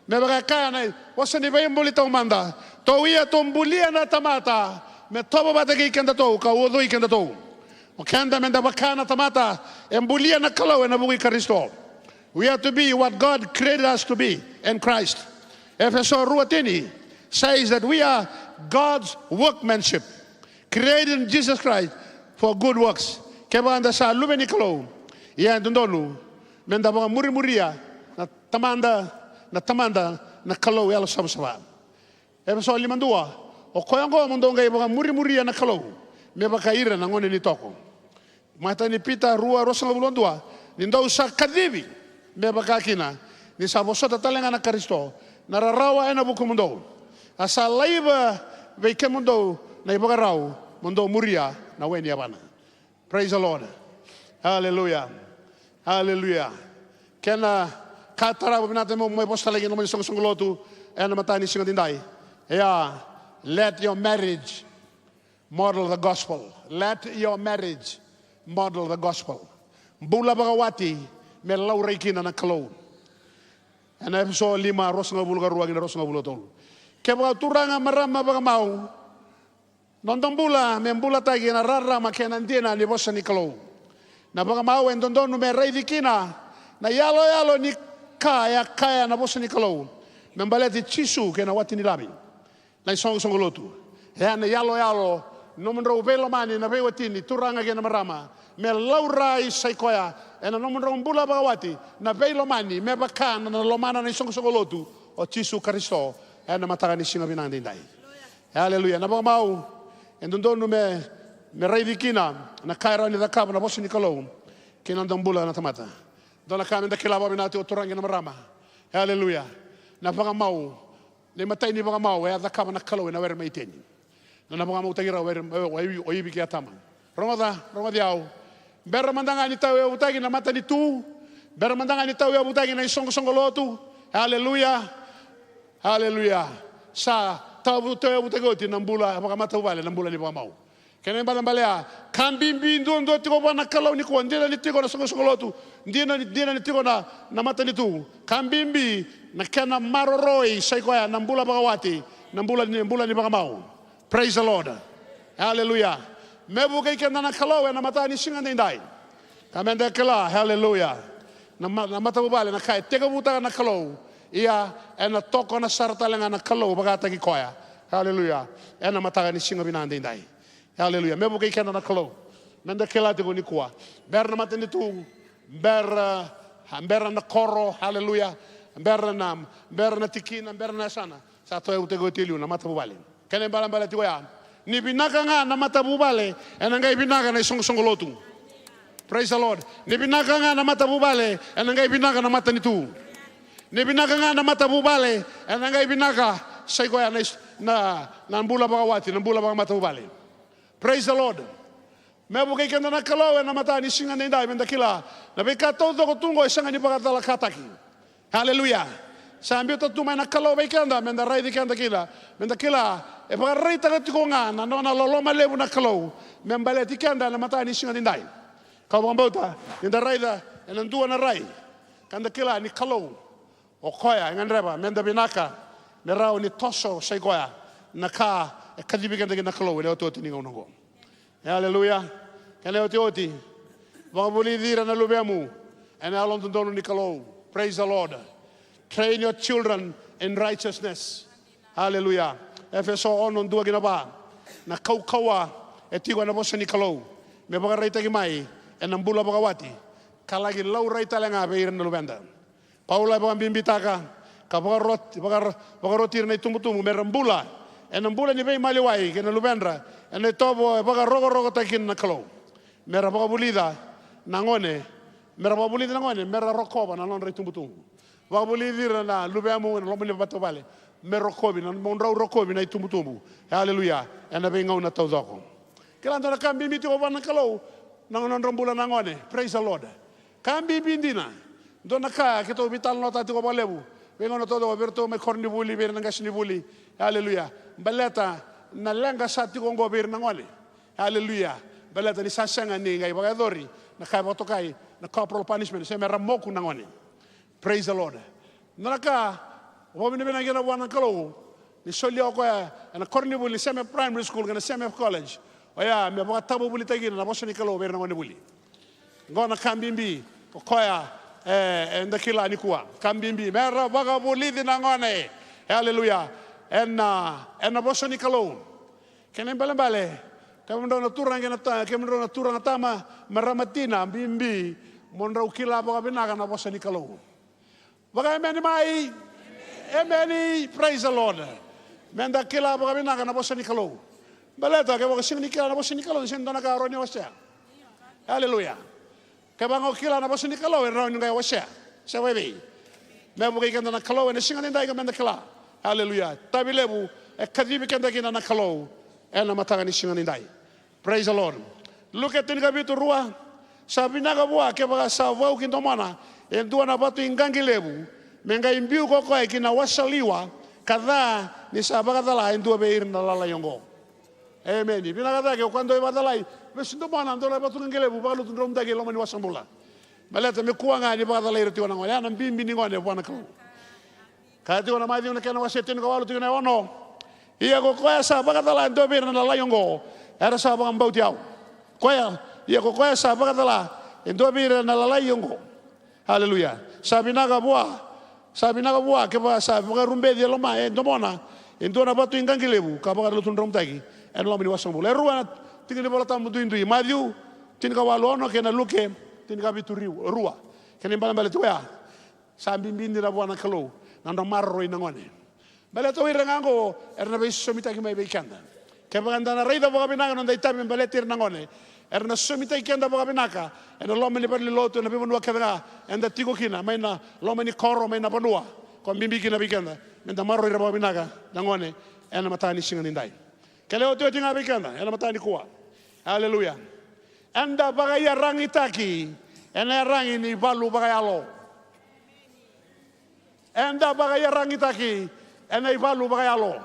Me vaka e kaya na vosa ni veibuli taumada: Tou ia tou bulia na tamata me tovo vata kei kedatou ka ucui kedatou. O keda meda vaka na tamata e bulia na Kalou ena vuku i Karisito. We are to be what God created us to be in Christ. Efeso rua tini says that we are God's workmanship, created in Jesus Christ for good works. Kevaka da sa luve ni Kalou, ia e dodonu meda vakamurimuria na tamada, na tamada na Kalou yalosavasava. Efeso lima dua: O koya oqo mo dou qai vakamurimuria na Kalou me vaka ira na gone ni toko. Matai ni Pita rua, ruasagavulu ka dua: Ni dou sa kacivi me vaka kina, ni sa vosota tale ga na Karisito na rarawa ena vukumudou, a sa laiva vei kemudou na ivakarau mo dou muria na we ni yavana. Praise the Lord. Hallelujah. Hallelujah. Kena ka tarava vinaka mo mai vosa tale kina mai soqosoqo lotu ena mataka ni siga daidai. Ia, let your marriage model the gospel. Let your marriage model the gospel. Bula vakawati me laurai kina na Kalou. Ena Efeso lima, ruasagavulu ka rua kina ruasagavulu ka tolu. Kevaka turaga, marama, vakamau, noda bula me bulataki ena rarama kei na dina ni vosa ni Kalou. Na vakamau e dodonu me raici kina na iyaloyalo ni ka e a kaya na vosa ni Kalou me baleti Jisu kei na wati ni Lami. Na isoqosoqo lotu, e a na iyaloyalo, nomudrau veilomani na veiwatini, turaga kei na marama, me laurai sai koya ena nomudrau bula vakawati na veilomani me vaka na lomana na isoqosoqo lotu o Jisu Karisito ena mataka ni siga vinaka daidai. Aleluya. Na vakamau e dodonu me, me raici kina na ka e rawa ni cakava na vosa ni Kalou ki na noda bula na tamata. Dua na ka meda kila vakavinaka tiko, turaga na marama. Aleluya. Na vakamau, na imatai ni vakamau e a cakava na Kalou ena were mai Iteni. Na, na vakamautaki rau o Ivi, o Ivi kei Atama. Rogoca, rogoci au. Bera mada ga ni tauyavutaki na matanitu, bera mada ga ni tauyavutaki na isoqosoqo lotu. Aleluya. Aleluya. Sa tauyavutaki oti na bula vakamatavuvale, na bula ni vakamau. Kena ibalebale ya, ka bibi duadua tiko vua na Kalou nikua, dina ni tiko na soqosoqo lotu, dina ni, dina ni tiko na, na matanitu. Ka bibi na kena maroroi sai koya na bula vakawati, na bula ni, bula ni vakamau. Praise the Lord. Aleluya. Me vukei keda na Kalou ena mataka ni siga daidai. Ka meda kila, aleluya, na ma-, na matavuvale na ka e tekivutaka na Kalou. Ia, ena tokona sara tale ga na Kalou vakataki koya. Aleluya. Ena mataka ni siga vinaka daidai. Aleluya. Me vukei keda na Kalou. Meda kila tiko nikua, bera na matanitu, bera, bera na koro, aleluya, bera na, bera na tikina, bera na yasana, sa tauyavutaki oti e liu na matavuvale. Kena ibalebale tiko ya, ni vinaka ga na matavuvale, ena qai vinaka na isoqosoqo lotu. Praise the Lord. Ni vinaka ga na matavuvale, ena qai vinaka na matanitu. Ni vinaka ga na matavuvale, ena qai vinaka sai koya na is-, na, na bula vakawati, na bula vakamatavuvale. Praise the Lord. Me vukei keda na Kalou ena mataka ni siga daidai, meda kila na veika taucoko tu oqo e sega ni vakacalakataki. Aleluya. Sa biuta tu mai na Kalou vei keda, meda raici keda kina, meda kila e vakaraitaka tiko ga na nona loloma levu na Kalou me baleti keda ena mataka ni siga daidai. Kau vakabauta nida raica ena dua na rai, ka da kila ni Kalou o koya e gadreva meda vinaka, me rawa ni toso sai koya na ka e kacivi keda kina na Kalou ena iotioti ni gauna oqo. Aleluya. Kena iotioti, vakavulici ira na luvemu ena yalododonu ni Kalou. Praise the Lord. Train your children in righteousness. Aleluya. Efeso ono, dua ki na va. Na kaukauwa e tiko ena vosa ni Kalou me vakaraitaki mai ena bula vakawati, ka laki laurai tale ga vei ira na luveda. Paula e vakabibitaka ka vakarot-, vakar-, vakaroti ira na itubutubu mera bula ena bula ni veimaliwai kei na luvedra ena itovo e vakarokorokotaki kina na Kalou. Mera vakavulica na gone, mera vakavulici na gone mera rokova na nodra itubutubu. Vakavulici ira na luvemu ena loma ni matavuvale me rokovi, na nodrau rokovi na itubutubu. Aleluya. Ena veigauna taucoko. Kila, dua na ka bibi tiko vua na Kalou na nodra bula na gone. Praise the Lord. Ka bibi dina. Dua na ka keitou veitalanoataka tiko vakalevu veigauna taucoko vei iratou mai koronivuli, vei ira na qasenivuli. Aleluya. Baleta na leqa sa tiko oqo vei ira na gone. Aleluya. Baleta ni sa sega ni qai vakayacori na ka e vakatokai na corporal punishment, se mera moku na gone. Praise the Lord. Na ka Vakavinavinaka kina vua na Kalou ni solia o koya ena koronivuli ni Seme Primary School kei na Seme College, oya me vakatavuvulitaki kina na vosa ni Kalou vei ira na gonevuli. Qo na ka bibi o koya e, eda kila nikua. Ka bibi me ra vakavulici na gone. Aleluya. Ena, ena vosa ni Kalou. Kena ibalebale, kemudrau na turaga kei na ta-, kemudrau na turaga, tama, marama, tina, bibi mo drau kila vakavinaka na vosa ni Kalou. Vakaemeni mai. Emeni. Praise the Lord. Meda kila vakavinaka na vosa ni Kalou. Baleta kevaka sega ni kila na vosa ni Kalou, sega ni dua na ka rawa ni wasea. Aleluya. Kevaka o kila na vosa ni Kalou, e rawa ni qai wasea. Se vakaevei? Me vukei keda na Kalou ena siga nidai ka meda kila. Aleluya. Tavi levu e kacivi keda kina na Kalou ena mataka ni siga nidai. Praise the Lord. Luke tinikavitu, rua. Sa vinaka vua kevaka sa vau ki domona e dua na vatu iqaqi levu, me qai biu ko koya ki na wasa liwa, ka ca ni sa vakacala e dua vei ira na lalai oqo. Emeni. Vinaka cake o koya dau vakacalai. Vesu domona dua na vatu iqaqi levu, vakalutu dromutaki e loma ni wasa bula. Baleta me kua ga ni vakacalai ira tiko na gone. Ya na bibi ni gone vua na Kalou. Kaya tiko na Maciu na kena wase tinikawalu, tikina e ono. Ia ko koya sa vakacala e dua vei ira na lalai oqo, era sa vakabauti au. Koya, ia ko koya sa vakacala e dua vei ira na lalai oqo. Aleluya. Sa vinaka vua, sa vinaka vua kevaka sa vakarubeci e loma, e domona, e dua na vatu iqaqi levu, ka vakalutu dromutaki ena loma ni wasa bula. E rua na tikina ni Vola Tabu duidui, Maciu tinikawalu ono kei na Luke tinikavitu, rua. Kena ibalebale tiko ya. Sa bibi dina vua na Kalou na nodra maroroi na gone. Baleta o ira ga oqo era na veisosomitaki mai vei keda. Kevaka eda na raica vakavinaka na noda itavi me baleti ira na gone, era na sosomitaki keda vakavinaka ena loma ni valenilotu, ena veivanua kece ga eda tiko kina, mai na loma ni koro, mai na vanua. Ko bibi kina vei keda meda maroroi ira vakavinaka na gone ena mataka ni siga nidai. Kena iotioti ga vei keda ena mataka nikua. Aleluya. Eda vakaiyaragitaki ena iyaragi ni valu vakayalo. Eda vakaiyaragitaki ena ivalu vakayalo.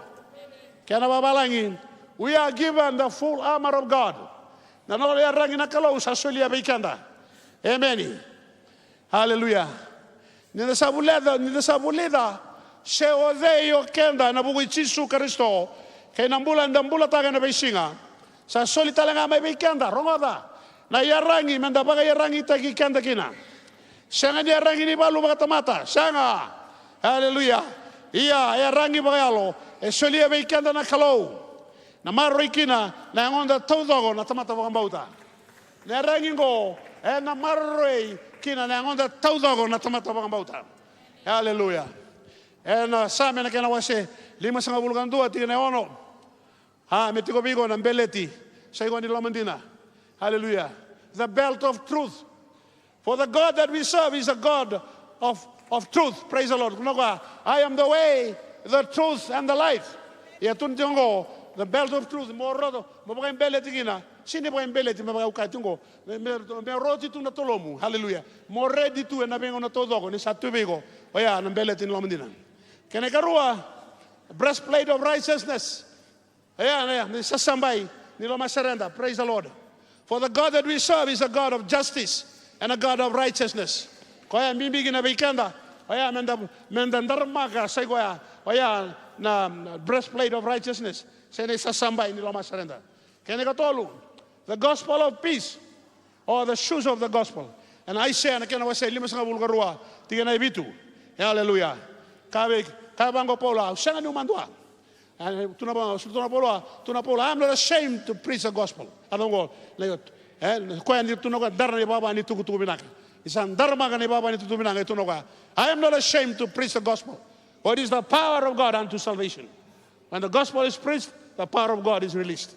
Kena vavalagi, we are given the full armor of God. Na nona iyaragi na Kalou sa solia vei keda. Emeni. Aleluya. Ni da sa vulica, ni da sa vulica se o cei o keda ena vuku i Jisu Karisito kei na bula eda bulataka ena veisiga, sa soli tale ga mai vei keda, rogoca, na iyaragi meda vakaiyaragitaki keda kina. Sega ni iyaragi ni valu vakatamata, sega. Aleluya. Ia, iyaragi vakayalo e solia vei keda na Kalou. Na maroroi kina na yagoda taucoko na tamata vakabauta. Na iyaragi oqo ena maroroi kina na yagoda taucoko na tamata vakabauta. Aleluya. Ena Same na kena wase limasagavulu ka dua, tikina e ono. A, me tiko vei iko na beleti sa iko ni loma dina. Aleluya. The belt of truth. For the God that we serve is a God of, of truth. Praise the Lord. Tukuna o koya, I am the way, the truth, and the life. Ia tukuna tiko oqo, the belt of truth. Mo roto, mo vakaibeleti kina. Sega ni vakaibeleti, me vakaukati oqo. Me, me, me roti tu na tolomu. Hallelujah. Mo redi tu ena veigauna taucoko ni sa tu vei iko. Oya na beleti ni loma dina. Kena ikarua, breastplate of righteousness. Oya na, na isasabai ni lomasereda. Praise the Lord. For the God that we serve is a God of justice and a God of righteousness. Koya bibi kina vei keda. Oya meda, meda daramaka sa i koya. Oya na, na breastplate of righteousness. Se na isasabai ni lomasereda. Kena ikatolu, the gospel of peace, or the shoes of the gospel. Ena Aisea na kena wase limasagavulu ka rua, tikina e vitu. Hallelujah. Ka vei, ka vaqo Paula, au sega niu madua. E, tukuna Paula, tukuna Paula, tukuna Paula, I am not ashamed to preach the gospel. A, na oqo, na, e, na koya ni tukuna koya, dara na ivava ni tukutuku vinaka. Ni sa daramaka na ivava ni tukutuku vinaka, e tukuna koya, I am not ashamed to preach the gospel. For it is the power of God unto salvation. When the gospel is preached, the power of God is released.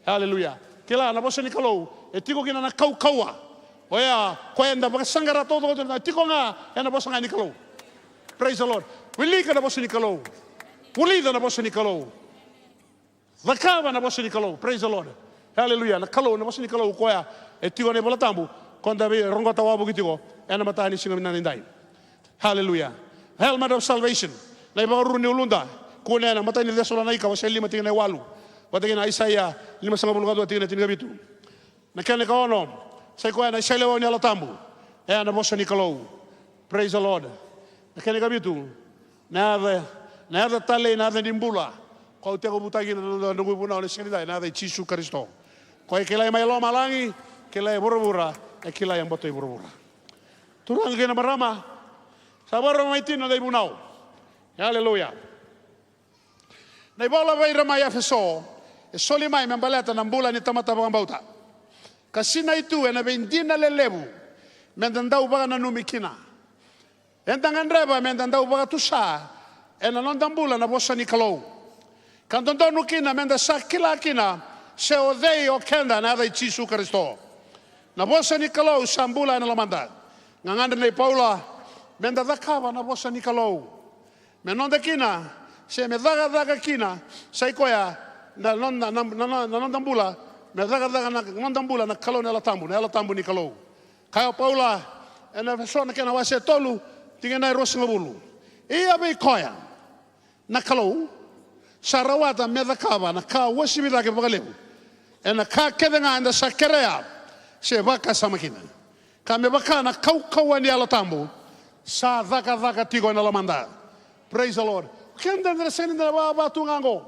Hallelujah. Kila na vosa ni Kalou, e tiko kina na kaukauwa. Oya, koya eda vakasaqara taucoko, na tiko ga ena vosa ga ni Kalou. Praise the Lord. Wilika na vosa ni Kalou. Vulica na vosa ni Kalou. Cakava na vosa ni Kalou. Praise the Lord. Hallelujah. Na Kalou, na vosa ni Kalou koya e tiko ena iVola Tabu, ko da vei roqota wavoki tiko ena mataka ni siga vinaka nidai. Hallelujah. Helmet of salvation. Na ivakaruru ni uluda. Kune ena imatai ni Cesalonaika wase lima tikina e walu. Vata kei na Aisea limasagavulu ka dua tikina tinikavitu. Na kena ikaono, sa i koya na iseleiwau ni Yalo Tabu. E a na vosa ni Kalou. Praise the Lord. Na kena ikavitu, Na yaca, na yaca talei, na yaca ni bula. Ko au tekivutaki kina na noda, noqu vunau ena siga nidai, na yaca i Jisu Karisito. Ko e kilai mai lomalagi, kilai vuravura, e kilai e boto i vuravura. Turaga kei na marama, sa vakarau mai tini na noda ivunau. Aleluya. Na ivola vei ira mai Efeso, e soli mai me baleta na bula ni tamata vakabauta. Ka sinai tu ena veidina lelevu, meda dau vakananumi kina. Eda gadreva meda dau vakatusa ena noda bula na vosa ni Kalou. Ka dodonu kina meda sa kila kina se o cei o keda ena yaca i Jisu Karisito. Na vosa ni Kalou sa bula ena lomada. Gagadre nei Paula, meda cakava na vosa ni Kalou. Me noda kina, se me cakacaka kina, sa i koya na noda, na, na, na, na noda bula, me cakacaka na noda bula na Kalou na Yalo Tabu, na Yalo Tabu ni Kalou. Kaya o Paula, ena Efeso na kena wase tolu, tikina e ruasagavulu. Ia vei koya na Kalou, sa rawata me cakava na ka uasivi cake vakalevu ena ka kece ga eda sa kerea se vakasama kina. Ka me vaka na kaukauwa ni Yalo Tabu sa cakacaka tiko ena lomada. Praise the Lord. Keda eda na sega ni da vava tu ga qo.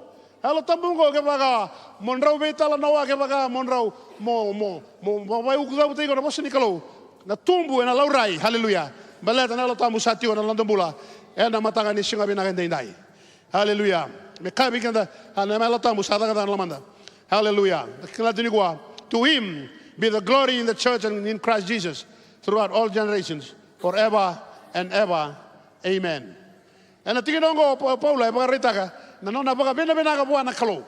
Yalo Tabu qo kevaka mo drau veitalanoa, kevaka mo drau mo, mo, mo, mo vaiukucavuta iko na vosa ni Kalou, na tubu ena laurai. Haleluya. Baleta na Yalo Tabu sa tiko ena noda bula ena mataka ni siga vinaka edaidai. Haleluya. Me kaya vei keda, a, na Yalo Tabu sa cakacaka ena lomada. Haleluya. Kena tini nikua. To him be the glory in the church and in Christ Jesus throughout all generations, forever and ever. Amen. Ena tikina oqo, Pa-, Paula e vakaraitaka na nona vakavinavinaka vua na Kalou.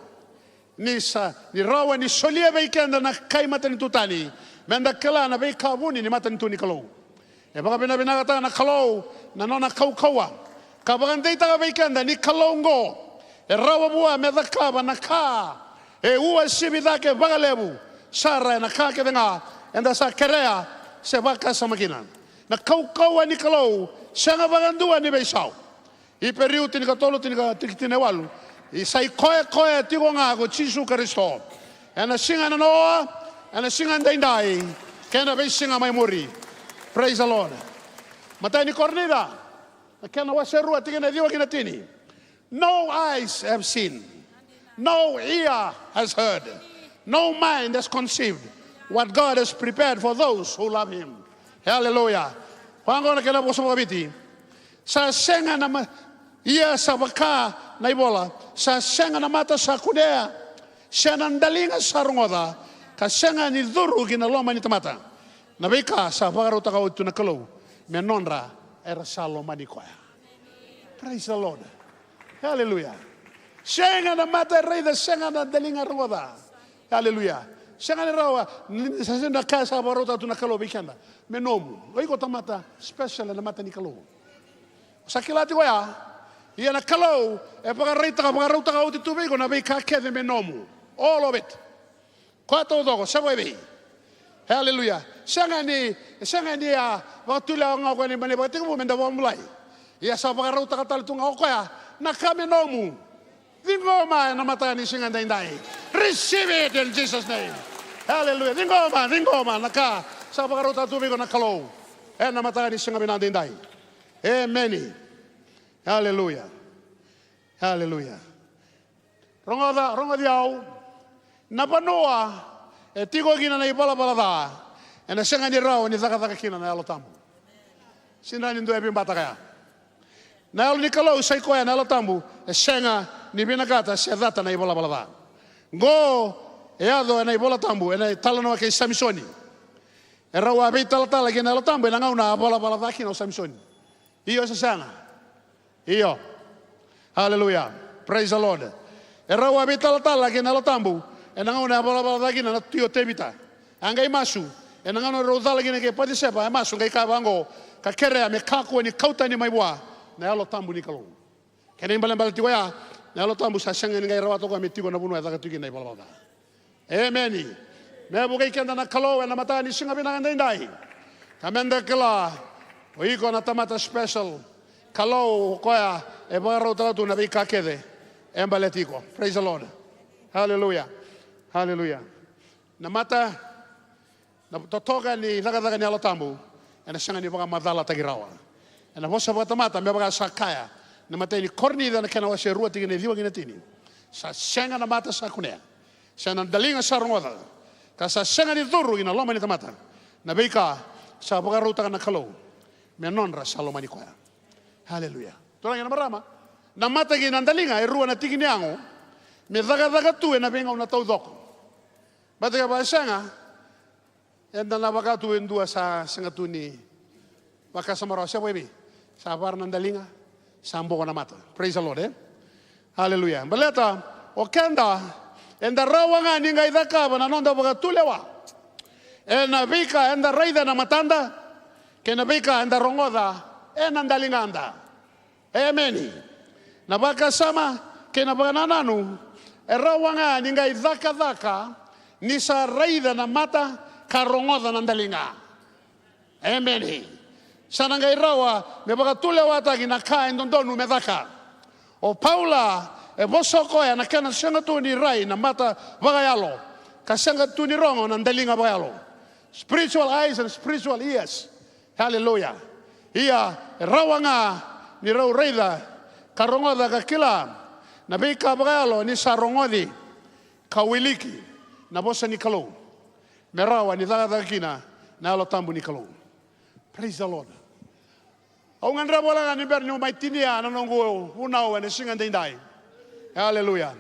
Ni sa, ni rawa ni solia vei keda na kai matanitu tani, meda kila na veika vuni ni matanitu ni Kalou. E vakavinavinakataka na Kalou na nona kaukauwa, ka vakadeitaka vei keda ni Kalou oqo e rawa vua me cakava na ka e uasivi cake vakalevu sara ena ka kece ga eda sa kerea se vakasama kina. Na kaukauwa ni Kalou sega vakadua ni veisau. Iperiu tinikatolu, tinika, tikina e walu. Isa, i koya, koya tiko ga ko Jisu Karisito. Ena siga nanoa, ena siga daidai, kei na veisiga mai muri. Praise the Lord. Matai ni Korinica, na kena wase rua, tikina e ciwa ki na tini. No eyes have seen, no ear has heard, no mind has conceived what God has prepared for those who love him. Hallelujah. Vaqo na kena vosa vakaviti. Sa sega na ma-, ia sa vaka na ivola, sa sega na mata sa kunea, se na daliga sa rogoca, ka sega ni curu ki na loma ni tamata na veika sa vakarautaka oti tu na Kalou me nodra era sa lomani koya. Praise the Lord. Hallelujah. Sega na mata e raica, sega na daliga e rogoca. Hallelujah. Sega ni rawa, ni sa sega na ka sa vakarautaka tu na Kalou vei keda me nomu. O iko tamata special ena mata ni Kalou. Sa kila tiko ya, ia na Kalou e vakaraitaka, vakarautaka oti tu vei iko na veika kece me nomu. All of it. Koya taucoko, sa vakaevei? Hallelujah. Sega ni, sega ni a vakatulewa ga o koya ni mai na ivakatekivu me da vakabulai. Ia sa vakarautaka tale tu ga o koya na ka me nomu. Ciqoma ena mataka ni siga daidai. Receive it in Jesus' name. Hallelujah. Ciqoma, ciqoma na ka sa vakarautaka tu vei iko na Kalou ena mataka ni siga vinaka daidai. Emeni. Hallelujah. Hallelujah. Rogoca, rogoci au. Na vanua e tiko kina na ivalavala ca, ena sega ni rawa ni cakacaka kina na Yalo Tabu. Sega ni dua e veibataka ya. Na Yalo ni Kalou sa i koya na Yalo Tabu, e sega ni vinakata se cata na ivalavala ca. Qo e yaco ena iVola Tabu, ena italanoa kei Samisoni. E rau a veitalatala kina na Yalo Tabu ena gauna a valavala ca kina o Samisoni. Io se sega? Io. Hallelujah. Praise the Lord. E rau a veitalatala kina na Yalo Tabu ena gauna e valavala ca kina na tui o Tevita. A qai masu ena gauna rau cala kina kei Patiseba, e masu qai kaya vaqo, ka kerea me kakua ni kau tani mai vua na Yalo Tabu ni Kalou. Kena ibalebale tiko ya, na Yalo Tabu sa sega ni qai rawata o koya me tiko na vanua e caka tiko kina na ivalavala ca. Emeni. Me vukei keda na Kalou ena mataka ni siga vinaka daidai. Ka meda kila, o iko na tamata special. Kalou o koya e vakarautaka tu na veika kece e baleti iko. Praise the Lord. Hallelujah. Hallelujah. Na mata, na totoka ni cakacaka ni Yalo Tabu, ena sega ni vakamacalataki rawa. Ena vosa vakatamata, me vaka sa kaya, Na imatai ni Korinica na kena wase rua tikina e ciwa ki na tini. Sa sega na mata sa kunea, se na daliga sa rogoca, ka sa sega ni curu ki na loma ni tamata na veika sa vakarautaka na Kalou me nodra sa lomani koya. Aleluya. Turaga kei na marama, na mata kei na daliga e rua na tiki ni yago me cakacaka tu ena veigauna taucoko. Baleta ke vakasega, eda na vaka tu e dua sa sega tu ni vakasama rawa, se vakaevei? Sa vara na daliga, sa boko na mata. Praise the Lord, e? Aleluya. Baleta o keda, eda rawa ga ni qai cakava na noda vakatulewa ena veika eda raica ena matada kei na veika eda rogoca ena daligada. Emeni. Na vakasama kei na vakanananu e rawa ga ni qai cakacaka ni sa raica na mata ka rogoca na daliga. Emeni. Sa na qai rawa me vakatulewataki na ka e dodonu me caka. O Paula e vosa o koya na kena sega tu ni rai na mata vakayalo, ka sega tu ni rogo na daliga vakayalo. Spiritual eyes and spiritual ears. Aleluya. Ia, e rawa ga ni rau raica ka rogoca ka kila na veika vakayalo ni sa rogoci ka wiliki na vosa ni Kalou, me rawa ni cakacaka kina na Yalo Tabu ni Kalou. Praise the Lord. Au gadreva wale ga ni bera niu mai tinia na noqu vunau ena siga daidai. Aleluya.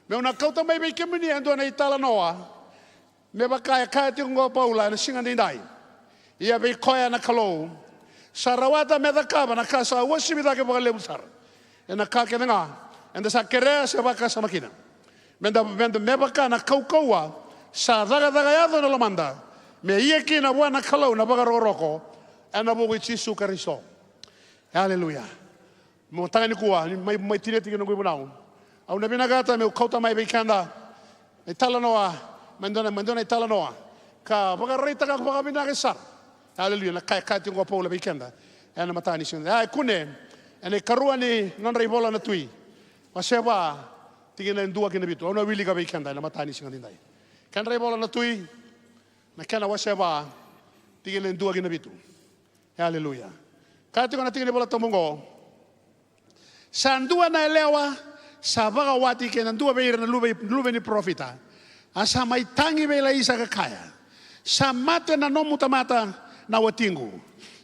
Meu na kauta mai vei kemuni e dua na italanoa, me vaka e kaya tiko oqo o Paula ena siga daidai. Ia vei koya na Kalou sa rawata me cakava na ka sa uasivi cake vakalevu sara ena ka kece ga eda sa kerea se vakasama kina. Meda, meda, me vaka na kaukauwa sa cakacaka yaco ena lomada, me ia kina vua na Kalou na vakarokoroko ena vuku i Jisu Karisito. Aleluya. Mo taka nikua, ni mai, mai tinia tiko na noqu ivunau. Au na vinakata meu kauta mai vei keda na italanoa, mai dua na, mai dua na italanoa ka vakaraitaka vakavinaka sara. Aleluya. Na ka e kaya tiko o Paula vei keda ena mataka ni siga. A, e kune ena ikarua ni nodra ivola na Tui, wase va, tikina e dua ki na vitu. Au na wilika vei keda ena mataka ni siga daidai. Kedra ivola na Tui, na kena wase va, tikina e dua ki na vitu. Aleluya. Kaya tiko na tikina ni iVola Tabu oqo: Sa dua na yalewa sa vakawati kei na dua vei ira na luve, luve ni parofita, a sa mai tagi vei Ilaisa ka kaya, sa mate na nomu tamata na watiqu.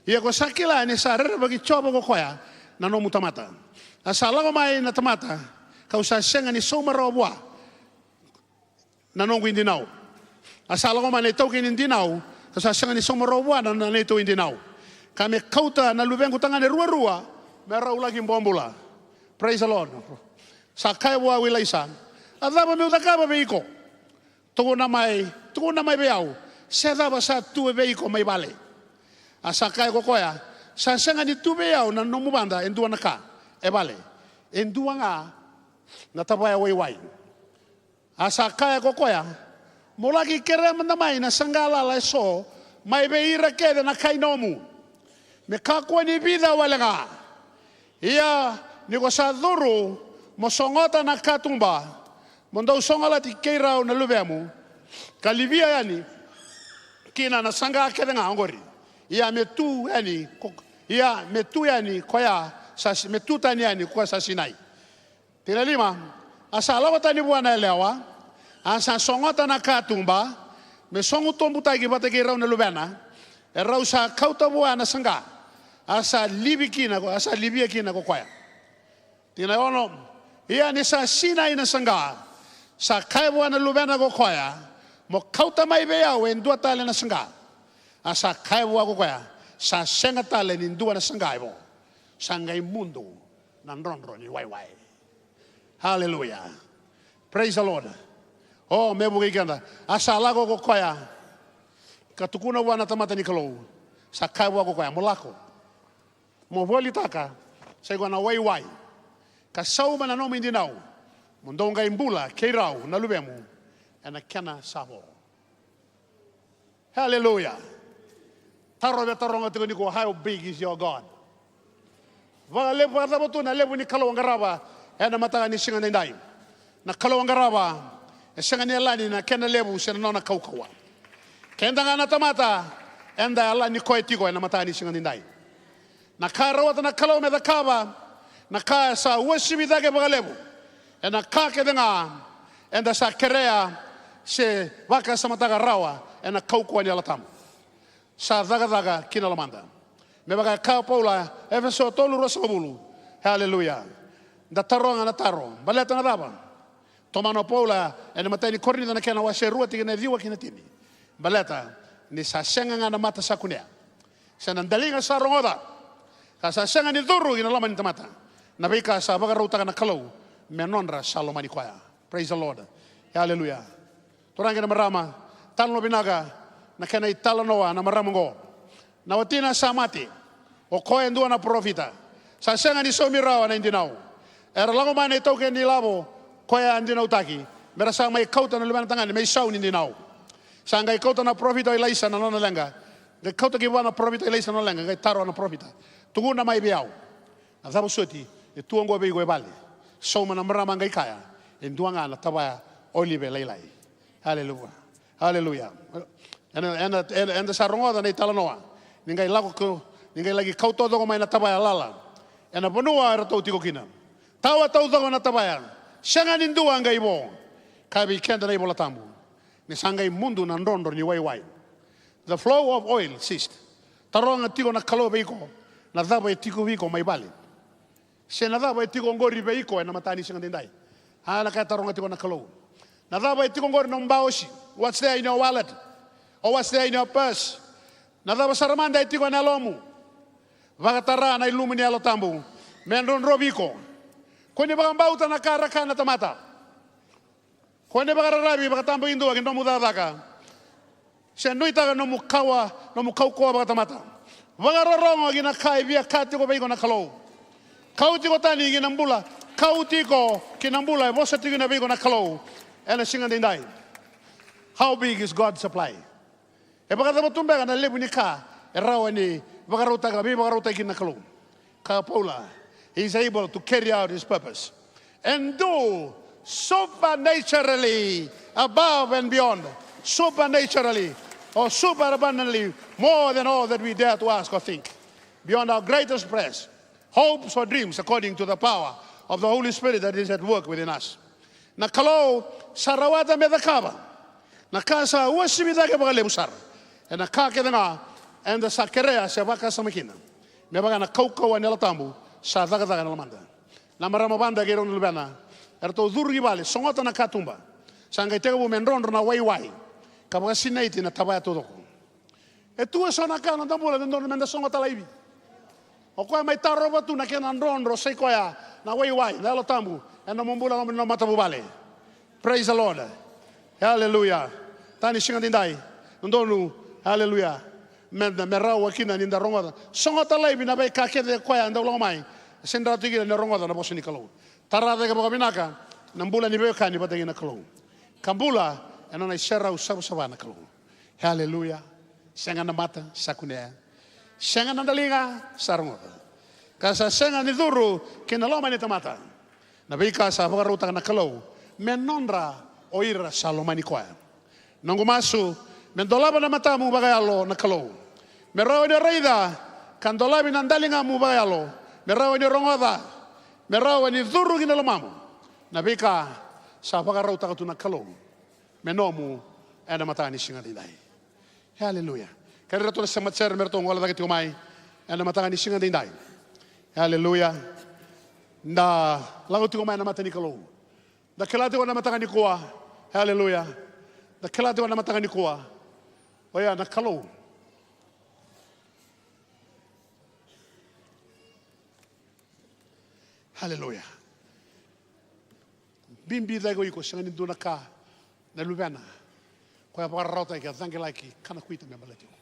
Ia ko sa kila ni sa rerevaki Jiova ko koya na nomu tamata. A sa lako mai na tamata, kau sa sega ni sauma rawa vua na noqu idinau. A sa lako mai na itaukei ni dinau, ka sa sega ni sauma rawa vua na, na neitou idinau, ka me kauta na luvequ tagane ruarua me rau laki bobula. Praise the Lord. Sa kaya vua o Ilaisa, a cava meu cakava vei iko? Tukuna mai, tukuna mai vei au se cava sa tu vei iko mai vale. A sa kaya ko koya, sa sega ni tu vei au na nomu vada e dua na ka e vale, e dua ga na tavaya waiwai. A sa kaya ko koya, mo laki kerea mada mai na saqa lala eso mai vei ira kece na kai nomu, me kakua ni vica wale ga. Ia ni ko sa curu, mo sogota na katuba, mo dau sogolati kei rau na luvemu, ka livia yani kina na saqa kece ga oqori. Ia me tu yani ko, ia me tu yani koya sa, me tu tani yani koya sa sinai. Tikina lima. A sa lako tani vua na yalewa, a sa sogota na katuba me sogo tobutaki vata kei rau na luvena, e rau sa kauta vua na saqa, a sa livi kina, a sa livia kina ko koya. Tikina ono. Ia ni sa sinai na saqa, sa kaya vua na luvena ko koya, mo kauta mai vei au e dua tale na saqa. A sa kaya vua ko koya, sa sega tale ni dua na saqa e vo, sa qai mudu na drodro ni waiwai. Haleluya. Praise the Lord. O, me vukei keda. A sa lako ko koya ka tukuna vua na tamata ni Kalou. Sa kaya vua ko koya, mo lako, mo volitaka, sa iko na waiwai, ka sauma na nomu idinau, mo dou qai bula kei rau na luvemu ena kena sa vo. Haleluya. Taro via taroga tiko nikua, how big is your God? Vakalevu, vakacava tu na levu ni Kalou o qarava ena mataka ni siga daidai. Na Kalou o qarava e sega ni yalani na kena levu se na nona kaukauwa. Keda ga na tamata, eda yalani koya tiko ena mataka ni siga daidai. Na ka e rawata na Kalou me cakava Na ka sa uasivi cake vakalevu ena ka kece ga eda sa kerea se vakasamataka rawa ena kaukauwa ni Yalo Tabu. Sa cakacaka kina lomada. Me vaka e kaya o Paula, Efeso tolu ruasagavulu. Haleluya. Da taroga na taro. Baleta na cava? Tomana o Paula ena imatai ni Korinica na kena wase rua tikina e ciwa ki na tini. Baleta ni sa sega ga na mata sa kunea, se na daliga sa rogoca, ka sa sega ni curu ki na loma ni tamata na veika sa vakarautaka na Kalou me nodra sa lomani koya. Praise the Lord. Haleluya. Turaga kei na marama, talanoa vinaka na kena italanoa na marama oqo. Na watina sa mate, o koya e dua na parofita. Sa sega ni saumi rawa na idinau. Era lako mai na itaukei ni lavo, koya a dinautaki, me ra sa mai kauta na luvena tagane me isau ni dinau. Sa qai kauta na parofita o Ilaisa na nona leqa. Qai kauta ki vua na parofita o Ilaisa na nona leqa, qai taro na parofita, tukuna mai vei au na cava soti e tu oqo vei iko e vale. Sauma na marama qai kaya, e dua ga na tavaya olive lailai. Haleluya. Haleluya. Ena, ena, ena, eda sa rogoca na italanoa. Ni qai lako ko, ni qai laki kau taucoko mai na tavaya lala ena vanua eratou tiko kina. Tawa taucoko na tavaya. Sega ni dua qai vo. Kaya vei keda na iVola Tabu, ni sa qai mudu na drodro ni waiwai. The flow of oil ceased. Taroga tiko na Kalou vei iko, na cava e tiko vei iko mai vale? Se na cava e tiko oqori vei iko ena mataka ni siga daidai? A, na ka e taroga tiko na Kalou. Na cava e tiko oqori na nomu baosi? What's there in your wallet? Or what's there in your purse? Na cava sara mada e tiko ena yalomu? Vakatara na ilumu ni Yalo Tabu me drodrovi iko. Ko ni vakabauta na ka ra kaya na tamata. Ko ni vakararavi vakatabakidua ki nomu cakacaka, se nuitaka nomu kawa, nomu kaukauwa vakatamata. Vakarorogo ki na ka e via kaya tiko vei iko na Kalou. Kau tiko tani ki na bula, kau tiko ki na bula e vosa tiko kina vei iko na Kalou ena siga daidai. How big is God's supply? E vakacava tu beka na levu ni ka e rawa ni vakarautaka, veivakarautaki kina na Kalou? Kaya o Paula, he is able to carry out his purpose and do supernaturally above and beyond, supernaturally or superabundantly more than all that we dare to ask or think, beyond our greatest prayers, hopes or dreams, according to the power of the Holy Spirit that is at work within us. Na Kalou sa rawata me cakava na ka sa uasivi cake vakalevu sara ena ka kece ga eda sa kerea se vakasama kina. Me vaka na kaukauwa ni Yalo Tabu sa cakacaka ena lomada. Na marama vada kei rau na luvena, eratou curu ki vale, sogota na katuba. Sa qai tekivu me drodro na waiwai ka vakasinaiti na tavaya taucoko. E tu eso na ka na noda bula e dodonu meda sogota laivi. O koya mai tarova tu na kena drodro, sai koya na waiwai, na Yalo Tabu ena nomu bula, nomu, nomu matavuvale. Praise the Lord. Hallelujah. Tani siga daidai, dodonu, hallelujah, meda, me rawa kina ni da rogoca, sogota laivi na veika kece koya e dau lako mai. E sega ni rawa tu kina ni rogoca na vosa ni Kalou. Tara cake vakavinaka na bula ni veiwekani vata kei na Kalou, ka bula ena nona iserau savasava na Kalou. Haleluya. Sega na mata sa kunea, sega na daliga sa rogoca, ka sa sega ni curu ki na loma ni tamata na veika sa vakarautaka na Kalou me nodra o ira sa lomani koya. Noqu masu, me dolava na matamu vakayalo na Kalou, me rawa ni o raica, ka dolavi na daligamu vakayalo, me rawa ni o rogoca, me rawa ni curu ki na lomamu na veika sa vakarautaka tu na Kalou me nomu ena mataka ni siga daidai. Haleluya. Kerei ratou na sema cere me ratou gole cake tiko mai ena mataka ni siga daidai. Haleluya. Da lako tiko mai na mata ni Kalou. Da kila tiko na mataka nikua. Haleluya. Da kila tiko na mataka nikua. Oya na Kalou. Haleluya. Bibi cake o iko, sega ni dua na ka na luvena koya vakararawataki, a cagilaki, kana kuita me baleti iko.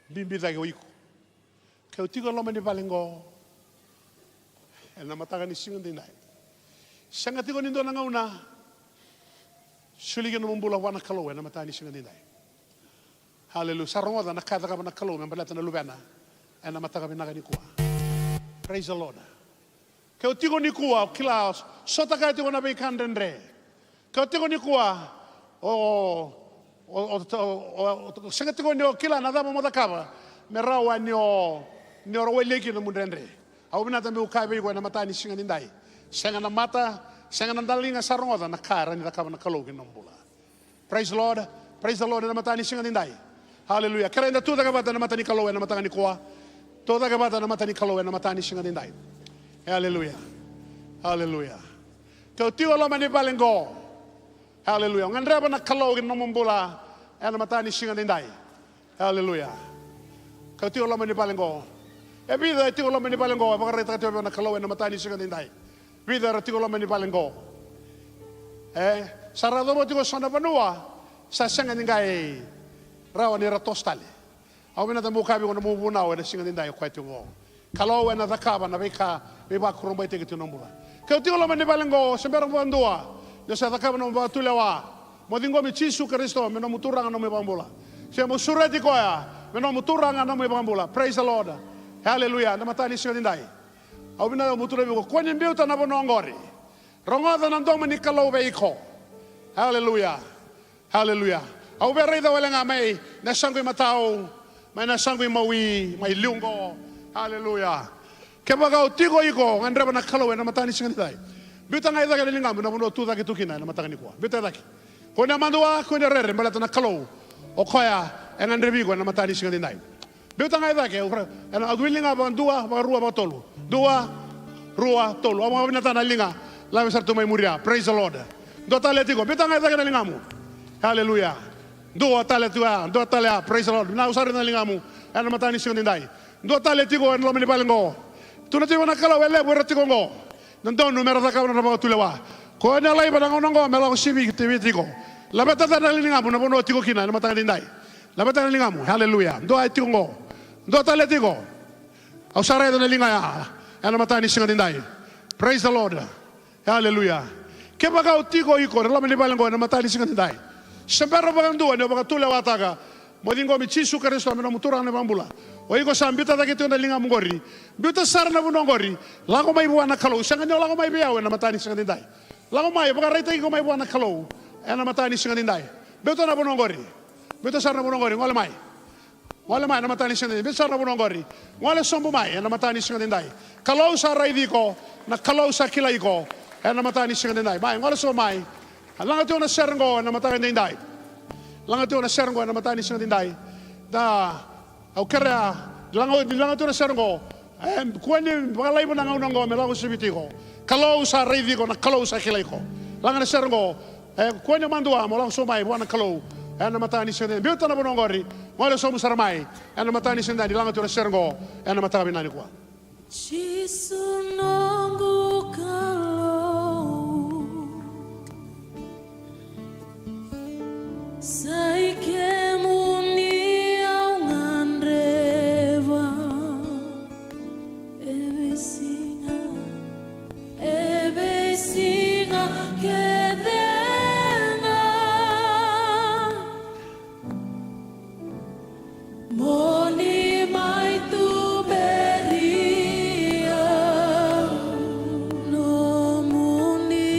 Bibi cake o iko. Ke o tiko e loma ni vale qo ena mataka ni siga daidai, sega tiko ni dua na gauna soli kina nomu bula vua na Kalou ena mataka ni siga daidai. Haleluya. Sa rogoca na ka e cakava na Kalou me baleta na luvena ena mataka vinaka nikua. Praise the Lord. Ke o tiko nikua, o kila, o sotakaya tiko na veika dredre. Ke o tiko nikua, o, o, o sega tiko ni o kila na cava mo cakava me rawa ni o, ni o rawai kina nomu dredre. Au vinata meu kaya vei iko ena mataka ni siga nidai. Sega na mata, sega na daliga sa rogoca na ka e rawa ni cakava na Kalou ki na nomu bula. Praise the Lord. Praise the Lord ena mataka ni siga nidai. Hallelujah. Kerea da tucake vata ena mata ni Kalou ena mataka nikua. Tucake vata ena mata ni Kalou ena mataka ni siga nidai. Hallelujah. Hallelujah. Ke o tiko e loma ni vale qo. Hallelujah. O gadreva na Kalou ki na nomu bula ena mataka ni siga nidai. Hallelujah. Ke o tiko e loma ni vale qo. E vica e tiko e loma ni vale qo e vakaraitaka tiko vei iko na Kalou ena mataka ni siga nidai. Vica era tiko e loma ni vale qo. E sa ra yacova tiko e so na vanua sa sega ni qai rawa ni ra toso tale. Au vinata meu kaya vei iko na nomu vunau ena siga nidai o koya tiko qo. Kalou ena cakava na veika veivakurabuitaki tiko na bula. Ke o tiko e loma ni vale qo, se bera vakadua ni o sa cakava na nomu vakatulewa mo ciqomi Jisu Karisito me nomu Turaga, nomu iVakabula. Se mo sureti koya me nomu Turaga, nomu iVakabula. Praise the Lord. Hallelujah. Na mataka ni siga nidai, au vinata meu tukuna vei iko, kua ni biuta na vanua oqori. Rogoca na domo ni Kalou vei iko. Hallelujah. Hallelujah. Au via raica wale ga mai na yasaqu imatau, mai na yasaqu imawi, mai liu qo. Hallelujah. Kevaka o tiko iko, o gadreva na Kalou ena mataka ni siga nidai, biuta ga i cake na ligamu na vanua o tu cake tu kina ena mataka nikua. Biuta i cake. Kua ni madua, kua ni rere, baleta na Kalou o koya e gadrevi iko ena mataka ni siga nidai. Biuta ga i cake, ena, au wilika ga vakadua, vakarua, vakatolu. Dua, rua, tolu. Au vakavinavinaka na liga lave sara tu mai muria. Praise the Lord. Dua tale tiko, biuta ga i cake na ligamu. Hallelujah. Dua tale tu ya, dua tale ya. Praise the Lord. Vinaka, au sa raica na ligamu ena mataka ni siga nidai. Dua tale tiko ena loma ni vale qo. Tukuna tiko na Kalou e levu era tiko qo. Dodonu mera cakava na nodra vakatulewa. Kua ni laiva na gauna qo me lako siviti iko. Laveta na ligamu na vanua o tiko kina ena mataka nidai. Laveta na ligamu. Hallelujah. Dua e tiko qo. Dua tale tiko. Au sa raica na liga ya ena mataka ni siga nidai. Praise the Lord. Hallelujah. Kevaka o tiko iko ena loma ni vale qo ena mataka ni siga nidai, se bera vakadua ni o vakatulewataka mo ciqomi Jisu Karisito me nomu Turaga, nomu iVakabula. O iko sa biuta cake tiko na ligamu qori. Biuta sara na vanua qori. Lako mai vua na Kalou. Sega ni o lako mai vei au ena mataka ni siga nidai. Lako mai, vakaraitaki iko mai vua na Kalou ena mataka ni siga nidai. Biuta na vanua qori. Biuta sara na vanua qori. Gole mai. Gole mai ena mataka ni siga nidai. Biuta sara na vanua qori. Gole sobu mai ena mataka ni siga nidai. Kalou sa raici iko, na Kalou sa kilai iko ena mataka ni siga nidai. Mai, gole sobu mai. Laga tiko na sere qo ena mataka nidai. Laga tiko na sere qo ena mataka ni siga nidai. Da, au kerea, laga, laga tiko na sere qo. E, kua ni vakalaiva na gauna qo me lako siviti iko. Kalou sa raici iko, na Kalou sa kilai iko. Laga na sere qo. E, kua ni madua, mo lako sobu mai vua na Kalou ena mataka ni siga nidai. Biuta na vanua qori. Gole sobu sara mai ena mataka ni siga nidai, ni laga tiko na sere qo ena mataka vinaka nikua. Jisu noqu Kalou, sa i kemuni au gadreva. E veisiga, e veisiga kece ga. Mo ni mai tuberi au nomuni.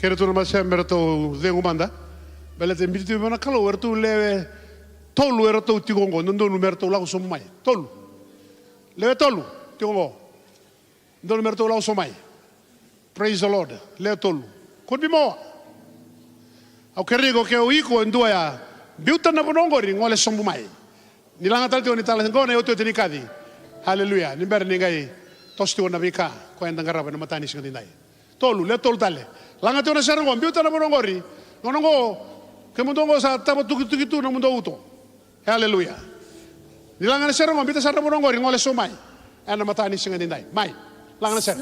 Kere tu na matasere me ratou cegu mada. Baleta e biuti tu vei na Kalou, eratou lewe tolu eratou tiko oqo, dodonu me ratou lako sobu mai. Tolu. Lewe tolu tiko oqo. Dodonu me ratou lako sobu mai. Praise the Lord. Lewe tolu. Could be more. Au kerei iko ke o iko e dua ya, biuta na vanua oqori, gole sobu mai. Ni laga tale tiko ni tala qo na iotioti ni kaci. Haleluya. Ni bera ni qai toso tiko na veika ko eda qarava ena mataka ni siga daidai. Tolu, lewe tolu tale. Laga tiko na sere qo, biuta na vanua oqori. Gauna qo, kemudou qo sa tava tukituki tu nomudou uto. Haleluya. Ni laga na sere qo, biuta sara na vanua oqori, gole sobu mai. Ena mataka ni siga daidai. Mai. Laga na sere.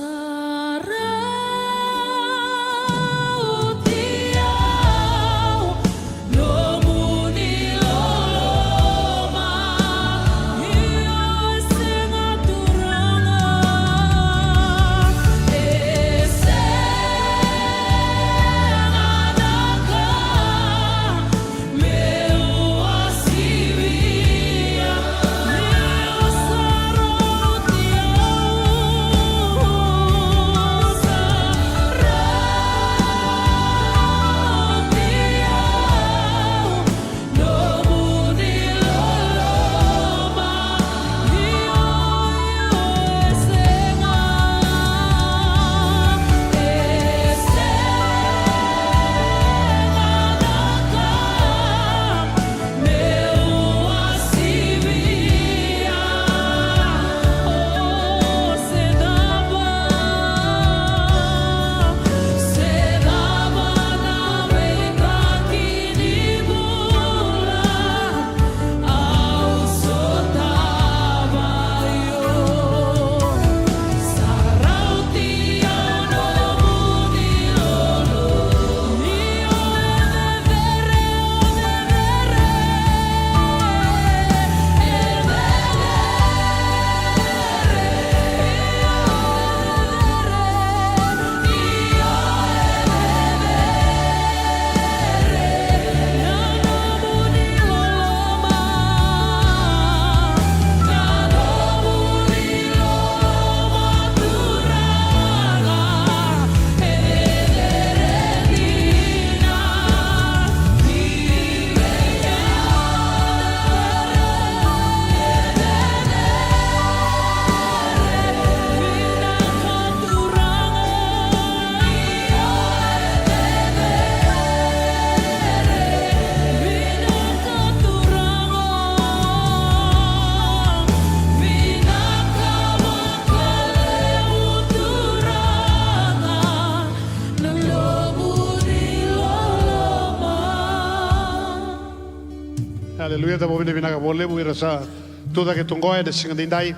Aleluya, da vakavinavinaka vakalevu ira sa tucake tu qo ena siga daidai.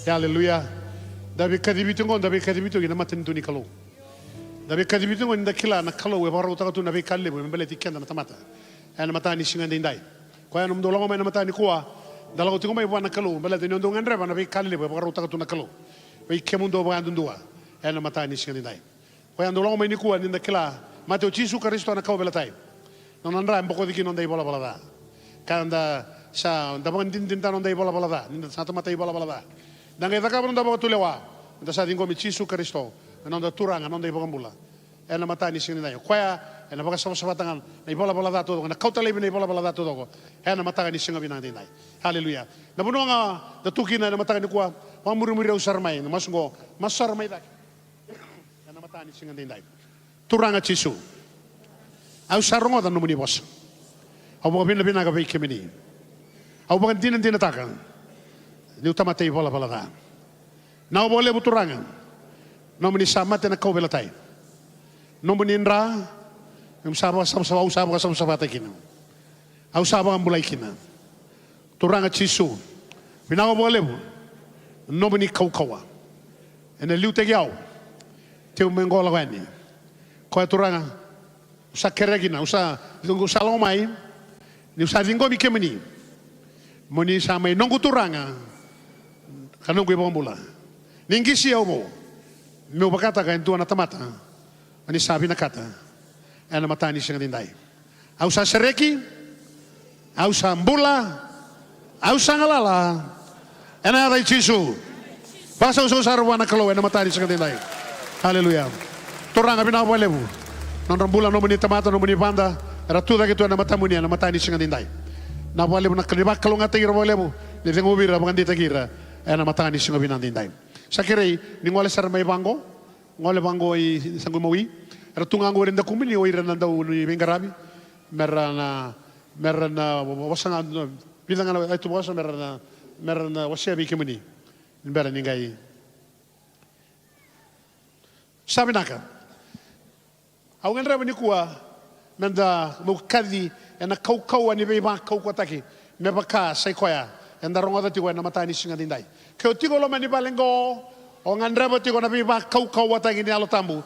Aleluya. Da veikacivi tu qo, da veikacivi tu ena matanitu ni Kalou. Da veikacivi tu qo ni da kila na Kalou e vakarautaka tu na veika levu me baleti keda na tamata. Ena mataka ni siga daidai. Koya nomudou lako mai ena mataka nikua, da lako tiko mai vua na Kalou, baleta ni o dou gadreva na veika levu e vakarautaka tu na Kalou vei kemudou vakayadudua. Ena mataka ni siga daidai. Koya dou lako mai nikua ni da kila, mate o Jisu Karisito ena kauveilatai. Na nona dra e bokoci kina noda ivalavala ca. Ka da sa, da vakadinadinataka noda ivalavala ca, ni da sa tamata ivalavala ca. Da qai cakava noda vakatulewa, da sa ciqomi Jisu Karisito me noda Turaga, noda iVakabula. Ena mataka ni siga daidai. Koya ena vakasavasavataka na ivalavala ca taucoko, ena kauta laivi na ivalavala ca taucoko. Ena mataka ni siga vinaka daidai. Aleluya. Na vanua ga da tu kina ena mataka nikua, vakamurimuri au sara mai, na masu qo, masu sara mai cake. Ena mataka ni siga daidai. Turaga Jisu, au sa rogoca na nomuni vosa. Au vakavinavinaka vei kemuni. Au vakadinadinataka niu tamata ivalavala ca. Vinaka vakalevu Turaga, nomuni sa mate ena kauveilatai. Nomuni dra, au sa vakasavasava, au sa vakasavasavataki kina. Au sa vakabulai kina. Turaga Jisu, vinaka vakalevu nomuni kaukauwa. Ena liutaki au, keitou mai qo lako yani. Koya Turaga, au sa kerea kina, au sa, au sa lako mai, niu sa ciqomi kemuni. Moni sa mai noqu Turaga, ka noqu iVakabula. Ni qisi au mo, meu vakataka e dua na tamata, moni sa vinakata, ena mataka ni siga daidai. Au sa sereki, au sa bula, au sa galala, ena yaca i Jisu. Vakasausau sara vua na Kalou ena mataka ni siga daidai. Aleluya. Turaga vinaka vakalevu. Nodra bula nomuni tamata, nomuni vada, era tu cake tu ena matamuni ena mataka ni siga daidai. Na vakalevu na Kalou, ni vakalougatataki ira vakalevu, ni ceguvi ira, vakadeitaki ira ena mataka ni siga vinaka daidai. Sa kerei ni gole sara mai vaqo, gole vaqo i Saqu Mawi. Era tu ga qori e dakumuni o ira na dau ni veiqaravi. Mera na, mera na vosa ga, vica ga na, e tu vosa, mera na, mera na wasea vei kemuni. Ni bera ni qai. Sa vinaka. Au gadreva nikua meda, meu kaci ena kaukauwa ni veivakaukauwataki, me vaka sa i koya eda rogoca tiko ena mataka ni siga daidai. Ke o tiko loma ni vale qo, o gadreva tiko na veivakaukauwataki ni Yalo Tabu.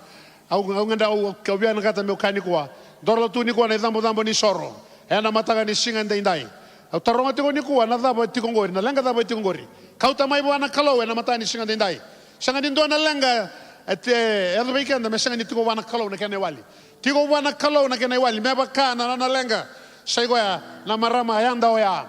Au, au gadreva, au, au vinakata meu kaya nikua, doro tu nikua na icabocabo ni soro ena mataka ni siga daidai. Au taroga tiko nikua na cava e tiko qori, na leqa cava e tiko qori. Kauta mai vua na Kalou ena mataka ni siga daidai. Sega ni dua na leqa e te yaco vei keda me sega ni tiko vua na Kalou na kena iwali. Tiko vua na Kalou na kena iwali, me vaka na nona leqa. Sa i koya na marama yada oya.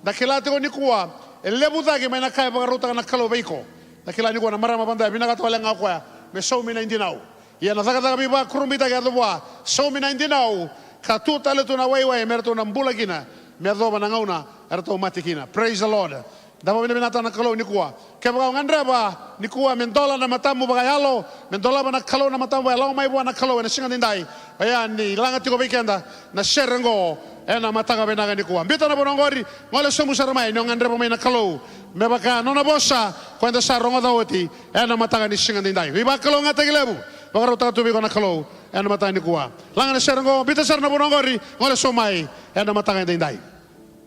Da kila tiko nikua e levu cake mai na ka e vakarautaka na Kalou vei iko. Da kila nikua na marama vada e vinakata wale ga o koya me saumi na idinau. Ia na cakacaka veivakurabuitaki e yaco vua, saumi na idinau, ka tu tale tu na waiwai me ratou na bula kina, me yacova na gauna eratou mate kina. Praise the Lord. Da vakavinavinakataka na Kalou nikua. Kevaka o gadreva nikua me dola na matamu vakayalo, me dolava na Kalou na matamu vakayalo, lako mai vua na Kalou ena siga daidai. Oya ni laga tiko vei keda na sere oqo ena mataka vinaka nikua. Biuta na vanua oqori, gole sobu sara mai ni o gadreva mai na Kalou. Me vaka nona vosa ko eda sa rogoca oti ena mataka ni siga daidai. Veivakalougatataki levu vakarautaka tu vei iko na Kalou ena mataka nikua. Laga na sere oqo, biuta sara na vanua oqori, gole sobu mai ena mataka daidai.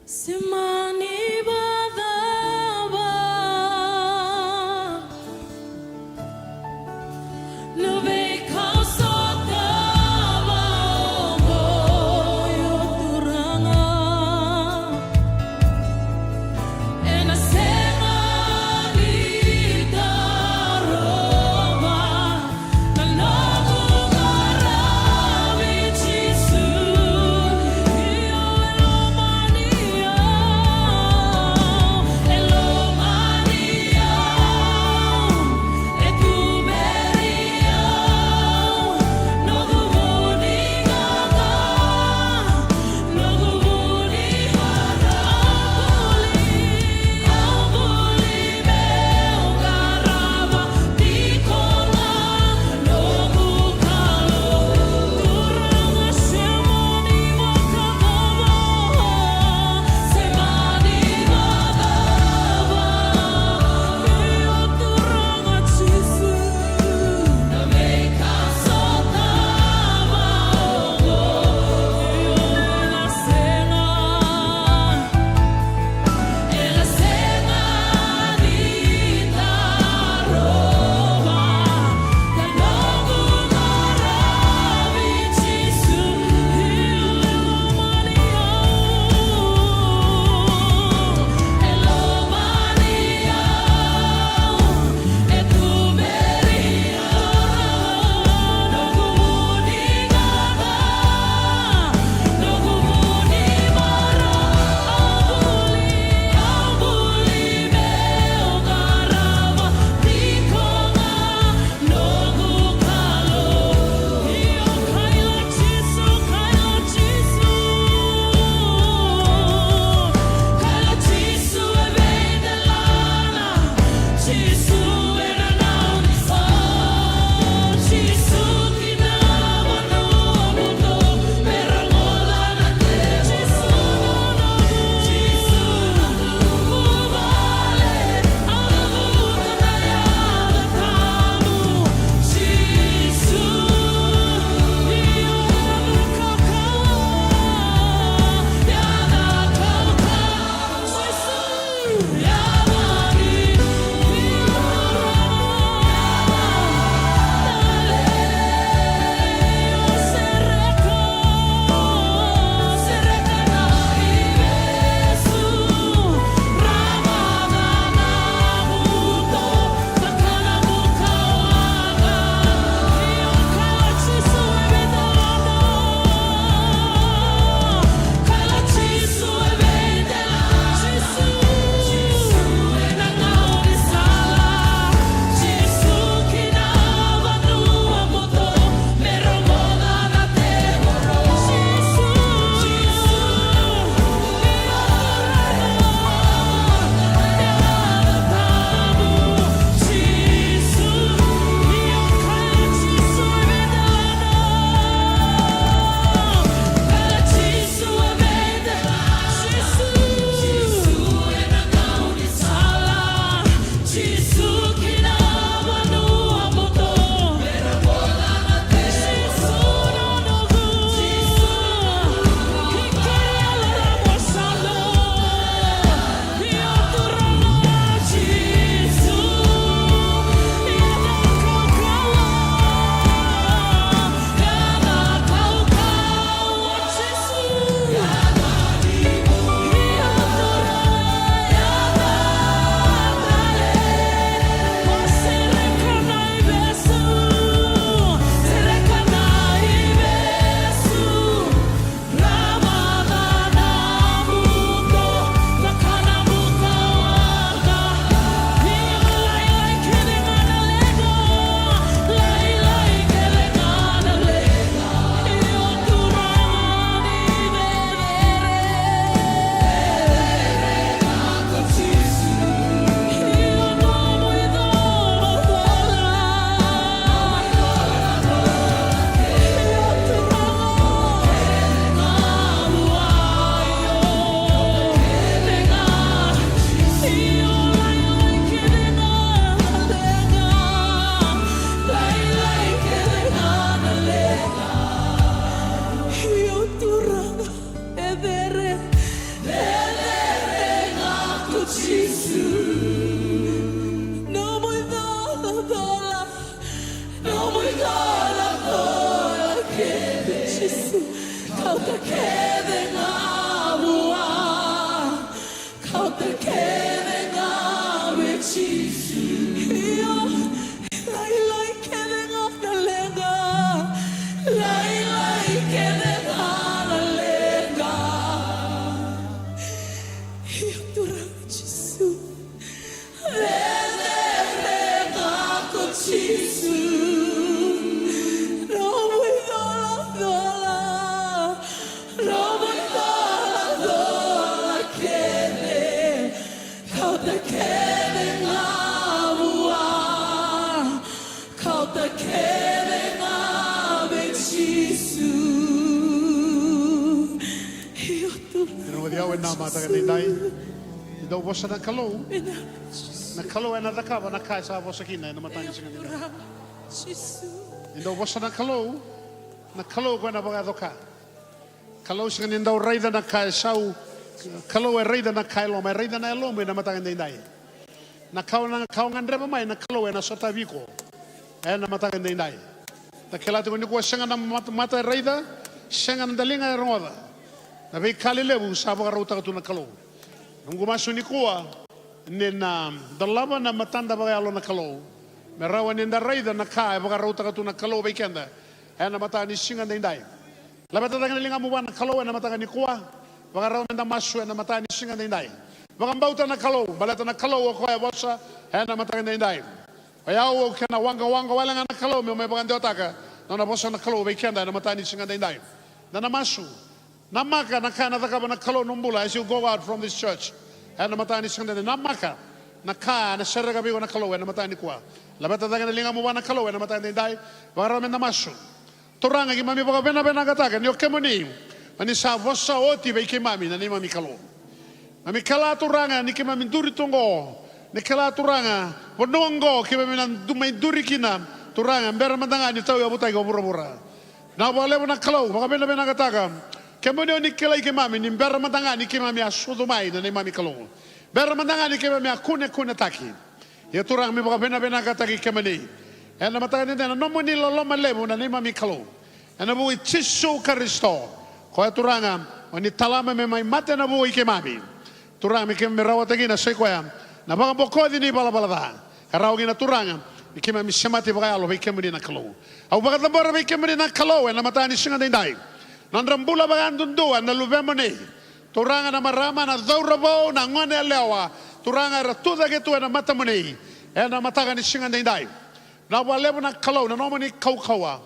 Simani vadava. Na veika au sota vaqo, io Turaga. Ena sega ni tarova na noqu qaravi Jisu. Io e lomani au. Jisu, kauta kece ga vua. Kauta kece ga vei Jisu. Io, lailai kece ga na leqa. Lailai kece ga na leqa. Io, Turaga Jisu. Cecere ga ko Jisu. Nomu icolacola. Nomu icolacola kece. Kauta kece ga vua. Kauta kece ga vei Jisu. Io, Turaga. Ena mataka edaidai, ni dau vosa na Kalou. Na Kalou ena cakava na ka e sa vosa kina ena mataka ni siga edaidai. Ni dau vosa na Kalou, na Kalou ko ena vakayaco ka. Kalou sega ni dau raica na ka e sau. Kalou e raica na ka e loma, e raica na yalomu ena mataka edaidai. Na ka o na, ka o gadreva mai, na Kalou ena sotavi iko ena mataka edaidai. Na kila tiko nikua sega na mat-, mata e raica, sega na daliga e rogoca. Na veika lelevu sa vakarautaka tu na Kalou. Noqu masu nikua ni na dolava na matada vakayalo na Kalou, me rawa ni da raica na ka e vakarautaka tu na Kalou vei keda ena mataka ni siga edaidai. Laveta cake na ligamu vua na Kalou ena mataka nikua. Vakarau me da masu ena mataka ni siga edaidai. Vakabauta na Kalou, baleta na Kalou o koya e vosa ena mataka edaidai. O yau, au kena waqawaqa wale ga na Kalou meu mai vakadewataka na nona vosa na Kalou vei keda ena mataka ni siga edaidai. Da na masu. Namaka na ka ena cakava na Kalou na nomu bula as you go out from this church. Ena mataka ni siga edaidai. Namaka na ka ena sereka vei iko na Kalou ena mataka nikua. Laveta cake na ligamu vua na Kalou ena mataka edaidai. Vakarau me da masu. Turaga, keimami vakavinavinakataka ni o kemuni o ni sa vosa oti vei keimami na neimami Kalou. Keimami kila Turaga ni keimami duri tu oqo, ni kila Turaga vanua oqo keimami na du-, mai duri kina. Turaga, bera mada ga ni tauyavutaki o vuravura. Vinaka vakalevu na Kalou, vakavinavinakataka kemuni o ni kilai keimami ni bera mada ga ni keimami a sucu mai na neimami Kalou. Bera mada ga ni keimami a kunekunetaki. Ia Turaga, me vakavinavinakataki kemuni ena mataka edaidai na nomuni loloma levu na neimami Kalou. Ena vuku i Jisu Karisito, koya Turaga o ni talama me mai mate ena vuku i keimami. Turaga, me keimami rawata kina sa i koya na vakabokoci ni valavala ca, ka rawa kina Turaga ni keimami semati vakayalo vei kemuni na Kalou. Au vakacabora vei kemuni na Kalou ena mataka ni siga edaidai na nodra bula vakayadudua na luvemuni. Turaga, na marama, na cauravou, na gone yalewa, Turaga, era tu cake tu ena matamuni ena mataka ni siga edaidai. Vinaka vakalevu na Kalou na nomuni kaukauwa.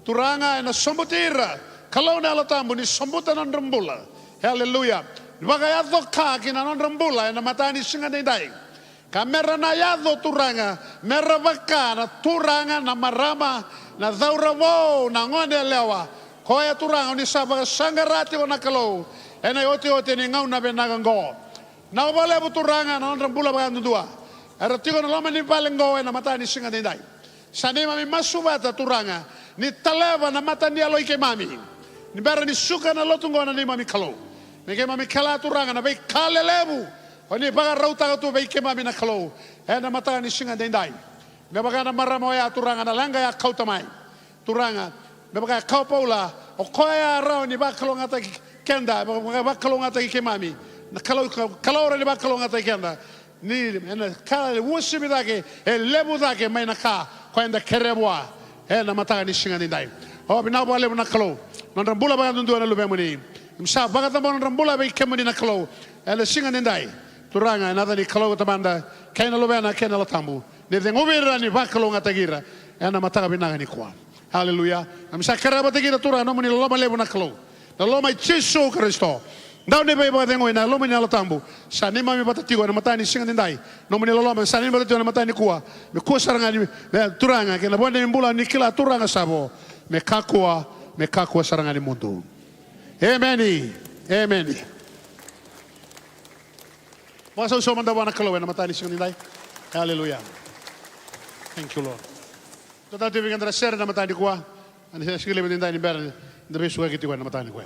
Turaga, ena sobuti ira, Kalou na Yalo Tabu, ni sobuta na nodra bula. Aleluya. Vakayaco ka ki na nodra bula ena mataka ni siga edaidai. Ka mera na yaco Turaga, mera vaka na turaga, na marama, na cauravou, na gone yalewa, koya Turaga o ni sa vakasaqara tiko na Kalou ena iotioti ni gauna vinaka oqo. Vinaka vakalevu Turaga na nodra bula vakayadudua era tiko ena loma ni vale oqo ena mataka ni siga edaidai. Sa neimami masu vata Turaga, ni taleva na mata ni yalo i keimami, ni bera ni suka na lotu oqo na neimami Kalou. Me keimami kila Turaga na veika lelevu o ni vakarautaka tu vei keimami na Kalou ena mataka ni siga edaidai. Me vaka na marama oya Turaga na leqa ya kauta mai. Turaga, me vaka e kaya o Paula, o koya e rawa ni vakalougatataki keda, vaka, vakalougatataki keimami. Na Kalou, Kalou e rawa ni vakalougatataki keda. Ni ena ka e uasivi cake, e levu cake mai na ka ko eda kerea vua ena mataka ni siga edaidai. O, vinaka vakalevu na Kalou, nodra bula vakayadudua na luvemuni. Keimami sa vakacabora nodra bula vei kemuni na Kalou ena siga edaidai. Turaga, ena yaca ni Kalou ko Tamada kei na Luvena kei na Yalo Tabu, ni ceguvi ira ni vakalougatataki ira ena mataka vinaka nikua. Aleluya. Keimami sa kerea vata kina Turaga na nomuni loloma levu na Kalou, na loloma i Jisu Karisito, dau ni veivakacegui, na loma ni Yalo Tabu. Sa neimami vata tiko ena mataka ni siga edaidai. Nomuni loloma sa neimami vata tiko ena mataka nikua. Me kua sara ga ni, me Turaga, kei na vo ni bula ni kila Turaga sa vo. Me kakua, me kakua sara ga ni mudu. Emeni. Emeni. Vakasausau mada vua na Kalou ena mataka ni siga edaidai. Aleluya. Thank you, Lord. Dua tale tiko vei keda na sere ena mataka nikua. Ena siga levu edaidai ni bera ni da veisukayaki tiko ena mataka nikua.